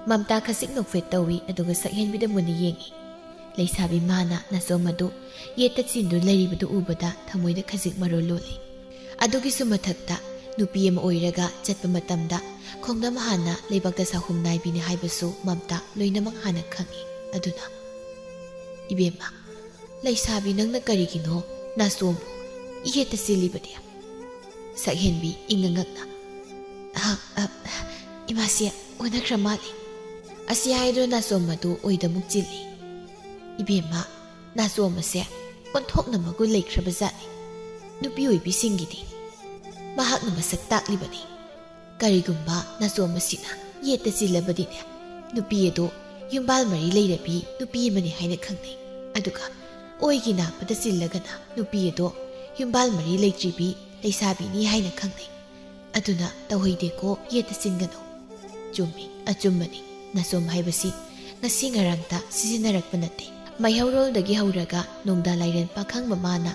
ꯃꯝꯇꯥ ꯈꯖꯤꯛ ꯅꯣꯛꯐꯦꯠ ꯇꯧꯏ, ꯑꯗꯨꯒ ꯁꯛꯍꯦꯟꯕꯤꯗ ꯃꯨꯟꯅ ꯌꯦꯡꯏ꯫ ꯂꯩꯁꯥꯕꯤ ꯃꯥꯅ ꯅꯥꯆꯣꯝ ꯑꯗꯨ ꯌꯦꯠꯇ ꯆꯤꯟꯗꯨꯅ ꯂꯩꯔꯤꯕꯗꯨ ꯎꯕꯗ ꯊꯃꯣꯏꯗ ꯈꯖꯤꯛ ꯃꯔꯣꯜ ꯂꯣꯜꯂꯤ꯫ ꯑꯗꯨꯒꯤꯁꯨ ꯃꯊꯛꯇ ꯅꯨꯄꯤ ꯑꯃ ꯑꯣꯏꯔꯒ ꯆꯠꯄ ꯃꯇꯝꯗ ꯈꯣꯡꯅꯝ ꯍꯥꯟꯅ ꯂꯩꯕꯥꯛꯇ ꯁꯥꯍꯨꯝ ꯅꯥꯏꯕꯤꯅꯤ ꯍꯥꯏꯕꯁꯨ ꯃꯝꯇꯥ ꯂꯣꯏꯅꯃꯛ ꯍꯥꯟꯅ ꯈꯪꯏ꯫ ꯑꯗꯨꯅ, "ꯏꯕꯦꯝꯃ, ꯂꯩꯁꯥꯕꯤ ꯅꯪꯅ ꯀꯔꯤꯒꯤꯅꯣ ꯅꯥꯆꯣꯝꯕꯨ ꯌꯦꯠꯇ ꯆꯤꯜꯂꯤꯕꯗꯤ?" ꯁꯛꯍꯦꯟꯕꯤ ꯏꯪꯉ ꯉꯛꯅ, "ꯑ, ꯑ, ꯏꯃꯥꯁꯤ ꯑꯣꯟꯅꯈ꯭ꯔ ꯃꯥꯜꯂꯤ꯫" ꯑꯁꯤ ꯍꯥꯏꯗꯨꯅ ꯅꯥꯆꯣꯝ ꯑꯗꯨ ꯑꯣꯏꯗꯃꯨꯛ ꯆꯤꯜꯂꯤ꯫ "ꯏꯕꯦꯝꯃ, ꯅꯥꯆꯣꯝ ꯑꯁꯦ ꯑꯣꯟꯊꯣꯛꯅ ꯃꯒꯨꯟ ꯂꯩꯈ꯭ꯔꯕ ꯖꯥꯠꯅꯤ꯫ ꯅꯨꯄꯤ ꯑꯣꯏꯕꯤꯁꯤꯡꯒꯤꯗꯤ ꯃꯍꯥꯛꯅ ꯃꯁꯛ ꯇꯥꯛꯂꯤꯕꯅꯤ꯫ ꯀꯔꯤꯒꯨꯝꯕ ꯅꯥꯆꯣꯝ ꯑꯁꯤꯅ ꯌꯦꯠꯇ ꯆꯤꯜꯂꯕꯗꯤꯅꯦ, ꯅꯨꯄꯤ ꯑꯗꯣ ꯌꯨꯝꯕꯥꯜ ꯃꯔꯤ ꯂꯩꯔꯕꯤ ꯅꯨꯄꯤ ꯑꯃꯅꯤ ꯍꯥꯏꯅ ꯈꯪꯅꯩ꯫ ꯑꯗꯨꯒ ꯑꯣꯏꯒꯤ ꯅꯥꯛꯄꯗ ꯆꯤꯜꯂꯒꯅ ꯅꯨꯄꯤ ꯑꯗꯣ ꯌꯨꯝꯕꯥꯜ ꯃꯔꯤ ꯂꯩꯇ꯭ꯔꯤꯕꯤ ꯂꯩꯁꯥꯕꯤꯅꯤ ꯍꯥꯏꯅ ꯈꯪꯅꯩ꯫ ꯑꯗꯨꯅ ꯇꯧꯍꯩꯗꯦꯀꯣ, ꯌꯦꯠꯇ ꯆꯤꯟꯒꯅꯨ꯫" "ꯆꯨꯝꯃꯤ, ꯑꯆꯨꯝꯕꯅꯤ꯫ ꯅꯥꯆꯣꯝ ꯍꯥꯏꯕꯁꯤ ꯉꯁꯤ ꯉꯔꯥꯡꯇ ꯁꯤꯖꯤꯟꯅꯔꯛꯄ ꯅꯠꯇꯦ꯫ ꯃꯩꯍꯧꯔꯣꯜꯗꯒꯤ ꯍꯧꯔꯒ ꯅꯣꯡꯗꯥ ꯂꯥꯏꯔꯦꯟ ꯄꯥꯈꯪ ꯃꯃꯥꯅ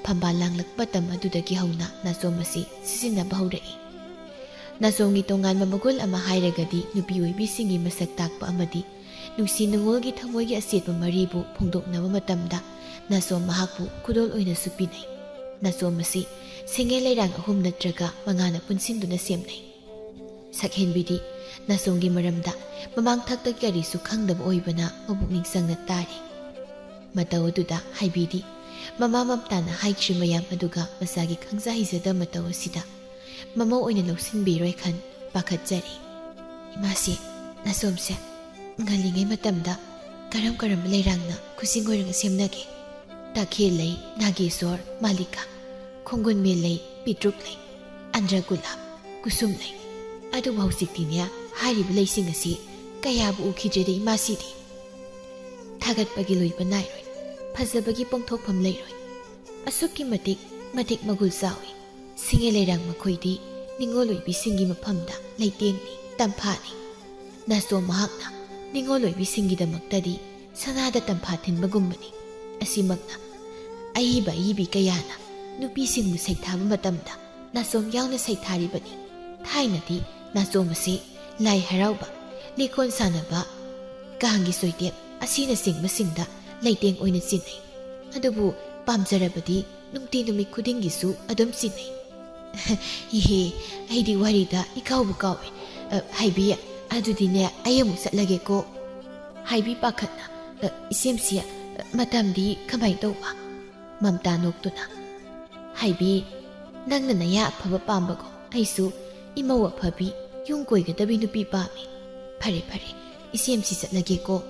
ꯐꯝꯕꯥꯜ ꯂꯥꯡꯂꯛꯄ ꯃꯇꯝ ꯑꯗꯨꯗꯒꯤ ꯍꯧꯅ ꯅꯥꯆꯣꯝ ꯑꯁꯤ ꯁꯤꯖꯤꯟꯅꯕ ꯍꯧꯔꯛꯏ꯫ ꯅꯥꯆꯣꯝꯒꯤ ꯇꯣꯉꯥꯟꯕ ꯃꯒꯨꯟ ꯑꯃ ꯍꯥꯏꯔꯒꯗꯤ ꯅꯨꯄꯤ ꯑꯣꯏꯕꯤꯁꯤꯡꯒꯤ ꯃꯁꯛ ꯇꯥꯛꯄ ꯑꯃꯗꯤ ꯅꯨꯡꯁꯤ ꯅꯨꯡꯉꯣꯜꯒꯤ ꯊꯃꯣꯏꯒꯤ ꯑꯆꯦꯠꯄ ꯃꯔꯤꯕꯨ ꯐꯣꯡꯗꯣꯛꯅꯕ ꯃꯇꯝꯗ ꯅꯥꯆꯣꯝ ꯃꯍꯥꯛꯄꯨ ꯈꯨꯗꯣꯜ ꯑꯣꯏꯅꯁꯨ ꯄꯤꯅꯩ꯫ ꯅꯥꯆꯣꯝ ꯑꯁꯤ ꯁꯤꯡꯉꯦ ꯂꯩꯔꯥꯡ ꯑꯍꯨꯝ ꯅꯠꯇ꯭ꯔꯒ ꯃꯉꯥꯅ ꯄꯨꯟꯁꯤꯟꯗꯨꯅ ꯁꯦꯝꯅꯩ꯫ ꯁꯛꯍꯦꯟꯕꯤꯗꯤ ꯅꯥꯆꯣꯝꯒꯤ ꯃꯔꯝꯗ ꯃꯃꯥꯡ ꯊꯛꯇ ꯀꯔꯤꯁꯨ ꯈꯪꯗꯕ ꯑꯣꯏꯕꯅ ꯃꯄꯨꯛꯅꯤꯡ ꯆꯪꯅ ꯇꯥꯔꯤ꯫ ꯃꯇꯧ ꯑꯗꯨꯗ ꯍꯥꯏꯕꯤꯗꯤ ꯃꯃꯥ ꯃꯝꯇꯥꯅ ꯍꯥꯏꯈ꯭ꯔꯤ ꯃꯌꯥꯝ ꯑꯗꯨꯒ ꯃꯆꯥꯒꯤ ꯈꯪꯖ ꯍꯩꯖꯗ ꯃꯇꯧ ꯑꯁꯤꯗ ꯃꯃꯧ ꯑꯣꯏꯅ ꯂꯧꯁꯤꯟꯕꯤꯔꯣꯏ ꯈꯟ ꯄꯥꯈꯠꯆꯔꯤ꯫ ꯏꯃꯥꯁꯤ, ꯅꯥꯆꯣꯝꯁꯦ ꯉꯜꯂꯤꯉꯩ ꯃꯇꯝꯗ ꯀꯔꯝ ꯀꯔꯝꯕ ꯂꯩꯔꯥꯡꯅ ꯈꯨꯖꯤꯡ ꯑꯣꯏꯔꯒ ꯁꯦꯝꯅꯒꯦ? ꯇꯈꯦꯜ ꯂꯩ, ꯅꯥꯒꯦꯁꯣꯔ, ꯃꯥꯂꯤꯀꯥ, ꯈꯣꯡꯒꯨꯟꯃꯦꯜ ꯂꯩ, ꯄꯤꯇ꯭ꯔꯨꯛ ꯂꯩ, ꯑꯟꯗ꯭ꯔꯀꯨꯂꯥꯞ, ꯀꯨꯁꯨꯝ ꯂꯩ꯫ ꯑꯗꯨꯕꯨ ꯍꯧꯖꯤꯛꯇꯤꯅꯦ, ꯍꯥꯏꯔꯤꯕ ꯂꯩꯁꯤꯡ ꯑꯁꯤ ꯀꯌꯥꯕꯨ ꯎꯈꯤꯗ꯭ꯔꯦꯗ ꯏꯃꯥꯁꯤꯗꯤ꯫ ꯊꯥꯒꯠꯄꯒꯤ ꯂꯣꯏꯕ ꯅꯥꯏꯔꯣꯏ, ꯐꯖꯕꯒꯤ ꯄꯣꯡꯊꯣꯛꯐꯝ ꯂꯩꯔꯣꯏ꯫ ꯑꯁꯨꯛꯀꯤ ꯃꯇꯤꯛ, ꯃꯇꯤꯛ ꯃꯒꯨꯜ ꯆꯥꯎꯏ꯫ ꯁꯤꯡꯉꯩ ꯂꯩꯔꯥꯡ ꯃꯈꯣꯏꯗꯤ ꯅꯤꯉꯣꯜ ꯑꯣꯏꯕꯤꯁꯤꯡꯒꯤ ꯃꯐꯝꯗ ꯂꯩꯇꯦꯡꯅꯤ, ꯇꯝꯐꯥꯅꯤ꯫ ꯅꯥꯆꯣꯝ ꯃꯍꯥꯛꯅ ꯅꯤꯉꯣꯜ ꯑꯣꯏꯕꯤꯁꯤꯡꯒꯤꯗꯃꯛꯇꯗꯤ ꯁꯅꯥꯗ ꯇꯝꯐꯥ ꯊꯤꯟꯕꯒꯨꯝꯕꯅꯤ꯫ ꯑꯁꯤꯃꯛꯅ ꯑꯏꯕ ꯑꯏꯕꯤ ꯀꯌꯥꯅ ꯅꯨꯄꯤꯁꯤꯡꯕꯨ ꯁꯩꯊꯥꯕ ꯃꯇꯝꯗ ꯅꯥꯆꯣꯝ ꯌꯥꯎꯅ ꯁꯩꯊꯥꯔꯤꯕꯅꯤ꯫ ꯊꯥꯏꯅꯗꯤ ꯅꯥꯆꯣꯝ ꯑꯁꯤ ꯂꯥꯏ ꯍꯔꯥꯎꯕ, ꯂꯤꯀꯣꯟ ꯁꯥꯟꯅꯕ, ꯀꯥꯡꯒꯤ ꯆꯣꯏꯇꯦꯞ ꯑꯁꯤꯅꯆꯤꯡꯕꯁꯤꯡꯗ ꯂꯩꯇꯦꯡ ꯑꯣꯏꯅ ꯆꯤꯟꯅꯩ꯫ ꯑꯗꯨꯕꯨ ꯄꯥꯝꯖꯔꯕꯗꯤ ꯅꯨꯡꯇꯤ ꯅꯨꯃꯤꯠ ꯈꯨꯗꯤꯡꯒꯤꯁꯨ ꯑꯗꯨꯝ ꯆꯤꯟꯅꯩ꯫ ꯏꯍꯦ, ꯑꯩꯗꯤ ꯋꯥꯔꯤꯗ ꯏꯀꯥꯎꯕꯨ ꯀꯥꯎꯏ꯫ ꯑ, ꯍꯥꯏꯕꯤ, ꯑꯗꯨꯗꯤꯅꯦ, ꯑꯩ ꯑꯃꯨꯛ ꯆꯠꯂꯒꯦꯀꯣ꯫ ꯍꯥꯏꯕꯤ ꯄꯥꯈꯠꯅ, "ꯑ, ꯏꯆꯦꯝꯁꯤ, ꯑ, ꯃꯇꯝꯗꯤ ꯀꯃꯥꯏ ꯇꯧꯕ?" ꯃꯝꯇꯥ ꯅꯣꯛꯇꯨꯅ, "ꯍꯥꯏꯕꯤ, ꯅꯪꯅ ꯅꯌꯥ ꯑꯐꯕ ꯄꯥꯝꯕꯒꯨꯝ ꯑꯩꯁꯨ ꯏꯃꯧ ꯑꯐꯕꯤ, ꯌꯨꯝ ꯀꯣꯏꯒꯗꯕꯤ ꯅꯨꯄꯤ ꯄꯥꯝꯃꯤ꯫ ꯐꯔꯦ, ꯐꯔꯦ, ꯏꯆꯦꯝꯁꯤ ꯆꯠꯂꯒꯦꯀꯣ꯫"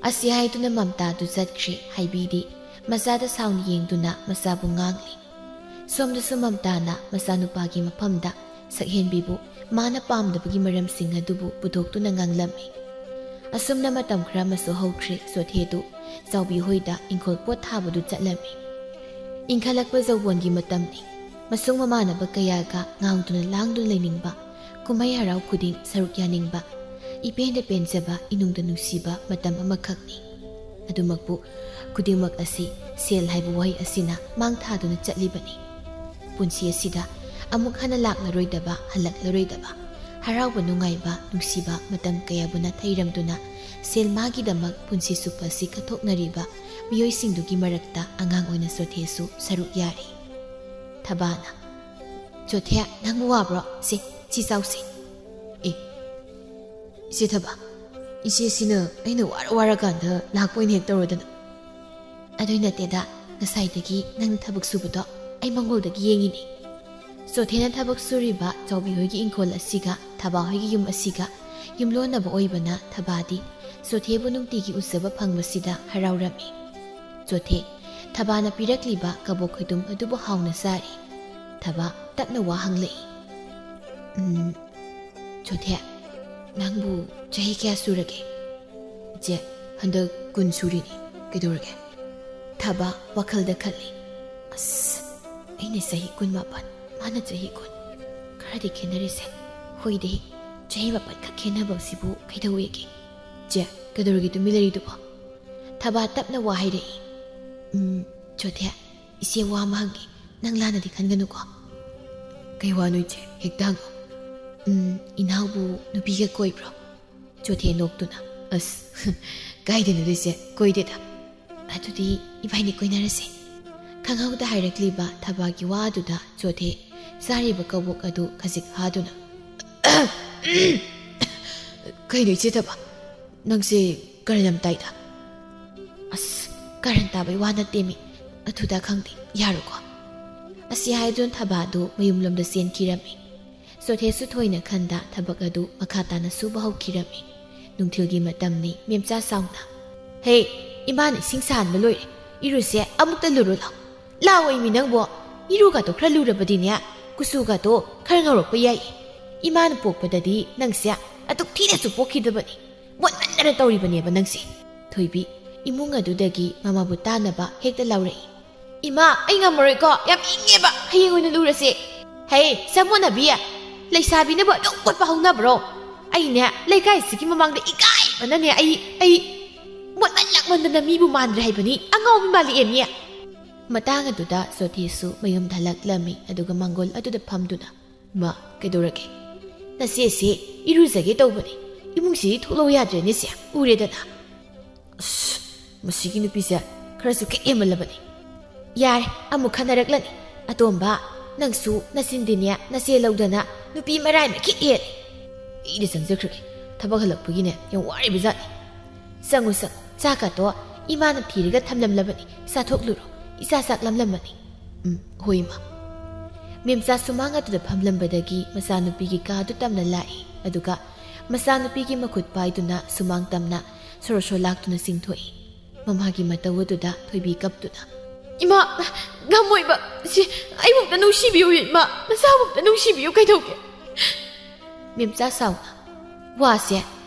ꯑꯁꯤ ꯍꯥꯏꯗꯨꯅ ꯃꯝꯇꯥꯗꯨ ꯆꯠꯈ꯭ꯔꯦ꯫ ꯍꯥꯏꯕꯤꯗꯤ ꯃꯆꯥꯗ ꯁꯥꯎꯅ ꯌꯦꯡꯗꯨꯅ ꯃꯆꯥꯕꯨ ꯉꯥꯡꯂꯤ꯫ ꯁꯣꯝꯗꯁꯨ ꯃꯝꯇꯥꯅ ꯃꯆꯥꯅꯨꯄꯥꯒꯤ ꯃꯐꯝꯗ ꯁꯛꯍꯦꯟꯕꯤꯕꯨ ꯃꯥꯅ ꯄꯥꯝꯗꯕꯒꯤ ꯃꯔꯝꯁꯤꯡ ꯑꯗꯨꯕꯨ ꯄꯨꯊꯣꯛꯇꯨꯅ ꯉꯥꯡꯂꯝꯃꯤ꯫ ꯑꯁꯨꯝꯅ ꯃꯇꯝ ꯈꯔ ꯑꯃꯁꯨ ꯍꯧꯈ꯭ꯔꯦ꯫ ꯆꯣꯊꯦꯗꯨ ꯆꯥꯎꯕꯤ ꯍꯣꯏꯗ ꯏꯪꯈꯣꯜ ꯄꯣꯠ ꯊꯥꯕꯗꯨ ꯆꯠꯂꯝꯃꯤ꯫ ꯏꯪꯈꯠꯂꯛꯄ ꯌꯧꯕꯣꯟꯒꯤ ꯃꯇꯝꯅꯤ꯫ ꯃꯁꯨꯡ ꯃꯃꯥꯟꯅꯕ ꯀꯌꯥꯒ ꯉꯥꯡꯗꯨꯅ ꯂꯥꯡꯗꯨꯅ ꯂꯩꯅꯤꯡꯕ, ꯀꯨꯝꯍꯩ ꯍꯔꯥꯎ ꯈꯨꯗꯤꯡ ꯁꯔꯨꯛ ꯌꯥꯅꯤꯡꯕ, ꯏꯄꯦꯟꯗ ꯄꯦꯟꯖꯕ, ꯏꯅꯨꯡꯗ ꯅꯨꯡꯁꯤꯕ ꯃꯇꯝ ꯑꯃꯈꯛꯅꯤ꯫ ꯑꯗꯨꯃꯛꯄꯨ, ꯈꯨꯗꯤꯡꯃꯛ ꯑꯁꯤ ꯁꯦꯜ ꯍꯥꯏꯕ ꯋꯥꯍꯩ ꯑꯁꯤꯅ ꯃꯥꯡ ꯊꯥꯗꯨꯅ ꯆꯠꯂꯤꯕꯅꯤ꯫ ꯄꯨꯟꯁꯤ ꯑꯁꯤꯗ ꯑꯃꯨꯛ ꯍꯟꯅ ꯂꯥꯛꯂꯔꯣꯏꯗꯕ, ꯍꯜꯂꯛꯂꯔꯣꯏꯗꯕ ꯍꯔꯥꯎꯕ, ꯅꯨꯡꯉꯥꯏꯕ, ꯅꯨꯡꯁꯤꯕ ꯃꯇꯝ ꯀꯌꯥꯕꯨ ꯅꯥꯊꯩꯔꯝꯗꯨꯅ ꯁꯦꯜ ꯃꯥꯒꯤꯗꯃꯛ ꯄꯨꯟꯁꯤ ꯆꯨꯞꯄ ꯑꯁꯤ ꯀꯠꯊꯣꯛꯅꯔꯤꯕ ꯃꯤꯑꯣꯏꯁꯤꯡꯗꯨꯒꯤ ꯃꯔꯛꯇ ꯑꯉꯥꯡ ꯑꯣꯏꯅ ꯆꯣꯊꯦꯁꯨ ꯁꯔꯨꯛ ꯌꯥꯔꯤ꯫ ꯊꯕꯥꯅ, "ꯆꯣꯊꯦ, ꯅꯪꯕꯨ ꯋꯥꯕ꯭ꯔꯣ? ꯁꯦ, ꯁꯤ ꯆꯥꯎꯁꯦ꯫" ꯑꯦ, ꯏꯆꯦ ꯊꯕ, ꯏꯆꯦꯁꯤꯅ ꯑꯩꯅ ꯋꯥꯔ ꯋꯥꯔꯀꯥꯟꯗ ꯂꯥꯛꯄ ꯑꯣꯏꯅ ꯍꯦꯛ ꯇꯧꯔꯗꯅ꯫ ꯑꯗꯨꯏ ꯅꯠꯇꯦꯗ, ꯉꯁꯥꯏꯗꯒꯤ ꯅꯪꯅ ꯊꯕꯛ ꯁꯨꯕꯗꯣ ꯑꯩ ꯃꯪꯒꯣꯜꯗꯒꯤ ꯌꯦꯡꯉꯤꯅꯦ꯫ ꯆꯣꯊꯦꯅ ꯊꯕꯛ ꯁꯨꯔꯤꯕ ꯆꯥꯎꯕꯤ ꯍꯣꯏꯒꯤ ꯏꯪꯈꯣꯜ ꯑꯁꯤꯒ ꯊꯕꯥ ꯍꯣꯏꯒꯤ ꯌꯨꯝ ꯑꯁꯤꯒ ꯌꯨꯝꯂꯣꯟꯅꯕ ꯑꯣꯏꯕꯅ ꯊꯕꯥꯗꯤ ꯆꯣꯊꯦꯕꯨ ꯅꯨꯡꯇꯤꯒꯤ ꯎꯖꯕ ꯐꯪꯕꯁꯤꯗ ꯍꯔꯥꯎꯔꯝꯃꯤ꯫ ꯆꯣꯊꯦ, ꯊꯕꯥꯅ ꯄꯤꯔꯛꯂꯤꯕ ꯀꯕꯣꯛ ꯈꯣꯏꯗꯨꯝ ꯑꯗꯨꯕꯨ ꯍꯥꯎꯅ ꯆꯥꯔꯤ꯫ ꯊꯕꯥ ꯇꯞꯅ ꯋꯥ ꯍꯪꯂꯛꯏ꯫ "ꯎꯝ, ꯆꯣꯊꯦ, ꯅꯪꯕꯨ ꯆꯍꯤ ꯀꯌꯥ ꯁꯨꯔꯒꯦ?" "ꯏꯆꯦ, ꯍꯟꯗꯛ ꯀꯨꯟ ꯁꯨꯔꯤꯅꯤ꯫ ꯀꯩꯗꯧꯔꯒꯦ?" ꯊꯕꯥ ꯋꯥꯈꯜꯗ ꯈꯜꯂꯤ꯫ "ꯑꯁ, ꯑꯩꯅ ꯆꯍꯤ ꯀꯨꯟꯃꯥꯄꯟ, ꯃꯥꯅ ꯆꯍꯤ ꯀꯨꯟ꯫ ꯈꯔꯗꯤ ꯈꯦꯠꯅꯔꯤꯁꯦ꯫ ꯍꯣꯏꯗꯦ, ꯆꯍꯤ ꯃꯥꯄꯟ ꯈꯛ ꯈꯦꯠꯅꯕꯁꯤꯕꯨ ꯀꯩꯗꯧꯋꯦꯒꯦ? ꯆꯦ, ꯀꯩꯗꯧꯔꯒꯦ ꯇꯨꯃꯤꯟ ꯂꯩꯔꯤꯗꯨꯕꯣ?" ꯊꯕꯥ ꯇꯞꯅ ꯋꯥ ꯍꯥꯏꯔꯛꯏ꯫ "ꯎꯝ, ꯆꯣꯊꯦ, ꯏꯆꯦ ꯋꯥ ꯑꯃ ꯍꯪꯒꯦ, ꯅꯪ ꯂꯥꯟꯅꯗꯤ ꯈꯟꯒꯅꯨꯀꯣ?" "ꯀꯩ ꯋꯥꯅꯣ ꯏꯆꯦ? ꯍꯦꯛꯇ ꯍꯪꯉꯣ꯫" "ꯎꯝ, ꯏꯅꯥꯎꯕꯨ ꯅꯨꯄꯤꯒ ꯀꯣꯏꯕ꯭ꯔꯣ?" ꯆꯣꯊꯦ ꯅꯣꯛꯇꯨꯅ, "ꯑꯁ, ꯀꯥꯏꯗꯩꯅꯣꯗ ꯏꯆꯦ, ꯀꯣꯏꯗꯦꯗ꯫" "ꯑꯗꯨꯗꯤ ꯏꯕꯥꯏꯅꯤ ꯀꯣꯏꯅꯔꯁꯦ꯫" ꯈꯪꯍꯧꯗ ꯍꯥꯏꯔꯛꯂꯤꯕ ꯊꯕꯥꯒꯤ ꯋꯥ ꯑꯗꯨꯗ ꯆꯣꯊꯦ ꯆꯥꯔꯤꯕ ꯀꯕꯣꯛ ꯑꯗꯨ ꯈꯖꯤꯛ ꯍꯥꯗꯨꯅ, "ꯀꯩꯅꯣ ꯏꯆꯦ ꯊꯕꯥ, ꯅꯪꯁꯦ ꯀꯔꯟ ꯌꯥꯝ ꯇꯥꯏꯗ?" "ꯑꯁ, ꯀꯔꯟ ꯇꯥꯕꯩ ꯋꯥ ꯅꯠꯇꯦꯃꯤ, ꯑꯊꯨꯗ ꯈꯪꯗꯦ, ꯌꯥꯔꯣꯀꯣ?" ꯑꯁꯤ ꯍꯥꯏꯗꯨꯅ ꯊꯕꯥꯗꯨ ꯃꯌꯨꯝꯂꯣꯝꯗ ꯆꯦꯟꯈꯤꯔꯝꯃꯤ꯫ ꯆꯣꯊꯦꯁꯨ ꯊꯣꯏꯅ ꯈꯟꯗ ꯊꯕꯛ ꯑꯗꯨ ꯃꯈꯥ ꯇꯥꯅ ꯁꯨꯕ ꯍꯧꯈꯤꯔꯝꯃꯤ꯫ ꯅꯨꯡꯊꯤꯜꯒꯤ ꯃꯇꯝꯅꯤ, ꯃꯦꯝꯆꯥ ꯆꯥꯎꯅ, "ꯍꯦ, ꯏꯃꯥꯅ ꯏꯁꯤꯡ ꯁꯥꯍꯟꯕ ꯂꯣꯏꯔꯦ, ꯏꯔꯨꯁꯦ, ꯑꯃꯨꯛꯇ ꯂꯨꯔꯨ ꯂꯥꯎ꯫ ꯂꯥꯎ ꯏꯃꯤ ꯅꯪꯕꯣ, ꯏꯔꯨꯒꯗꯣ ꯈꯔ ꯂꯨꯔꯕꯗꯤꯅꯦ, ꯀꯨꯆꯨꯒꯗꯣ ꯈꯔ ꯉꯧꯔꯛꯄ ꯌꯥꯏ꯫ ꯏꯃꯥꯅ ꯄꯣꯛꯄꯗꯗꯤ ꯅꯪꯁꯦ ꯑꯗꯨꯛ ꯊꯤꯅꯁꯨ ꯄꯣꯛꯈꯤꯗꯕꯅꯤ, ꯃꯣꯠꯃꯟꯗꯅ ꯇꯧꯔꯤꯕꯅꯦꯕ ꯅꯪꯁꯦ꯫" ꯊꯣꯏꯕꯤ ꯏꯃꯨꯡ ꯑꯗꯨꯗꯒꯤ ꯃꯃꯥꯕꯨ ꯇꯥꯅꯕ ꯍꯦꯛꯇ ꯂꯥꯎꯔꯛꯏ꯫ "ꯏꯃꯥ, ꯑꯩ ꯉꯝꯃꯔꯣꯏꯀꯣ, ꯌꯥꯝ ꯏꯪꯉꯦꯕ, ꯍꯌꯦꯡ ꯑꯣꯏꯅ ꯂꯨꯔꯁꯦ꯫" "ꯍꯦ, ꯁꯃꯨꯅꯕꯤ, ꯂꯩꯁꯥꯕꯤꯅꯕꯨ ꯑꯗꯨꯛ ꯃꯣꯠꯄ ꯍꯧꯅꯕ꯭ꯔꯣ? ꯑꯩꯅꯦ, ꯂꯩꯀꯥꯏꯁꯤꯒꯤ ꯃꯃꯥꯡꯗ ꯏꯀꯥꯏꯕꯅꯅꯦ, ꯑꯩ, ꯑꯩ ꯃꯣꯠꯃꯟ ꯂꯥꯛꯃꯟꯗꯅ ꯃꯤꯕꯨ ꯃꯥꯟꯗ꯭ꯔꯦ ꯍꯥꯏꯕꯅꯤ, ꯑꯉꯥꯎꯕꯤ ꯃꯥꯜꯂꯛꯑꯦ ꯃꯤ꯫" ꯃꯇꯥꯡ ꯑꯗꯨꯗ ꯆꯣꯊꯦꯁꯨ ꯃꯌꯨꯝꯗ ꯍꯜꯂꯛꯂꯝꯃꯤ, ꯑꯗꯨꯒ ꯃꯥꯡꯒꯣꯜ ꯑꯗꯨꯗ ꯐꯝꯗꯨꯅ, "ꯃꯥ, ꯀꯩꯗꯧꯔꯒꯦ?" "ꯅꯆꯦꯁꯦ ꯏꯔꯨꯖꯒꯦ ꯇꯧꯕꯅꯤ, ꯏꯃꯨꯡꯁꯤꯗꯤ ꯊꯣꯛꯂꯛꯎ ꯌꯥꯗ꯭ꯔꯦꯅꯦ ꯁꯦ, ꯎꯔꯦꯗꯅ꯫" "ꯑꯁ, ꯃꯁꯤꯒꯤ ꯅꯨꯄꯤꯁꯦ ꯈꯔꯁꯨ ꯈꯤꯛ ꯍꯦꯟꯃꯜꯂꯕꯅꯤ꯫" "ꯌꯥꯔꯦ, ꯑꯃꯨꯛ ꯈꯟꯅꯔꯛꯂꯅꯤ꯫ ꯑꯇꯣꯝꯕ, ꯅꯪꯁꯨ ꯅꯆꯤꯟꯗꯤꯅꯦ ꯅꯆꯦ ꯂꯧꯗꯅ ꯅꯨꯄꯤ ꯃꯔꯥꯏ ꯃꯈꯤꯛ ꯍꯦꯜꯂꯦ꯫" "ꯑꯩꯗꯤ ꯆꯪꯖꯈ꯭ꯔꯒꯦ, ꯊꯕꯛ ꯍꯜꯂꯛꯄꯒꯤꯅꯦ ꯌꯥꯝ ꯋꯥꯔꯤꯕ ꯖꯥꯠꯅꯤ꯫" "ꯆꯪꯉꯨ ꯆꯪꯉꯨ, ꯆꯥꯛꯀꯇꯣ ꯏꯃꯥꯅ ꯊꯤꯔꯒ ꯊꯝꯂꯝꯂꯕꯅꯤ, ꯆꯥꯊꯣꯛꯂꯨꯔꯣ, ꯏꯆꯥ ꯆꯥꯛ ꯂꯝꯂꯝꯃꯅꯤ꯫" "ꯎꯝ, ꯍꯣꯏ ꯏꯃꯥ꯫" ꯃꯦꯝꯆꯥ ꯁꯨꯃꯥꯡ ꯑꯗꯨꯗ ꯐꯝꯂꯝꯕꯗꯒꯤ ꯃꯆꯥꯅꯨꯄꯤꯒꯤ ꯀꯥꯗꯨ ꯇꯝꯅ ꯂꯥꯛꯏ꯫ ꯑꯗꯨꯒ ꯃꯆꯥꯅꯨꯄꯤꯒꯤ ꯃꯈꯨꯠ ꯄꯥꯏꯗꯨꯅ ꯁꯨꯃꯥꯡ ꯇꯝꯅ ꯁꯣꯔꯣ ꯁꯣꯔꯣ ꯂꯥꯛꯇꯨꯅ ꯆꯤꯡꯊꯣꯛꯏ꯫ ꯃꯃꯥꯒꯤ ꯃꯇꯧ ꯑꯗꯨꯗ ꯊꯣꯏꯕꯤ ꯀꯞꯇꯨꯅ, "ꯏꯃꯥ, ꯉꯝꯃꯣꯏꯕ꯫ ꯁꯤ ꯑꯩꯕꯨꯛꯇ ꯅꯨꯡꯁꯤꯕꯤꯌꯨ, ꯏꯃꯥ꯫ ꯅꯆꯥꯕꯨꯛꯇ ꯅꯨꯡꯁꯤꯕꯤꯌꯨ, ꯀꯩꯗꯧꯒꯦ?" ꯃꯦꯝꯆꯥ ꯁꯥꯎꯅ, "ꯋꯥꯁꯦ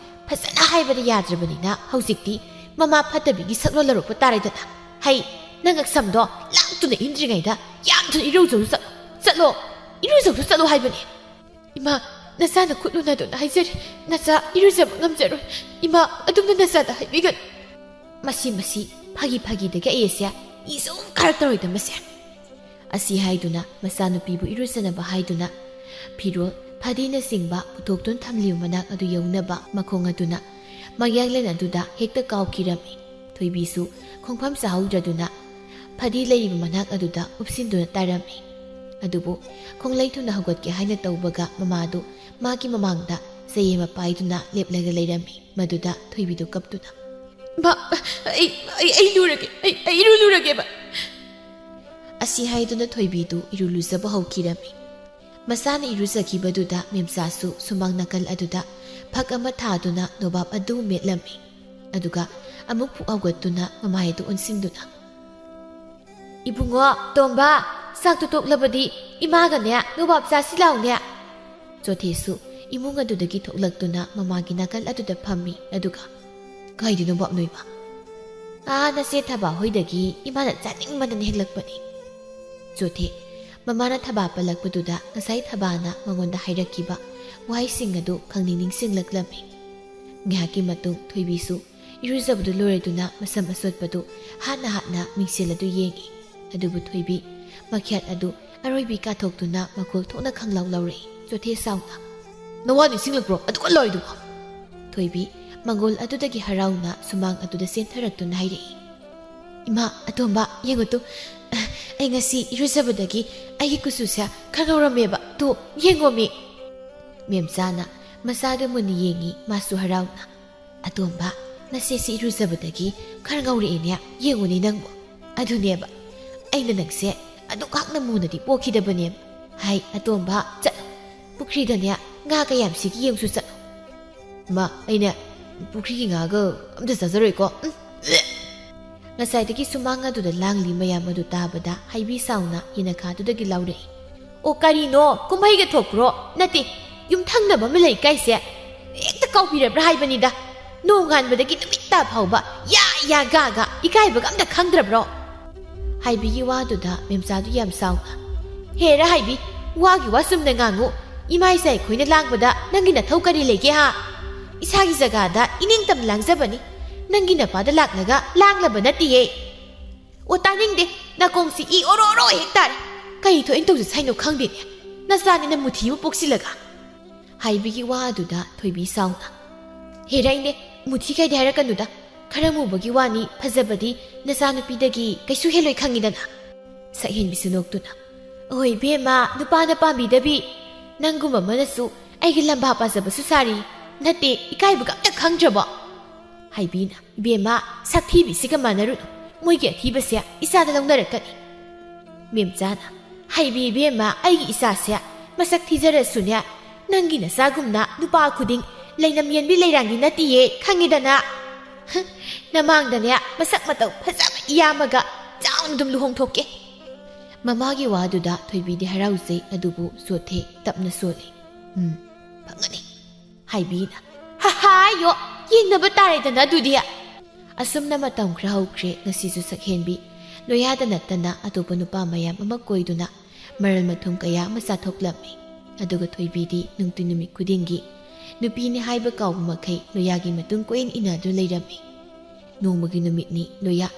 ꯐꯖꯅ ꯍꯥꯏꯕꯗ ꯌꯥꯗ꯭ꯔꯕꯅꯤꯅ ꯍꯧꯖꯤꯛꯇꯤ ꯃꯃꯥ ꯐꯠꯇꯕꯤꯒꯤ ꯁꯛꯂꯣꯟ ꯂꯧꯔꯛꯄ ꯇꯥꯔꯦꯗꯅ꯫ ꯍꯩ, ꯅꯪ ꯉꯛꯁꯝꯗꯣ ꯂꯥꯡꯗꯨꯅ ꯏꯟꯗ꯭ꯔꯤꯉꯩꯗ ꯌꯥꯝ ꯊꯨꯅ ꯏꯔꯨꯖꯔꯨ ꯆꯠꯂꯣ꯫ ꯆꯠꯂꯣ, ꯏꯔꯨꯖꯔꯨ ꯆꯠꯂꯣ ꯍꯥꯏꯕꯅꯦ꯫" "ꯏꯃꯥ, ꯅꯆꯥꯅ ꯈꯨꯠ ꯂꯨꯅꯗꯨꯅ ꯍꯥꯏꯖꯔꯤ꯫ ꯅꯆꯥ ꯏꯔꯨꯖꯕ ꯉꯝꯖꯔꯣꯏ꯫ ꯏꯃꯥ, ꯑꯗꯨꯝꯅ ꯅꯆꯥꯗ ꯍꯥꯏꯕꯤꯒꯅꯨ꯫" "ꯃꯁꯤ, ꯃꯁꯤ ꯐꯥꯒꯤ ꯐꯥꯒꯤꯗꯒꯤ ꯑꯩ ꯑꯁꯦ ꯏ ꯁꯨꯝ ꯀꯥꯔꯛꯇꯧꯔꯣꯏꯗ ꯃꯁꯦ꯫" ꯑꯁꯤ ꯍꯥꯏꯗꯨꯅ ꯃꯆꯥꯅꯨꯄꯤꯕꯨ ꯏꯔꯨꯖꯅꯕ ꯍꯥꯏꯗꯨꯅ ꯐꯤꯔꯣꯜ, ꯐꯗꯤꯅꯆꯤꯡꯕ ꯄꯨꯊꯣꯛꯇꯨꯅ ꯊꯝꯂꯤꯕ ꯃꯅꯥꯛ ꯑꯗꯨ ꯌꯧꯅꯕ ꯃꯈꯣꯡ ꯑꯗꯨꯅ ꯃꯌꯥꯡꯂꯦꯟ ꯑꯗꯨꯗ ꯍꯦꯛꯇ ꯀꯥꯎꯈꯤꯔꯝꯃꯤ꯫ ꯊꯣꯏꯕꯤꯁꯨ ꯈꯣꯡꯐꯝ ꯆꯥꯍꯧꯗ꯭ꯔꯗꯨꯅ ꯐꯗꯤ ꯂꯩꯔꯤꯕ ꯃꯅꯥꯛ ꯑꯗꯨꯗ ꯎꯞꯁꯤꯟꯗꯨꯅ ꯇꯥꯔꯝꯃꯤ꯫ ꯑꯗꯨꯕꯨ ꯈꯣꯡꯂꯩ ꯊꯨꯅ ꯍꯧꯒꯠꯀꯦ ꯍꯥꯏꯅ ꯇꯧꯕꯒ ꯃꯃꯥꯗꯨ ꯃꯥꯒꯤ ꯃꯃꯥꯡꯗ ꯆꯩ ꯑꯃ ꯄꯥꯏꯗꯨꯅ ꯂꯦꯞꯂꯒ ꯂꯩꯔꯝꯃꯤ꯫ ꯃꯗꯨꯗ ꯊꯣꯏꯕꯤꯗꯨ ꯀꯞꯇꯨꯅ, "ꯃꯥ, ꯑꯩ, ꯑꯩ, ꯑꯩ ꯂꯨꯔꯒꯦ, ꯑꯩ, ꯑꯩ ꯏꯔꯨ ꯂꯨꯔꯒꯦꯕ꯫" ꯑꯁꯤ ꯍꯥꯏꯗꯨꯅ ꯊꯣꯏꯕꯤꯗꯨ ꯏꯔꯨ ꯂꯨꯖꯕ ꯍꯧꯈꯤꯔꯝꯃꯤ꯫ ꯃꯆꯥꯅ ꯏꯔꯨꯖꯈꯤꯕꯗꯨꯗ ꯃꯦꯝꯆꯥꯁꯨ ꯁꯨꯃꯥꯡ ꯅꯥꯀꯜ ꯑꯗꯨꯗ ꯐꯛ ꯑꯃ ꯊꯥꯗꯨꯅ ꯅꯣꯕꯥꯞ ꯑꯗꯨ ꯃꯦꯠꯂꯝꯃꯤ꯫ ꯑꯗꯨꯒ ꯑꯃꯨꯛ ꯐꯨꯛ ꯍꯧꯒꯠꯇꯨꯅ ꯃꯃꯥꯏ ꯑꯗꯨ ꯑꯣꯟꯁꯤꯟꯗꯨꯅ, "ꯏꯕꯨꯡꯉꯣ, ꯇꯣꯝꯕ, ꯆꯥꯛꯇꯨ ꯇꯣꯛꯂꯕꯗꯤ ꯏꯃꯥꯒꯅꯦ ꯅꯣꯕꯥꯞ ꯆꯥꯁꯤ ꯂꯥꯎꯅꯦ꯫" ꯆꯣꯊꯦꯁꯨ ꯏꯃꯨꯡ ꯑꯗꯨꯗꯒꯤ ꯊꯣꯛꯂꯛꯇꯨꯅ ꯃꯃꯥꯒꯤ ꯅꯥꯀꯜ ꯑꯗꯨꯗ ꯐꯝꯃꯤ꯫ ꯑꯗꯨꯒ, "ꯀꯥꯏꯗꯅꯣ ꯕꯥꯞꯅꯣꯏꯕ?" "ꯑꯥ, ꯅꯆꯦ ꯊꯕꯥ ꯍꯣꯏꯗꯒꯤ ꯏꯃꯥꯅ ꯆꯥꯅꯤꯡꯃꯟꯗꯅ ꯍꯦꯛꯂꯛꯄꯅꯤ꯫" ꯆꯣꯊꯦ ꯃꯃꯥꯅ ꯊꯕꯥ ꯄꯜꯂꯛꯄꯗꯨꯗ ꯉꯁꯥꯏ ꯊꯕꯥꯅ ꯃꯉꯣꯟꯗ ꯍꯥꯏꯔꯛꯈꯤꯕ ꯋꯥꯍꯩꯁꯤꯡ ꯑꯗꯨ ꯈꯪꯅꯤꯡ ꯅꯤꯡꯁꯤꯡꯂꯛꯂꯝꯃꯤ꯫ ꯉꯥꯏꯍꯥꯛꯀꯤ ꯃꯇꯨꯡ ꯊꯣꯏꯕꯤꯁꯨ ꯏꯔꯨꯖꯕꯗꯨ ꯂꯣꯏꯔꯗꯨꯅ ꯃꯁꯝ ꯑꯁꯣꯠꯄꯗꯨ ꯍꯥꯠꯅ ꯍꯥꯠꯅ ꯃꯤꯡꯁꯦꯜ ꯑꯗꯨ ꯌꯦꯡꯏ꯫ ꯑꯗꯨꯕꯨ ꯊꯣꯏꯕꯤ ꯃꯈ꯭ꯌꯥꯠ ꯑꯗꯨ ꯑꯔꯣꯏꯕꯤ ꯀꯥꯊꯣꯛꯇꯨꯅ ꯃꯈꯣꯜ ꯊꯣꯛꯅ ꯈꯪꯂꯥꯎ ꯂꯥꯎꯔꯛꯏ꯫ ꯆꯣꯊꯦ ꯁꯥꯎꯅ, "ꯅꯋꯥ ꯅꯤꯡꯁꯤꯡꯂꯛꯄ꯭ꯔꯣ? ꯑꯗꯨ ꯀꯜꯂꯣꯏꯗꯨꯕꯣ?" ꯊꯣꯏꯕꯤ ꯃꯪꯒꯣꯜ ꯑꯗꯨꯗꯒꯤ ꯍꯔꯥꯎꯅ ꯁꯨꯃꯥꯡ ꯑꯗꯨꯗ ꯆꯦꯟꯊꯔꯛꯇꯨꯅ ꯍꯥꯏꯔꯛꯏ, "ꯏꯃꯥ, ꯑꯇꯣꯝꯕ, ꯌꯦꯡꯉꯨ ꯇꯨ꯫ ꯑꯩ ꯉꯁꯤ ꯏꯔꯨꯖꯕꯗꯒꯤ ꯑꯩꯒꯤ ꯀꯨꯆꯨꯁꯦ ꯈꯔ ꯉꯧꯔꯝꯃꯦꯕ꯫ ꯇꯨ, ꯌꯦꯡꯉꯣꯃꯤ꯫" ꯃꯦꯝꯆꯥꯅ ꯃꯆꯥꯗꯨ ꯃꯨꯟꯅ ꯌꯦꯡꯉꯤ, ꯃꯥꯁꯨ ꯍꯔꯥꯎꯅ꯫ "ꯑꯇꯣꯝꯕ, ꯅꯆꯦꯁꯤ ꯏꯔꯨꯖꯕꯗꯒꯤ ꯈꯔ ꯉꯧꯔꯛꯑꯦꯅꯦ, ꯌꯦꯡꯉꯨꯅꯦ ꯅꯪꯕꯨ꯫ ꯑꯗꯨꯅꯦꯕ, ꯑꯩꯅ ꯅꯪꯁꯦ ꯑꯗꯨꯛ ꯍꯥꯛꯅ ꯃꯨꯅꯗꯤ ꯄꯣꯛꯈꯤꯗꯕꯅꯦꯕ꯫ "ꯍꯥꯏ ꯑꯇꯣꯝꯕ, ꯆꯠꯂꯣ, ꯄꯨꯈ꯭ꯔꯤꯗꯅꯦ ꯉꯥ ꯀꯌꯥꯝ ꯁꯤꯒꯤ ꯌꯦꯡꯁꯨ ꯆꯠꯂꯣ꯫" "ꯃꯥ, ꯑꯩꯅꯦ ꯄꯨꯈ꯭ꯔꯤꯒꯤ ꯉꯥꯒ ꯑꯝꯇ ꯆꯥꯖꯔꯣꯏꯀꯣ꯫ ꯎꯝ꯫" ꯉꯁꯥꯏꯗꯒꯤ ꯁꯨꯃꯥꯡ ꯑꯗꯨꯗ ꯂꯥꯡꯂꯤ ꯃꯌꯥꯝ ꯑꯗꯨ ꯇꯥꯕꯗ ꯍꯩꯕꯤ ꯁꯥꯎꯅ ꯌꯦꯅꯈꯥꯗꯨꯗꯒꯤ ꯂꯥꯎꯔꯛꯏ꯫ "ꯑꯣ ꯀꯔꯤꯅꯣ, ꯀꯨꯝꯍꯩꯒ ꯊꯣꯛꯄ꯭ꯔꯣ? ꯅꯠꯇꯦ, ꯌꯨꯝꯊꯪꯅꯕ ꯑꯃ ꯂꯩ ꯀꯥꯏꯁꯦ ꯍꯦꯛꯇ ꯀꯥꯎꯕꯤꯔꯕ꯭ꯔꯥ ꯍꯥꯏꯕꯅꯤꯗ꯫ ꯅꯣꯡꯉꯥꯟꯕꯗꯒꯤ ꯅꯨꯃꯤꯠ ꯇꯥ ꯐꯥꯎꯕ ꯌꯥ ꯌꯥ ꯒꯥ ꯒꯥ, ꯏꯀꯥꯏꯕꯒ ꯑꯝꯇ ꯈꯪꯗ꯭ꯔꯕ꯭ꯔꯣ?" ꯍꯥꯏꯕꯤꯒꯤ ꯋꯥꯗꯨꯗ ꯃꯦꯝꯆꯥꯗꯨ ꯌꯥꯝ ꯁꯥꯎꯅ, "ꯍꯦꯔꯥ ꯍꯥꯏꯕꯤ, ꯋꯥꯒꯤ ꯋꯥ ꯆꯨꯝꯅ ꯉꯥꯡꯉꯨ꯫ ꯏꯃꯥ ꯏꯆꯥ ꯑꯩꯈꯣꯏꯅ ꯂꯥꯡꯕꯗ ꯅꯪꯒꯤ ꯅꯊꯧ ꯀꯔꯤ ꯂꯩꯒꯦ ꯍꯥ? ꯏꯁꯥꯒꯤ ꯖꯒꯥꯗ ꯏꯅꯤꯡꯇꯝꯅ ꯂꯥꯡꯖꯕꯅꯤ꯫ ꯅꯪꯒꯤ ꯅꯄꯥꯗ ꯂꯥꯛꯂꯒ ꯂꯥꯡꯂꯕ ꯅꯠꯇꯤꯌꯦ꯫" "ꯑꯣ ꯇꯥꯅꯤꯡꯗꯦ, ꯅꯥꯀꯣꯡꯁꯤ ꯏ ꯑꯣꯔꯣ ꯑꯣꯔꯣ ꯍꯦꯛ ꯇꯥꯔꯦ꯫ ꯀꯔꯤ ꯊꯣꯛꯏꯅ ꯇꯧꯖꯁ ꯍꯥꯏꯅꯣ ꯈꯪꯗꯦꯅꯦ꯫ ꯅꯆꯥꯅꯤꯅ ꯃꯨꯊꯤ ꯑꯃ ꯄꯣꯛꯁꯤꯜꯂꯒ꯫" ꯍꯥꯏꯕꯤꯒꯤ ꯋꯥ ꯑꯗꯨꯗ ꯊꯣꯏꯕꯤ ꯁꯥꯎꯅ, "ꯍꯦꯔꯥ ꯏꯅꯦ, ꯃꯨꯊꯤ ꯀꯥꯏꯗꯤ ꯍꯥꯏꯔꯛꯀꯅꯨꯗ꯫ ꯈꯔ ꯃꯨꯕꯒꯤ ꯋꯥꯅꯤ, ꯐꯖꯕꯗꯤ ꯅꯆꯥꯅꯨꯄꯤꯗꯒꯤ ꯀꯩꯁꯨ ꯍꯦꯜꯂꯣꯏ ꯈꯪꯉꯤꯗꯅ꯫" ꯁꯛꯍꯦꯟꯕꯤꯁꯨ ꯅꯣꯛꯇꯨꯅ, "ꯑꯣꯏ ꯏꯕꯦꯝꯃ, ꯅꯨꯄꯥꯅ ꯄꯥꯝꯕꯤꯗꯕꯤ꯫ ꯅꯪꯒꯨꯝꯕ ꯑꯃꯅꯁꯨ ꯑꯩꯒꯤ ꯂꯝꯕꯥ ꯄꯥꯖꯕꯁꯨ ꯁꯥꯔꯤ꯫ ꯅꯠꯇꯦ, ꯏꯀꯥꯏꯕꯒ ꯑꯝꯇ ꯈꯪꯗ꯭ꯔꯕꯣ?" ꯍꯥꯏꯕꯤꯅ, "ꯏꯕꯦꯝꯃ, ꯁꯛꯊꯤꯕꯤꯁꯤꯒ ꯃꯥꯟꯅꯔꯨꯅꯨ꯫ ꯃꯣꯏꯒꯤ ꯑꯊꯤꯕꯁꯦ ꯏꯆꯥꯗ ꯂꯧꯅꯔꯛꯀꯅꯤ꯫" ꯃꯦꯝꯆꯥꯅ, "ꯍꯩꯕꯤ ꯏꯕꯦꯝꯃ, ꯑꯩꯒꯤ ꯏꯆꯥꯁꯦ ꯃꯁꯛ ꯊꯤꯖꯔꯁꯨꯅꯦ, ꯅꯪꯒꯤ ꯅꯆꯥꯒꯨꯝꯅ ꯅꯨꯄꯥ ꯈꯨꯗꯤꯡ ꯂꯩꯅꯝ ꯌꯦꯟꯕꯤ ꯂꯩꯔꯥꯡꯗꯤ ꯅꯠꯇꯤꯌꯦ, ꯈꯪꯉꯤꯗꯅ꯫ ꯍ, ꯅꯃꯥꯡꯗꯅꯦ ꯃꯁꯛ ꯃꯇꯧ ꯐꯖꯕ ꯏꯌꯥꯝꯃꯒ ꯆꯥꯎꯅ ꯑꯗꯨꯝ ꯂꯨꯍꯣꯡꯊꯣꯛꯀꯦ꯫" ꯃꯃꯥꯒꯤ ꯋꯥꯗꯨꯗ ꯊꯣꯏꯕꯤꯗꯤ ꯍꯔꯥꯎꯖꯩ, ꯑꯗꯨꯕꯨ ꯆꯣꯠꯊꯦ, ꯇꯞꯅ ꯁꯣꯜꯂꯤ꯫ "ꯎꯝ, ꯐꯪꯒꯅꯤ꯫" ꯍꯥꯏꯕꯤꯅ, "ꯍꯥ ꯍꯥꯏꯌꯣ, ꯌꯦꯡꯅꯕ ꯇꯥꯔꯦꯗꯅ ꯑꯗꯨꯗꯤ꯫" ꯑꯁꯨꯝꯅ ꯃꯇꯝ ꯈꯔ ꯍꯧꯈ꯭ꯔꯦ꯫ ꯉꯁꯤꯁꯨ ꯁꯛꯍꯦꯟꯕꯤ ꯂꯣꯌꯥꯗ ꯅꯠꯇꯅ ꯑꯇꯣꯞꯄ ꯅꯨꯄꯥ ꯃꯌꯥꯝ ꯑꯃ ꯀꯣꯏꯗꯨꯅ ꯃꯔꯜ ꯃꯊꯨꯝ ꯀꯌꯥ ꯑꯃ ꯆꯥꯊꯣꯛꯂꯝꯃꯤ꯫ ꯑꯗꯨꯒ ꯊꯣꯏꯕꯤꯗꯤ ꯅꯨꯡꯇꯤ ꯅꯨꯃꯤꯠ ꯈꯨꯗꯤꯡꯒꯤ ꯅꯨꯄꯤꯅꯤ ꯍꯥꯏꯕ ꯀꯥꯎꯕ ꯃꯈꯩ ꯂꯣꯌꯥꯒꯤ ꯃꯇꯨꯡ ꯀꯣꯏꯏꯟ ꯏꯟꯅꯗꯨꯅ ꯂꯩꯔꯝꯃꯤ꯫ ꯅꯣꯡꯃꯒꯤ ꯅꯨꯃꯤꯠꯅꯤ꯫ ꯂꯣꯌꯥ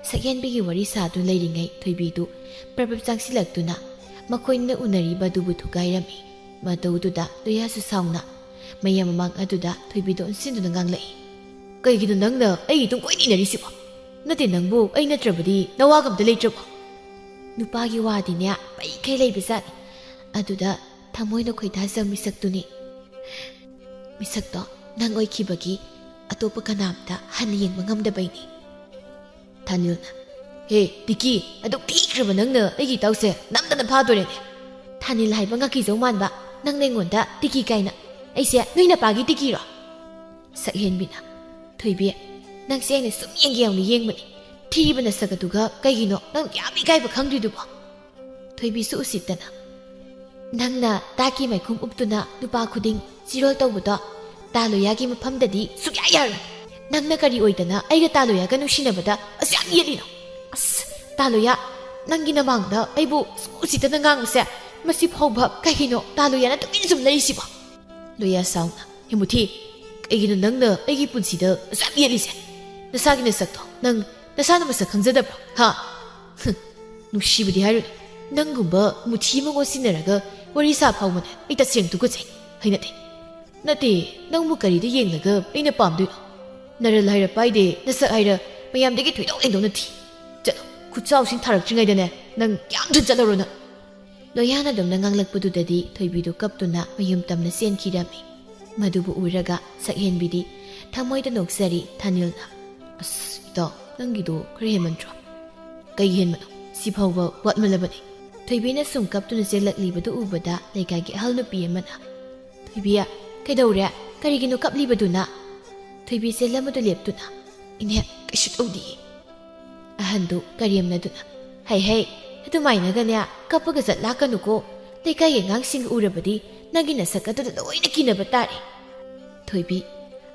ꯁꯛꯍꯦꯟꯕꯤꯒꯤ ꯋꯥꯔꯤ ꯁꯥꯗꯨꯅ ꯂꯩꯔꯤꯉꯩ ꯊꯣꯏꯕꯤꯗꯨ ꯄ꯭ꯔꯞ ꯄ꯭ꯔꯞ ꯆꯪꯁꯤꯜꯂꯛꯇꯨꯅ ꯃꯈꯣꯏꯅ ꯎꯅꯔꯤꯕ ꯑꯗꯨꯕꯨ ꯊꯨꯒꯥꯏꯔꯝꯃꯤ꯫ ꯃꯇꯧꯗꯨꯗ ꯂꯣꯌꯥꯁꯨ ꯁꯥꯎꯅ ꯃꯌꯥꯝ ꯃꯃꯥꯡ ꯑꯗꯨꯗ ꯊꯣꯏꯕꯤꯗ ꯑꯣꯟꯁꯤꯟꯗꯨꯅ ꯉꯥꯡꯂꯛꯏ꯫ "ꯀꯩꯒꯤꯅꯣ ꯅꯪꯅ ꯑꯩꯒꯤ ꯇꯨꯡ ꯀꯣꯏꯅ ꯏꯟꯅꯔꯤꯁꯤꯕꯣ? ꯅꯠꯇꯦ, ꯅꯪꯕꯨ ꯑꯩ ꯅꯠꯇ꯭ꯔꯕꯗꯤ ꯅꯋꯥꯒ ꯑꯝꯇ ꯂꯩꯇ꯭ꯔꯕꯣ?" ꯅꯨꯄꯥꯒꯤ ꯋꯥꯗꯤꯅꯦ ꯄꯩꯈꯩ ꯂꯩꯕꯖꯥꯠꯅꯤ꯫ ꯑꯗꯨꯗ ꯊꯃꯣꯏꯅ ꯈꯣꯏꯗꯥꯖꯕ ꯃꯤꯁꯛꯇꯨꯅꯤ꯫ ꯃꯤꯁꯛꯇꯣ ꯅꯪ ꯑꯣꯏꯈꯤꯕꯒꯤ ꯑꯇꯣꯞꯄ ꯀꯅꯥꯝꯇ ꯍꯟꯅ ꯌꯦꯡꯕ ꯉꯝꯗꯕꯩꯅꯤ꯫ ꯊꯥꯅꯤꯜꯅ, "ꯍꯦ ꯇꯤꯀꯤ, ꯑꯗꯨꯛ ꯊꯤꯈ꯭ꯔꯕ ꯅꯪꯅ ꯑꯩꯒꯤ ꯏꯇꯥꯎꯁꯦ ꯅꯝꯗꯅ ꯐꯥꯗꯣꯔꯦꯅꯦ꯫ ꯊꯥꯅꯤꯜ ꯍꯥꯏꯕ ꯉꯥꯀꯤꯖꯧ ꯃꯥꯟꯕ, ꯅꯪꯅ ꯑꯩꯉꯣꯟꯗ ꯇꯤꯀꯤ ꯀꯥꯏꯅ꯫ ꯑꯩꯁꯦ ꯅꯣꯏ ꯅꯄꯥꯒꯤ ꯇꯤꯀꯤꯔꯣ? ꯁꯛꯍꯦꯟꯕꯤꯅ, "ꯊꯣꯏꯕꯤ, ꯅꯪꯁꯦ ꯑꯩꯅ ꯁꯨꯝ ꯌꯦꯡꯒꯦ ꯌꯥꯎꯅ ꯌꯦꯡꯕꯅꯤ꯫ ꯊꯤꯔꯤꯕ ꯅꯁꯛ ꯑꯗꯨꯒ ꯀꯩꯒꯤꯅꯣ ꯅꯪ ꯌꯥꯝ ꯏꯀꯥꯏꯕ ꯈꯪꯗ꯭ꯔꯤꯗꯨꯕꯣ?" ꯊꯣꯏꯕꯤꯁꯨ ꯎꯁꯤꯠꯇꯅ, "ꯅꯪꯅ ꯇꯥꯠꯀꯤ ꯃꯥꯏꯈꯨꯝ ꯎꯞꯇꯨꯅ ꯅꯨꯄꯥ ꯈꯨꯗꯤꯡ ꯆꯤꯔꯣꯜ ꯇꯧꯕꯗꯣ ꯇꯥ ꯂꯣꯌꯥꯒꯤ ꯃꯐꯝꯗꯗꯤ ꯁꯨꯛꯌꯥ ꯌꯥꯔꯣꯏ꯫ ꯅꯪꯅ ꯀꯔꯤ ꯑꯣꯏꯗꯅ ꯑꯩꯒ ꯇꯥ ꯂꯣꯌꯥꯒ ꯅꯨꯡꯁꯤꯅꯕꯗ ꯑꯁꯨꯛ ꯌꯥꯝ ꯌꯦꯠꯂꯤꯅꯣ? ꯑꯁ, ꯇꯥ ꯂꯣꯌꯥ, ꯅꯪꯒꯤ ꯅꯃꯥꯡꯗ ꯑꯩꯕꯨ ꯎꯁꯤꯠꯇꯅ ꯉꯥꯡꯕꯁꯦ ꯃꯁꯤ ꯐꯥꯎꯕ ꯀꯩꯒꯤꯅꯣ ꯇꯥ ꯂꯣꯌꯥꯅ ꯇꯨꯃꯤꯟ ꯁꯨꯝ ꯂꯩꯔꯤꯁꯤꯕꯣ?" ꯂꯣꯌꯥ ꯁꯥꯎꯅ, "ꯍꯦꯃꯨꯊꯤ, ꯀꯩꯒꯤꯅꯣ ꯅꯪꯅ ꯑꯩꯒꯤ ꯄꯨꯟꯁꯤꯗ ꯑꯁꯨꯛ ꯌꯥꯝ ꯌꯦꯠꯂꯤꯁꯦ? ꯅꯁꯥꯒꯤ ꯅꯁꯛꯇꯣ ꯅꯪ ꯅꯁꯥꯅ ꯃꯁꯛ ꯈꯪꯖꯗꯕ꯭ꯔꯣ? ꯍꯥ? ꯍꯨꯝ, ꯅꯨꯡꯁꯤꯕꯗꯤ ꯍꯥꯏꯔꯨꯅꯨ꯫ ꯅꯪꯒꯨꯝꯕ ꯃꯨꯊꯤ ꯑꯃ ꯉꯣꯁꯤꯟꯅꯔꯒ ꯋꯥꯔꯤ ꯁꯥ ꯐꯥꯎꯕꯅꯦ ꯑꯩ ꯇꯁꯦꯡ ꯇꯨꯀꯠꯆꯩ, ꯍꯩꯅꯗꯦ꯫ ꯅꯠꯇꯦ, ꯅꯪꯕꯨ ꯀꯔꯤꯗ ꯌꯦꯡꯂꯒ ꯑꯩꯅ ꯄꯥꯝꯗꯣꯏꯅꯣ? ꯅꯔꯜ ꯍꯥꯏꯔ ꯄꯥꯏꯗꯦ, ꯅꯁꯛ ꯍꯥꯏꯔ ꯃꯌꯥꯝꯗꯒꯤ ꯊꯣꯏꯗꯣꯛ ꯍꯦꯟꯗꯣꯛꯅ ꯊꯤ꯫ ꯆꯠꯂꯣ, ꯈꯨꯠꯆꯥꯎꯁꯤꯡ ꯊꯥꯔꯛꯇ꯭ꯔꯤꯉꯩꯗꯅꯦ ꯅꯪ ꯌꯥꯝ ꯊꯨꯅ ꯆꯠꯍꯧꯔꯣ ꯅꯪ꯫" ꯂꯣꯌꯥꯅ ꯑꯗꯨꯝꯅ ꯉꯥꯡꯂꯛꯄꯗꯨꯗꯗꯤ ꯊꯣꯏꯕꯤꯗꯨ ꯀꯞꯇꯨꯅ ꯃꯌꯨꯝ ꯇꯝꯅ ꯆꯦꯟꯈꯤꯔꯝꯃꯤ꯫ ꯃꯗꯨꯕꯨ ꯎꯔꯒ ꯁꯛꯍꯦꯟꯕꯤꯗꯤ ꯊꯃꯣꯏꯗ ꯅꯣꯛꯆꯔꯤ ꯊꯥꯅꯤꯜꯅ, "ꯑꯁ, ꯏꯇꯥꯎ, ꯅꯪꯒꯤꯗꯣ ꯈꯔ ꯍꯦꯟꯃꯟꯗ꯭ꯔꯣ?" "ꯀꯩ ꯍꯦꯟꯕꯅꯣ? ꯁꯤꯐꯥꯎꯕ ꯋꯥꯠꯃꯜꯂꯕꯅꯤ꯫" ꯊꯣꯏꯕꯤꯅ ꯁꯨꯝ ꯀꯞꯇꯨꯅ ꯆꯦꯜꯂꯛꯂꯤꯕꯗꯨ ꯎꯕꯗ ꯂꯩꯀꯥꯏꯒꯤ ꯑꯍꯜ ꯅꯨꯄꯤ ꯑꯃꯅ, "ꯊꯣꯏꯕꯤ, ꯀꯩꯗꯧꯔꯦ? ꯀꯔꯤꯒꯤꯅꯣ ꯀꯞꯂꯤꯕꯗꯨꯅ?" ꯊꯣꯏꯕꯤ ꯆꯦꯜꯂꯝꯕꯗꯨ ꯂꯦꯞꯇꯨꯅ, "ꯏꯅꯦ, ꯀꯩꯁꯨ ꯇꯧꯗꯤꯌꯦ꯫" ꯑꯍꯟꯗꯨ ꯀꯔꯦꯝꯅꯗꯨꯅ, "ꯍꯩ ꯍꯩ, ꯑꯗꯨꯃꯥꯏꯅꯒꯅꯦ ꯀꯞꯄꯒ ꯆꯠꯂꯥꯛꯀꯅꯨꯀꯣ꯫ ꯂꯩꯀꯥꯏꯒꯤ ꯑꯉꯥꯡꯁꯤꯡ ꯎꯔꯕꯗꯤ ꯅꯪꯒꯤ ꯅꯁꯛ ꯑꯗꯨꯗ ꯂꯣꯏꯅ ꯀꯤꯅꯕ ꯇꯥꯔꯦ꯫" ꯊꯣꯏꯕꯤ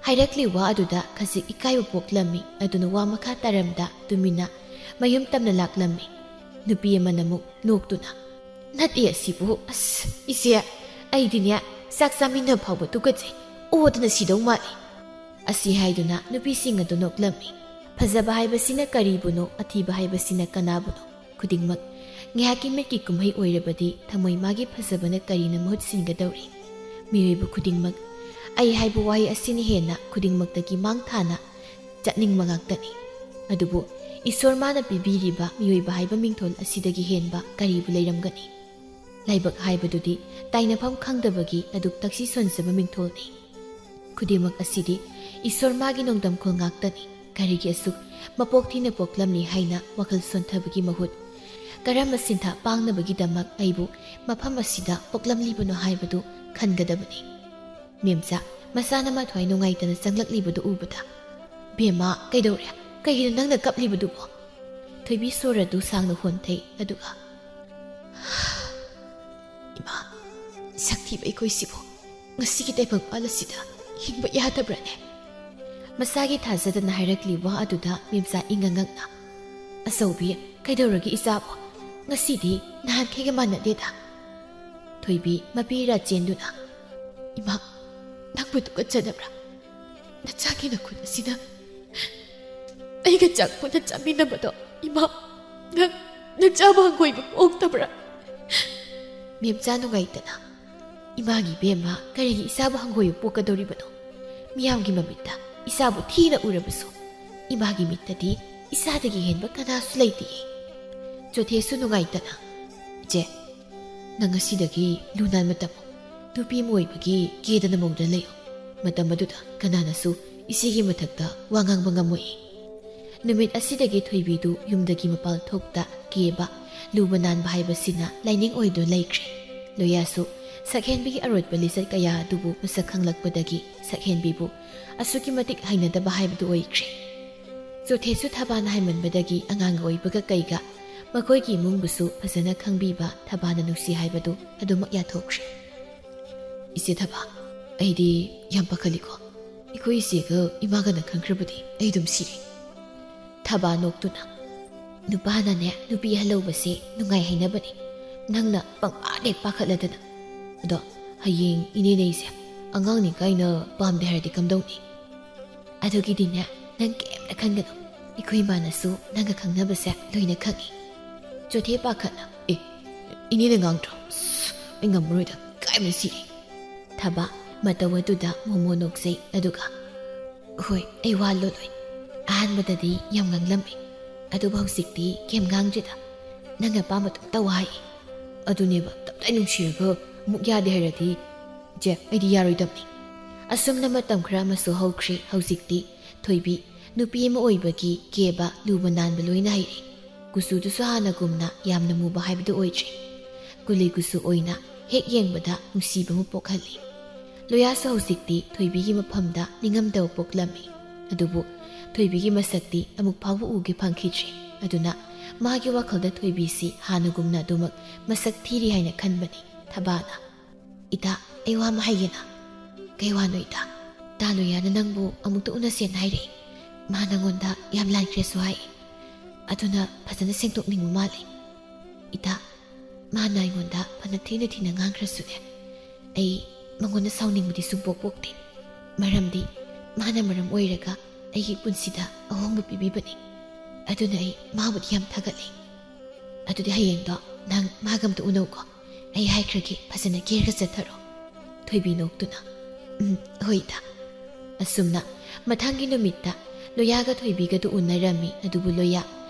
ꯍꯥꯏꯔꯛꯂꯤ ꯋꯥ ꯑꯗꯨꯗ ꯈꯖꯤꯛ ꯏꯀꯥꯏꯕ ꯄꯣꯛꯂꯝꯃꯤ꯫ ꯑꯗꯨꯅ ꯋꯥ ꯃꯈꯥ ꯇꯥꯔꯝꯗ ꯇꯨꯃꯤꯟꯅ ꯃꯌꯨꯝ ꯇꯝꯅ ꯂꯥꯛꯂꯝꯃꯤ꯫ ꯅꯨꯄꯤ ꯑꯃꯅ ꯑꯃꯨꯛ ꯅꯣꯛꯇꯨꯅ, "ꯅꯠꯇꯦ ꯑꯁꯤꯕꯨ, ꯑꯁ, ꯏꯆꯦ, ꯑꯩꯗꯤꯅꯦ ꯆꯥꯛ ꯆꯥꯃꯤꯟꯅ ꯐꯥꯎꯕ ꯇꯨꯀꯠꯆꯩ, ꯑꯣꯗꯅ ꯁꯤꯗꯧ ꯃꯥꯜꯂꯤ꯫" ꯑꯁꯤ ꯍꯥꯏꯗꯨꯅ ꯅꯨꯄꯤꯁꯤꯡ ꯑꯗꯨ ꯅꯣꯛꯂꯝꯃꯤ꯫ ꯐꯖꯕ ꯍꯥꯏꯕꯁꯤꯅ ꯀꯔꯤꯕꯨꯅꯣ, ꯑꯊꯤꯕ ꯍꯥꯏꯕꯁꯤꯅ ꯀꯅꯥꯕꯨꯅꯣ? ꯈꯨꯗꯤꯡꯃꯛ ꯉꯥꯏꯍꯥꯛꯀꯤ ꯃꯤꯠꯀꯤ ꯀꯨꯝꯍꯩ ꯑꯣꯏꯔꯕꯗꯤ ꯊꯃꯣꯏ ꯃꯥꯒꯤ ꯐꯖꯕꯅ ꯀꯔꯤꯅ ꯃꯍꯨꯠ ꯁꯤꯟꯒꯗꯧꯔꯤ? ꯃꯤꯑꯣꯏꯕ ꯈꯨꯗꯤꯡꯃꯛ "ꯑꯩ" ꯍꯥꯏꯕ ꯋꯥꯍꯩ ꯑꯁꯤꯅ ꯍꯦꯟꯅ ꯈꯨꯗꯤꯡꯃꯛꯇꯒꯤ ꯃꯥꯡ ꯊꯥꯅ ꯆꯠꯅꯤꯡꯕ ꯉꯥꯛꯇꯅꯤ꯫ ꯑꯗꯨꯕꯨ ꯏꯁꯣꯔ ꯃꯥꯅ ꯄꯤꯕꯤꯔꯤꯕ ꯃꯤꯑꯣꯏꯕ ꯍꯥꯏꯕ ꯃꯤꯡꯊꯣꯜ ꯑꯁꯤꯗꯒꯤ ꯍꯦꯟꯕ ꯀꯔꯤꯕꯨ ꯂꯩꯔꯝꯒꯅꯤ? ꯂꯥꯏꯕꯛ ꯍꯥꯏꯕꯗꯨꯗꯤ ꯇꯥꯏꯅꯐꯝ ꯈꯪꯗꯕꯒꯤ ꯑꯗꯨꯛ ꯇꯛꯁꯤ ꯁꯣꯟꯖꯕ ꯃꯤꯡꯊꯣꯜꯅꯤ꯫ ꯈꯨꯗꯤꯡꯃꯛ ꯑꯁꯤꯗꯤ ꯏꯁꯣꯔ ꯃꯥꯒꯤ ꯅꯣꯡꯗꯝꯈꯣꯜ ꯉꯥꯛꯇꯅꯤ꯫ ꯀꯔꯤꯒꯤ ꯑꯁꯨꯛ ꯃꯄꯣꯛ ꯊꯤꯅ ꯄꯣꯛꯂꯝꯂꯤ ꯍꯥꯏꯅ ꯋꯥꯈꯜ ꯁꯣꯟꯊꯕꯒꯤ ꯃꯍꯨꯠ, ꯀꯔꯝꯕ ꯁꯤꯟꯊꯥ ꯄꯥꯡꯅꯕꯒꯤꯗꯃꯛ ꯑꯩꯕꯨ ꯃꯐꯝ ꯑꯁꯤꯗ ꯄꯣꯛꯂꯝꯂꯤꯕꯅꯣ ꯍꯥꯏꯕꯗꯨ ꯈꯟꯒꯗꯕꯅꯤ꯫ ꯃꯦꯝꯆꯥ ꯃꯁꯥꯅ ꯃꯊ꯭ꯋꯥꯏ ꯅꯨꯡꯉꯥꯏꯇꯅ ꯆꯪꯂꯛꯂꯤꯕꯗꯨ ꯎꯕꯗ, "ꯕꯦꯝꯃ, ꯀꯩꯗꯧꯔꯦ? ꯀꯩꯒꯤꯅꯣ ꯅꯪꯅ ꯀꯞꯂꯤꯕꯗꯨꯕꯣ?" ꯊꯣꯏꯕꯤ ꯁꯣꯔ ꯑꯗꯨ ꯁꯥꯡꯅ ꯍꯣꯟꯊꯩ, ꯑꯗꯨꯒ, "ꯏꯃꯥ, ꯁꯛ ꯊꯤꯕ ꯑꯩꯈꯣꯏꯁꯤꯕꯨ ꯉꯁꯤꯒꯤ ꯇꯥꯏꯕꯪꯄꯥꯜ ꯑꯁꯤꯗ ꯍꯤꯡꯕ ꯌꯥꯗꯕ꯭ꯔꯅꯦ?" ꯃꯁꯥꯒꯤ ꯊꯥꯖꯗꯅ ꯍꯥꯏꯔꯛꯂꯤ ꯋꯥ ꯑꯗꯨꯗ ꯃꯦꯝꯆꯥ ꯏꯉꯛ ꯉꯛꯅ, "ꯑꯆꯧꯕꯤ, ꯀꯩꯗꯧꯔꯒꯦ ꯏꯆꯥꯕꯨ? ꯉꯁꯤꯗꯤ ꯅꯍꯥꯟꯈꯩꯒ ꯃꯥꯟꯅꯗꯦꯗ꯫" ꯊꯣꯏꯕꯤ ꯃꯄꯤ ꯏꯔꯥ ꯆꯦꯟꯗꯨꯅ, "ꯏꯃꯥ, ꯅꯪꯕꯨ ꯇꯨꯀꯠꯆꯗꯕ꯭ꯔꯥ? ꯅꯆꯥꯒꯤ ꯅꯈꯨꯠ ꯑꯁꯤꯅ ꯑꯩꯒ ꯆꯥꯛ ꯄꯨꯟꯅ ꯆꯥꯃꯤꯟꯅꯕꯗꯣ, ꯏꯃꯥ, ꯅꯪ ꯅꯆꯥꯕꯨ ꯍꯪꯒꯣꯏꯕ ꯄꯣꯛꯇꯕ꯭ꯔꯥ?" ꯃꯦꯝꯆꯥ ꯅꯨꯡꯉꯥꯏꯇꯅ, "ꯏꯃꯥꯒꯤ ꯏꯕꯦꯝꯃ, ꯀꯔꯤꯒꯤ ꯏꯆꯥꯕꯨ ꯍꯪꯒꯣꯏꯕ ꯄꯣꯛꯀꯗꯧꯔꯤꯕꯅꯣ? ꯃꯤꯌꯥꯝꯒꯤ ꯃꯃꯤꯠꯇ ꯏꯆꯥꯕꯨ ꯊꯤꯅ ꯎꯔꯕꯁꯨ, ꯏꯃꯥꯒꯤ ꯃꯤꯠꯇꯗꯤ ꯏꯆꯥꯗꯒꯤ ꯍꯦꯟꯕ ꯀꯅꯥꯁꯨ ꯂꯩꯇꯦꯌꯦ꯫" ꯆꯣꯊꯦꯁꯨ ꯅꯨꯡꯉꯥꯏꯇꯅ, "ꯏꯆꯦ, ꯅꯪ ꯉꯁꯤꯗꯒꯤ ꯂꯨ ꯅꯥꯟꯕ ꯇꯝꯃꯨ꯫ ꯅꯨꯄꯤ ꯑꯃ ꯑꯣꯏꯕꯒꯤ ꯀꯦꯗꯅ ꯃꯧꯗꯅ ꯂꯩꯌꯨ꯫ ꯃꯇꯝ ꯑꯗꯨꯗ ꯀꯅꯥꯅꯁꯨ ꯏꯆꯦꯒꯤ ꯃꯊꯛꯇ ꯋꯥ ꯉꯥꯡꯕ ꯉꯝꯃꯣꯏ꯫" ꯅꯨꯃꯤꯠ ꯑꯁꯤꯗꯒꯤ ꯊꯣꯏꯕꯤꯗꯨ ꯌꯨꯝꯗꯒꯤ ꯃꯄꯥꯜ ꯊꯣꯛꯇ ꯀꯦꯕ, ꯂꯨꯕ ꯅꯥꯟꯕ ꯍꯥꯏꯕꯁꯤꯅ ꯂꯥꯏꯅꯤꯡ ꯑꯣꯏꯗꯨꯅ ꯂꯩꯈ꯭ꯔꯦ꯫ ꯂꯣꯌꯥꯁꯨ ꯁꯛꯍꯦꯟꯕꯤꯒꯤ ꯑꯔꯣꯠꯄ ꯂꯤꯆꯠ ꯀꯌꯥ ꯑꯗꯨꯕꯨ ꯃꯁꯛ ꯈꯪꯂꯛꯄꯗꯒꯤ ꯁꯛꯍꯦꯟꯕꯤꯕꯨ ꯑꯁꯨꯛꯀꯤ ꯃꯇꯤꯛ ꯍꯩꯅꯗꯕ ꯍꯥꯏꯕꯗꯨ ꯑꯣꯏꯈ꯭ꯔꯦ꯫ ꯆꯣꯊꯦꯁꯨ ꯊꯕꯥꯅ ꯍꯥꯏꯃꯟꯕꯗꯒꯤ ꯑꯉꯥꯡꯒ ꯑꯣꯏꯕꯒ ꯀꯩꯒ ꯃꯈꯣꯏꯒꯤ ꯏꯃꯨꯡꯕꯨꯁꯨ ꯐꯖꯅ ꯈꯪꯕꯤꯕ ꯊꯕꯥꯅ ꯅꯨꯡꯁꯤ ꯍꯥꯏꯕꯗꯨ ꯑꯗꯨꯃꯛ ꯌꯥꯊꯣꯛꯈ꯭ꯔꯦ꯫ "ꯏꯆꯦ ꯊꯕꯥ, ꯑꯩꯗꯤ ꯌꯥꯝ ꯄꯥꯈꯠꯂꯤꯀꯣ꯫ ꯑꯩꯈꯣꯏ ꯏꯆꯦꯒ ꯏꯃꯥꯒꯅ ꯈꯪꯈ꯭ꯔꯕꯗꯤ ꯑꯩ ꯑꯗꯨꯝ ꯁꯤꯔꯦ꯫" ꯊꯕꯥ ꯅꯣꯛꯇꯨꯅ, "ꯅꯨꯄꯥꯅꯅꯦ ꯅꯨꯄꯤ ꯍꯜꯍꯧꯕꯁꯦ ꯅꯨꯡꯉꯥꯏ ꯍꯥꯏꯅꯕꯅꯦ꯫ ꯅꯪꯅ ꯄꯪꯄꯥꯗ ꯍꯦꯛ ꯄꯥꯈꯠꯂꯗꯅ꯫ ꯑꯗꯣ ꯍꯌꯦꯡ ꯏꯅꯦꯅꯦ ꯑꯩꯁꯦ ꯑꯉꯥꯡꯅꯤ ꯀꯥꯏꯅ ꯄꯥꯝꯗꯦ ꯍꯥꯏꯔꯗꯤ ꯀꯝꯗꯧꯅꯤ?" "ꯑꯗꯨꯒꯤꯗꯤꯅꯦ, ꯅꯪ ꯀꯩꯝꯇ ꯈꯟꯒꯅꯨ꯫ ꯑꯩꯈꯣꯏ ꯏꯃꯥꯅꯁꯨ ꯅꯪꯒ ꯈꯪꯅꯕꯁꯦ ꯂꯣꯏꯅ ꯈꯪꯉꯤ꯫" ꯆꯣꯊꯦ ꯄꯥꯈꯠꯅ, "ꯑꯦ, ꯏꯅꯦꯅ ꯉꯥꯡꯗ꯭ꯔꯣ? ꯑꯁ, ꯑꯩ ꯉꯝꯃꯔꯣꯏꯗ, ꯏꯀꯥꯏꯕꯅ ꯁꯤꯔꯦ꯫" ꯊꯕꯥ ꯃꯇꯧ ꯑꯗꯨꯗ ꯃꯣꯃꯣ ꯅꯣꯛꯆꯩ, ꯑꯗꯨꯒ, "ꯍꯣꯏ, ꯑꯩ ꯋꯥ ꯂꯣꯜꯂꯣꯏ꯫ ꯑꯍꯥꯟꯕꯗꯗꯤ ꯌꯥꯝ ꯉꯥꯡꯂꯝꯃꯤ, ꯑꯗꯨꯕꯨ ꯍꯧꯖꯤꯛꯇꯤ ꯀꯩꯝ ꯉꯥꯡꯗ꯭ꯔꯦꯗ꯫ ꯅꯪ ꯑꯄꯥꯝꯕ ꯑꯗꯨꯝ ꯇꯧ ꯍꯥꯏ꯫" "ꯑꯗꯨꯅꯦꯕ, ꯇꯞꯇꯥꯏ ꯅꯨꯡꯁꯤꯔꯒ ꯑꯃꯨꯛ ꯌꯥꯗꯦ ꯍꯥꯏꯔꯗꯤ꯫ ꯏꯆꯦ, ꯑꯩꯗꯤ ꯌꯥꯔꯣꯏꯗꯕꯅꯤ꯫" ꯑꯁꯨꯝꯅ ꯃꯇꯝ ꯈꯔ ꯑꯃꯁꯨ ꯍꯧꯈ꯭ꯔꯦ꯫ ꯍꯧꯖꯤꯛꯇꯤ ꯊꯣꯏꯕꯤ ꯅꯨꯄꯤ ꯑꯃ ꯑꯣꯏꯕꯒꯤ ꯀꯦꯕ, ꯂꯨꯕ ꯅꯥꯟꯕ ꯂꯣꯏꯅ ꯍꯩꯔꯦ꯫ ꯀꯨꯆꯨꯗꯨꯁꯨ ꯍꯥꯟꯅꯒꯨꯝꯅ ꯌꯥꯝꯅ ꯃꯨꯕ ꯍꯥꯏꯕꯗꯨ ꯑꯣꯏꯗ꯭ꯔꯦ꯫ ꯀꯨꯂꯤ ꯀꯨꯆꯨ ꯑꯣꯏꯅ ꯍꯦꯛ ꯌꯦꯡꯕꯗ ꯅꯨꯡꯁꯤꯕ ꯑꯃ ꯄꯣꯛꯍꯜꯂꯤ꯫ ꯂꯣꯌꯥꯁꯨ ꯍꯧꯖꯤꯛꯇꯤ ꯊꯣꯏꯕꯤꯒꯤ ꯃꯐꯝꯗ ꯅꯤꯡꯉꯝꯗꯕ ꯄꯣꯛꯂꯝꯃꯤ꯫ ꯑꯗꯨꯕꯨ ꯊꯣꯏꯕꯤꯒꯤ ꯃꯁꯛꯇꯤ ꯑꯃꯨꯛ ꯐꯥꯎꯕ ꯎꯒꯦ ꯐꯪꯈꯤꯗ꯭ꯔꯤ꯫ ꯑꯗꯨꯅ ꯃꯥꯒꯤ ꯋꯥꯈꯜꯗ ꯊꯣꯏꯕꯤꯁꯤ ꯍꯥꯟꯅꯒꯨꯝꯅ ꯑꯗꯨꯃꯛ ꯃꯁꯛ ꯊꯤꯔꯤ ꯍꯥꯏꯅ ꯈꯟꯕꯅꯤ ꯊꯕꯥꯅ꯫ "ꯏꯇꯥ, ꯑꯩ ꯋꯥ ꯑꯃ ꯍꯥꯏꯒꯦꯅ?" "ꯀꯩ ꯋꯥꯅꯣ ꯏꯇꯥ?" "ꯇꯥ ꯂꯣꯌꯥꯅ ꯅꯪꯕꯨ ꯑꯃꯨꯛꯇ ꯎꯅꯁꯦꯅ ꯍꯥꯏꯔꯛꯏ꯫ ꯃꯥ ꯅꯪꯉꯣꯟꯗ ꯌꯥꯝ ꯂꯥꯟꯈ꯭ꯔꯦꯁꯨ ꯍꯥꯏ꯫ ꯑꯗꯨꯅ ꯐꯖꯅ ꯁꯦꯡꯗꯣꯛꯅꯤꯡꯕ ꯃꯥꯜꯂꯦ꯫ ꯏꯇꯥ, ꯃꯥꯅ ꯑꯩꯉꯣꯟꯗ ꯐꯅ ꯊꯤꯅ ꯊꯤꯅ ꯉꯥꯡꯈ꯭ꯔꯁꯨꯅꯦ, ꯑꯩ ꯃꯉꯣꯟꯗ ꯁꯥꯎꯅꯤꯡꯕꯗꯤ ꯁꯨꯡꯄꯣꯛ ꯄꯣꯛꯇꯦ꯫ ꯃꯔꯝꯗꯤ ꯃꯥꯅ ꯃꯔꯝ ꯑꯣꯏꯔꯒ ꯑꯩꯒꯤ ꯄꯨꯟꯁꯤꯗ ꯑꯍꯣꯡꯕ ꯄꯤꯕꯤꯕꯅꯤ꯫ ꯑꯗꯨꯅ ꯑꯩ ꯃꯥꯕꯨꯗꯤ ꯌꯥꯝ ꯊꯥꯒꯠꯂꯤ꯫ ꯑꯗꯨꯗꯤ ꯍꯌꯦꯡꯗꯣ ꯅꯪ ꯃꯥꯒ ꯑꯝꯇ ꯎꯅꯧꯀꯣ꯫ ꯑꯩ ꯍꯥꯏꯈ꯭ꯔꯒꯦ, ꯐꯖꯅ ꯀꯦꯔꯒ ꯆꯠꯊꯔꯣ꯫" ꯊꯣꯏꯕꯤ ꯅꯣꯛꯇꯨꯅ, "ꯎꯝ, ꯍꯣꯏ ꯏꯇꯥ꯫" ꯑꯁꯨꯝꯅ ꯃꯊꯪꯒꯤ ꯅꯨꯃꯤꯠꯇ ꯂꯣꯌꯥꯒ ꯊꯣꯏꯕꯤꯒꯗꯨ ꯎꯅꯔꯝꯃꯤ꯫ ꯑꯗꯨꯕꯨ ꯂꯣꯌꯥ,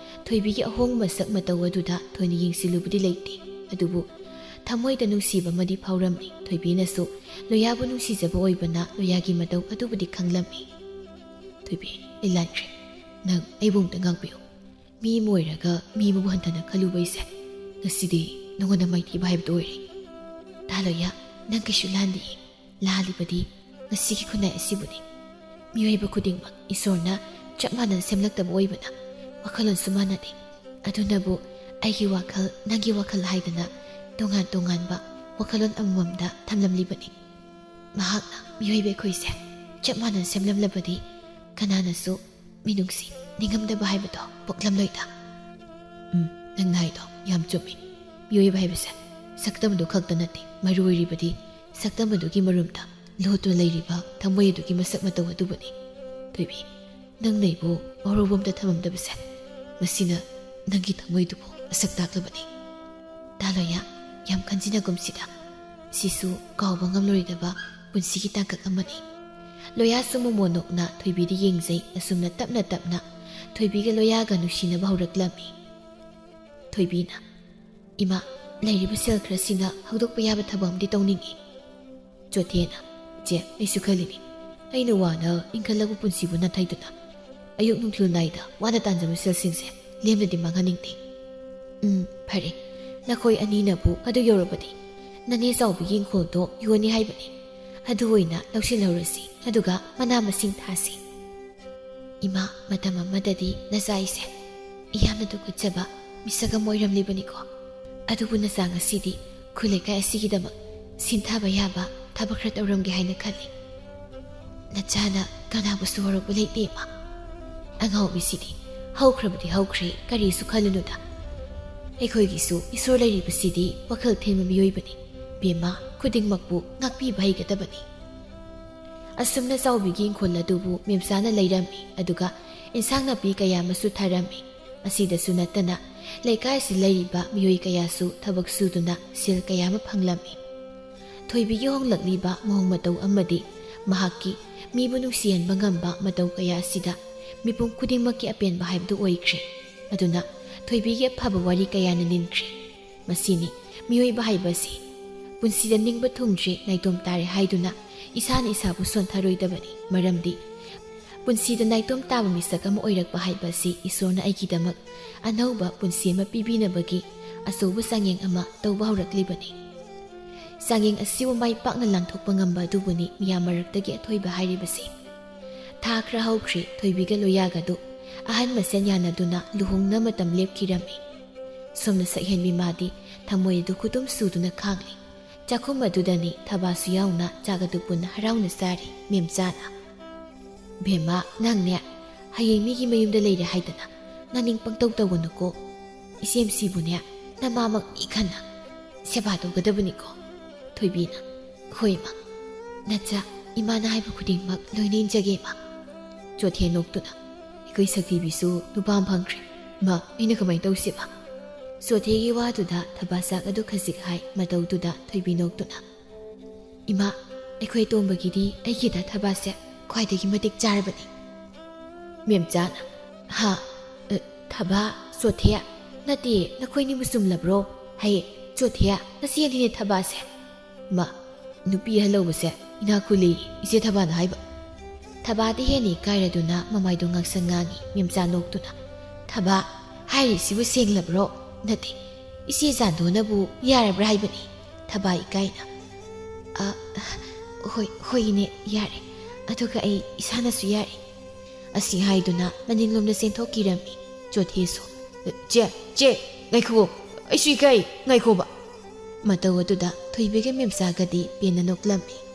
ꯊꯣꯏꯕꯤꯒꯤ ꯑꯍꯣꯡꯕ ꯃꯁꯛ ꯃꯇꯧ ꯑꯗꯨꯗ ꯊꯣꯏꯅ ꯌꯦꯡꯁꯤꯜꯂꯨꯕꯗꯤ ꯂꯩꯇꯦ꯫ ꯑꯗꯨꯕꯨ ꯊꯃꯣꯏꯗ ꯅꯨꯡꯁꯤꯕ ꯑꯃꯗꯤ ꯐꯥꯎꯔꯝꯃꯤ꯫ ꯊꯣꯏꯕꯤꯅꯁꯨ ꯂꯣꯌꯥꯕꯨ ꯅꯨꯡꯁꯤꯖꯕ ꯑꯣꯏꯕꯅ ꯂꯣꯌꯥꯒꯤ ꯃꯇꯧ ꯑꯗꯨꯕꯨꯗꯤ ꯈꯪꯂꯝꯃꯤ꯫ "ꯊꯣꯏꯕꯤ, ꯑꯩ ꯂꯥꯟꯈ꯭ꯔꯦ꯫ ꯅꯪ ꯑꯩꯕꯨ ꯑꯃꯨꯛꯇ ꯉꯥꯛꯄꯤꯌꯨ꯫ ꯃꯤ ꯑꯃ ꯑꯣꯏꯔꯒ ꯃꯤ ꯑꯃꯕꯨ ꯍꯟꯊꯅ ꯈꯜꯂꯨꯕ ꯑꯩꯁꯦ ꯉꯁꯤꯗꯤ ꯅꯉꯣꯟꯗ ꯃꯥꯏꯊꯤꯕ ꯍꯥꯏꯕꯗꯨ ꯑꯣꯏꯔꯦ꯫" "ꯇꯥ ꯂꯣꯌꯥ, ꯅꯪ ꯀꯩꯁꯨ ꯂꯥꯟꯗꯤꯌꯦ꯫ ꯂꯥꯜꯂꯤꯕꯗꯤ ꯉꯁꯤꯒꯤ ꯈꯨꯟꯅꯥꯏ ꯑꯁꯤꯕꯨꯅꯤ꯫ ꯃꯤꯑꯣꯏꯕ ꯈꯨꯗꯤꯡꯃꯛ ꯏꯁꯣꯔꯅ ꯆꯞ ꯃꯥꯟꯅꯅ ꯁꯦꯝꯂꯛꯇꯕ ꯑꯣꯏꯕꯅ ꯋꯥꯈꯜꯂꯣꯟꯁꯨ ꯃꯥꯟꯅꯗꯦ꯫ ꯑꯗꯨꯅꯕꯨ ꯑꯩꯒꯤ ꯋꯥꯈꯜ, ꯅꯪꯒꯤ ꯋꯥꯈꯜ ꯍꯥꯏꯗꯅ ꯇꯣꯉꯥꯟ ꯇꯣꯉꯥꯟꯕ ꯋꯥꯈꯜꯂꯣꯟ ꯑꯃꯃꯝꯗ ꯊꯝꯂꯝꯂꯤꯕꯅꯤ꯫ ꯃꯍꯥꯛꯅ ꯃꯤꯑꯣꯏꯕ ꯑꯩꯈꯣꯏꯁꯦ ꯆꯞ ꯃꯥꯟꯅꯅ ꯁꯦꯝꯂꯝꯂꯕꯗꯤ ꯀꯅꯥꯅꯁꯨ ꯃꯤꯅꯨꯡꯁꯤ, ꯅꯤꯡꯉꯝꯗꯕ ꯍꯥꯏꯕꯗꯣ ꯄꯣꯛꯂꯝꯂꯣꯏꯗ꯫" "ꯎꯝ, ꯅꯪꯅ ꯍꯥꯏꯗꯣ ꯌꯥꯝ ꯆꯨꯝꯃꯤ꯫ ꯃꯤꯑꯣꯏꯕ ꯍꯥꯏꯕꯁꯦ ꯁꯛꯇꯝꯗꯨ ꯈꯛꯇ ꯅꯠꯇꯦ ꯃꯔꯨ ꯑꯣꯏꯔꯤꯕꯗꯤ, ꯁꯛꯇꯝ ꯑꯗꯨꯒꯤ ꯃꯔꯨꯝꯗ ꯂꯣꯠꯇꯨꯅ ꯂꯩꯔꯤꯕ ꯊꯃꯣꯏ ꯑꯗꯨꯒꯤ ꯃꯁꯛ ꯃꯇꯧ ꯑꯗꯨꯕꯨꯅꯤ꯫ ꯊꯣꯏꯕꯤ, ꯅꯪꯅ ꯑꯩꯕꯨ ꯋꯥꯔꯧꯕ ꯑꯝꯇ ꯊꯝꯃꯝꯗꯕꯁꯦ, ꯃꯁꯤꯅ ꯅꯪꯒꯤ ꯊꯃꯣꯏꯗꯨꯕꯨ ꯃꯁꯛ ꯇꯥꯛꯂꯕꯅꯤ꯫" "ꯇꯥ ꯂꯣꯌꯥ, ꯌꯥꯝ ꯈꯟꯖꯤꯟꯅꯒꯨꯝꯁꯤꯗ꯫ ꯁꯤꯁꯨ ꯀꯥꯎꯕ ꯉꯝꯂꯔꯣꯏꯗꯕ ꯄꯨꯟꯁꯤꯒꯤ ꯇꯥꯡꯀꯛ ꯑꯃꯅꯤ꯫" ꯂꯣꯌꯥꯁꯨ ꯃꯣꯃꯣꯟ ꯅꯣꯛꯅ ꯊꯣꯏꯕꯤꯗ ꯌꯦꯡꯖꯩ꯫ ꯑꯁꯨꯝꯅ ꯇꯞꯅ ꯇꯞꯅ ꯊꯣꯏꯕꯤꯒ ꯂꯣꯌꯥꯒ ꯅꯨꯡꯁꯤꯅꯕ ꯍꯧꯔꯛꯂꯝꯃꯤ꯫ ꯊꯣꯏꯕꯤꯅ, "ꯏꯃꯥ, ꯂꯩꯔꯤꯕ ꯁꯦꯜ ꯈꯔꯁꯤꯅ ꯍꯧꯗꯣꯛꯄ ꯌꯥꯕ ꯊꯕꯛ ꯑꯃꯗꯤ ꯇꯧꯅꯤꯡꯏ꯫" ꯆꯣꯊꯦꯅ, "ꯏꯆꯦ, ꯑꯩꯁꯨ ꯈꯜꯂꯤꯅꯤ꯫ ꯑꯩꯅ ꯋꯥꯅ ꯏꯟꯈꯠꯂꯛꯄ ꯄꯨꯟꯁꯤꯕꯨ ꯅꯥꯊꯩꯗꯨꯅ ꯑꯌꯨꯛ ꯅꯨꯡꯊꯤꯜ ꯅꯥꯏꯗ ꯋꯥꯅ ꯇꯥꯟꯖꯕ ꯁꯦꯜꯁꯤꯡꯁꯦ ꯂꯦꯝꯅꯗꯤ ꯃꯥꯡꯍꯟꯅꯤꯡꯗꯦ꯫ ꯎꯝ, ꯐꯔꯦ, ꯅꯈꯣꯏ ꯑꯅꯤꯅꯕꯨ ꯑꯗꯨ ꯌꯧꯔꯕꯗꯤ ꯅꯅꯦ ꯆꯥꯎꯕꯤꯒꯤ ꯏꯪꯈꯣꯜꯗꯣ ꯌꯣꯟꯅꯤ ꯍꯥꯏꯕꯅꯤ꯫ ꯑꯗꯨ ꯑꯣꯏꯅ ꯂꯧꯁꯤꯜꯍꯧꯔꯁꯤ, ꯑꯗꯨꯒ ꯃꯅꯥ ꯃꯁꯤꯡ ꯊꯥꯁꯤ꯫ ꯏꯃꯥ, ꯃꯇꯝ ꯑꯃꯗꯗꯤ ꯅꯆꯥ ꯑꯩꯁꯦ ꯌꯥꯝꯅ ꯇꯨꯀꯠꯆꯕ ꯃꯤꯁꯛ ꯑꯃ ꯑꯣꯏꯔꯝꯂꯤꯕꯅꯤꯀꯣ꯫ ꯑꯗꯨꯕꯨ ꯅꯆꯥ ꯉꯁꯤꯗꯤ ꯈꯨꯜ ꯂꯩꯀꯥꯏ ꯑꯁꯤꯒꯤꯗꯃꯛ ꯁꯤꯟꯊꯕ ꯌꯥꯕ ꯊꯕꯛ ꯈꯔ ꯇꯧꯔꯝꯒꯦ ꯍꯥꯏꯅ ꯈꯜꯂꯤ꯫ ꯅꯆꯥꯅ ꯀꯅꯥꯕꯨꯁꯨ ꯋꯥꯔꯧꯕ ꯂꯩꯇꯦ, ꯏꯃꯥ꯫ ꯑꯉꯥꯎꯕꯤꯁꯤꯗꯤ ꯍꯧꯈ꯭ꯔꯕꯗꯤ ꯍꯧꯈ꯭ꯔꯦ, ꯀꯔꯤꯁꯨ ꯈꯜꯂꯨꯅꯨꯗ꯫ ꯑꯩꯈꯣꯏꯒꯤꯁꯨ ꯏꯁꯣꯔ ꯂꯩꯔꯤꯕꯁꯤꯗꯤ ꯋꯥꯈꯜ ꯊꯦꯝꯕ ꯃꯤꯑꯣꯏꯕꯅꯤ꯫ ꯕꯦꯝꯃ, ꯈꯨꯗꯤꯡꯃꯛꯄꯨ ꯉꯥꯛꯄꯤꯕ ꯍꯩꯒꯗꯕꯅꯤ꯫ ꯑꯁꯨꯝꯅ ꯆꯥꯎꯕꯤꯒꯤ ꯏꯪꯈꯣꯜ ꯑꯗꯨꯕꯨ ꯃꯦꯝꯆꯥꯅ ꯂꯩꯔꯝꯃꯤ, ꯑꯗꯨꯒ ꯏꯟꯁꯥꯡ ꯅꯥꯄꯤ ꯀꯌꯥ ꯑꯃꯁꯨ ꯊꯥꯔꯝꯃꯤ꯫ ꯑꯁꯤꯗꯁꯨ ꯅꯠꯇꯅ ꯂꯩꯀꯥꯏ ꯑꯁꯤ ꯂꯩꯔꯤꯕ ꯃꯤꯑꯣꯏ ꯀꯌꯥꯁꯨ ꯊꯕꯛ ꯁꯨꯗꯨꯅ ꯁꯦꯜ ꯀꯌꯥ ꯑꯃ ꯐꯪꯂꯝꯃꯤ꯫ ꯊꯣꯏꯕꯤꯒꯤ ꯍꯣꯡꯂꯛꯂꯤꯕ ꯃꯑꯣꯡ ꯃꯇꯧ ꯑꯃꯗꯤ ꯃꯍꯥꯛꯀꯤ ꯃꯤꯕꯨ ꯅꯨꯡꯁꯤꯍꯟꯕ ꯉꯝꯕ ꯃꯇꯧ ꯀꯌꯥ ꯑꯁꯤꯗ ꯃꯤꯄꯨꯝ ꯈꯨꯗꯤꯡꯃꯛꯀꯤ ꯑꯄꯦꯟꯕ ꯍꯥꯏꯕꯗꯨ ꯑꯣꯏꯈ꯭ꯔꯦ꯫ ꯑꯗꯨꯅ ꯊꯣꯏꯕꯤꯒꯤ ꯑꯐꯕ ꯋꯥꯔꯤ ꯀꯌꯥꯅ ꯅꯤꯟꯈ꯭ꯔꯦ꯫ ꯃꯁꯤꯅꯤ ꯃꯤꯑꯣꯏꯕ ꯍꯥꯏꯕꯁꯤ꯫ ꯄꯨꯟꯁꯤꯗ ꯅꯤꯡꯕ ꯊꯨꯡꯗ꯭ꯔꯦ, ꯅꯥꯏꯇꯣꯝ ꯇꯥꯔꯦ ꯍꯥꯏꯗꯨꯅ ꯏꯁꯥꯅ ꯏꯁꯥꯕꯨ ꯁꯣꯟꯊꯔꯣꯏꯗꯕꯅꯤ꯫ ꯃꯔꯝꯗꯤ ꯄꯨꯟꯁꯤꯗ ꯅꯥꯏꯇꯣꯝ ꯇꯥꯕ ꯃꯤꯁꯛ ꯑꯃ ꯑꯣꯏꯔꯛꯄ ꯍꯥꯏꯕꯁꯤ ꯏꯁꯣꯔꯅ ꯑꯩꯒꯤꯗꯃꯛ ꯑꯅꯧꯕ ꯄꯨꯟꯁꯤ ꯑꯃ ꯄꯤꯕꯤꯅꯕꯒꯤ ꯑꯆꯧꯕ ꯆꯥꯡꯌꯦꯡ ꯑꯃ ꯇꯧꯕ ꯍꯧꯔꯛꯂꯤꯕꯅꯤ꯫ ꯆꯥꯡꯌꯦꯡ ꯑꯁꯤꯕꯨ ꯃꯥꯏ ꯄꯥꯛꯅ ꯂꯥꯟꯊꯣꯛꯄ ꯉꯝꯕ ꯑꯗꯨꯕꯨꯅꯤ ꯃꯤꯌꯥꯝ ꯃꯔꯛꯇꯒꯤ ꯑꯊꯣꯏꯕ ꯍꯥꯏꯔꯤꯕꯁꯤ꯫ ꯊꯥ ꯈꯔ ꯍꯧꯈ꯭ꯔꯦ, ꯊꯣꯏꯕꯤꯒ ꯂꯣꯌꯥꯒꯗꯨ ꯑꯍꯟ ꯃꯁꯦꯟ ꯌꯥꯅꯗꯨꯅ ꯂꯨꯍꯣꯡꯅ ꯃꯇꯝ ꯂꯦꯞꯈꯤꯔꯝꯃꯤ꯫ ꯁꯣꯝꯅ ꯁꯛꯍꯦꯟꯕꯤ ꯃꯥꯗꯤ ꯊꯃꯣꯏ ꯑꯗꯨ ꯈꯨꯗꯨꯝ ꯁꯨꯗꯨꯅ ꯈꯥꯡꯂꯤ꯫ ꯆꯥꯛꯈꯨꯝ ꯑꯗꯨꯗꯅꯤ ꯊꯕꯥꯁꯨ ꯌꯥꯎꯅ ꯆꯥꯛ ꯑꯗꯨ ꯄꯨꯟꯅ ꯍꯔꯥꯎꯅ ꯆꯥꯔꯤ꯫ ꯃꯦꯝꯆꯥꯅ, "ꯕꯦꯝꯃ, ꯅꯪꯅꯦ ꯍꯌꯦꯡ ꯃꯤꯒꯤ ꯃꯌꯨꯝꯗ ꯂꯩꯔꯦ ꯍꯥꯏꯗꯅ ꯅꯅꯤꯡ ꯄꯪꯇꯧ ꯇꯧꯒꯅꯨꯀꯣ꯫ ꯏꯆꯦꯝꯁꯤꯕꯨꯅꯦ ꯅꯃꯥꯃꯛꯅꯤ ꯈꯟꯅ ꯁꯦꯕꯥ ꯇꯧꯒꯗꯕꯅꯤꯀꯣ꯫" ꯊꯣꯏꯕꯤꯅ, "ꯍꯣꯏ, ꯏꯃꯥ꯫ ꯅꯆꯥ, ꯏꯃꯥꯅ ꯍꯥꯏꯕ ꯈꯨꯗꯤꯡꯃꯛ ꯂꯣꯏꯅ ꯏꯟꯖꯒꯦ, ꯏꯃꯥ꯫" ꯆꯣꯊꯦ ꯅꯣꯛꯇꯨꯅ, "ꯑꯩꯈꯣꯏ ꯁꯛꯊꯤꯕꯤꯁꯨ ꯅꯨꯄꯥ ꯑꯃ ꯐꯪꯈ꯭ꯔꯦ꯫ ꯏꯃꯥ, ꯑꯩꯅ ꯀꯃꯥꯏꯅ ꯇꯧꯁꯤꯕ?" ꯆꯣꯊꯦꯒꯤ ꯋꯥꯗꯨꯗ ꯊꯕꯥ ꯆꯥꯛ ꯑꯗꯨ ꯈꯖꯤꯛ ꯍꯥꯏ, ꯃꯇꯧꯗꯨꯗ ꯊꯣꯏꯕꯤ ꯅꯣꯛꯇꯨꯅ, "ꯏꯃꯥ, ꯑꯩꯈꯣꯏ ꯑꯇꯣꯝꯕꯒꯤꯗꯤ ꯑꯩꯒꯤꯗ ꯊꯕꯥꯁꯦ ꯈ꯭ꯋꯥꯏꯗꯒꯤ ꯃꯇꯤꯛ ꯆꯥꯔꯕꯅꯤ꯫" ꯃꯦꯝꯆꯥꯅ, "ꯍꯥ? ꯑ, ꯊꯕꯥ, ꯆꯣꯊꯦ? ꯅꯠꯇꯦ, ꯅꯈꯣꯏꯅꯤꯕꯨ ꯆꯨꯝꯂꯕ꯭ꯔꯣ? ꯍꯩ, ꯆꯣꯊꯦ, ꯅꯆꯦꯅꯤꯅꯦ ꯊꯕꯥꯁꯦ꯫" "ꯃꯥ, ꯅꯨꯄꯤ ꯑꯍꯜ ꯂꯧꯕꯁꯦ ꯏꯅꯥꯛ ꯈꯨꯜꯂꯤ, ꯏꯆꯦ ꯊꯕꯥꯅ ꯍꯥꯏꯕ꯫" ꯊꯕꯥꯗꯤ ꯍꯦꯟꯅ ꯏꯀꯥꯏꯔꯗꯨꯅ ꯃꯃꯥꯏꯗꯣ ꯉꯥꯡꯁꯪ ꯉꯥꯡꯉꯤ꯫ ꯃꯦꯝꯆꯥ ꯅꯣꯛꯇꯨꯅ, "ꯊꯕꯥ, ꯍꯥꯏꯔꯤꯁꯤꯕꯨ ꯁꯦꯡꯂꯕ꯭ꯔꯣ? ꯅꯠꯇꯦ, ꯏꯆꯦ ꯆꯥꯟꯗꯣꯅꯕꯨ ꯌꯥꯔꯕ꯭ꯔꯥ ꯍꯥꯏꯕꯅꯤ, ꯊꯕꯥꯏ ꯏꯀꯥꯏꯅ꯫ "ꯑ, ꯍꯣꯏ, ꯍꯣꯏ ꯏꯅꯦ, ꯌꯥꯔꯦ꯫ ꯑꯗꯨꯒ ꯑꯩ ꯏꯁꯥꯅꯁꯨ ꯌꯥꯔꯦ"꯫ ꯑꯁꯤ ꯍꯥꯏꯗꯨꯅ ꯃꯅꯤꯡꯂꯣꯝꯗ ꯆꯦꯟꯊꯣꯛꯈꯤꯔꯝꯃꯤ ꯆꯣꯊꯦꯁꯨ꯫ "ꯆꯦ, ꯆꯦ, ꯉꯥꯏꯈꯨꯑꯣ, ꯑꯩꯁꯨ ꯏꯀꯥꯏ, ꯉꯥꯏꯈꯣꯕ"꯫ ꯃꯇꯧ ꯑꯗꯨꯗ ꯊꯣꯏꯕꯤꯒ ꯃꯦꯝꯆꯥꯒꯗꯤ ꯄꯦꯟꯅ ꯅꯣꯛꯂꯝꯃꯤ꯫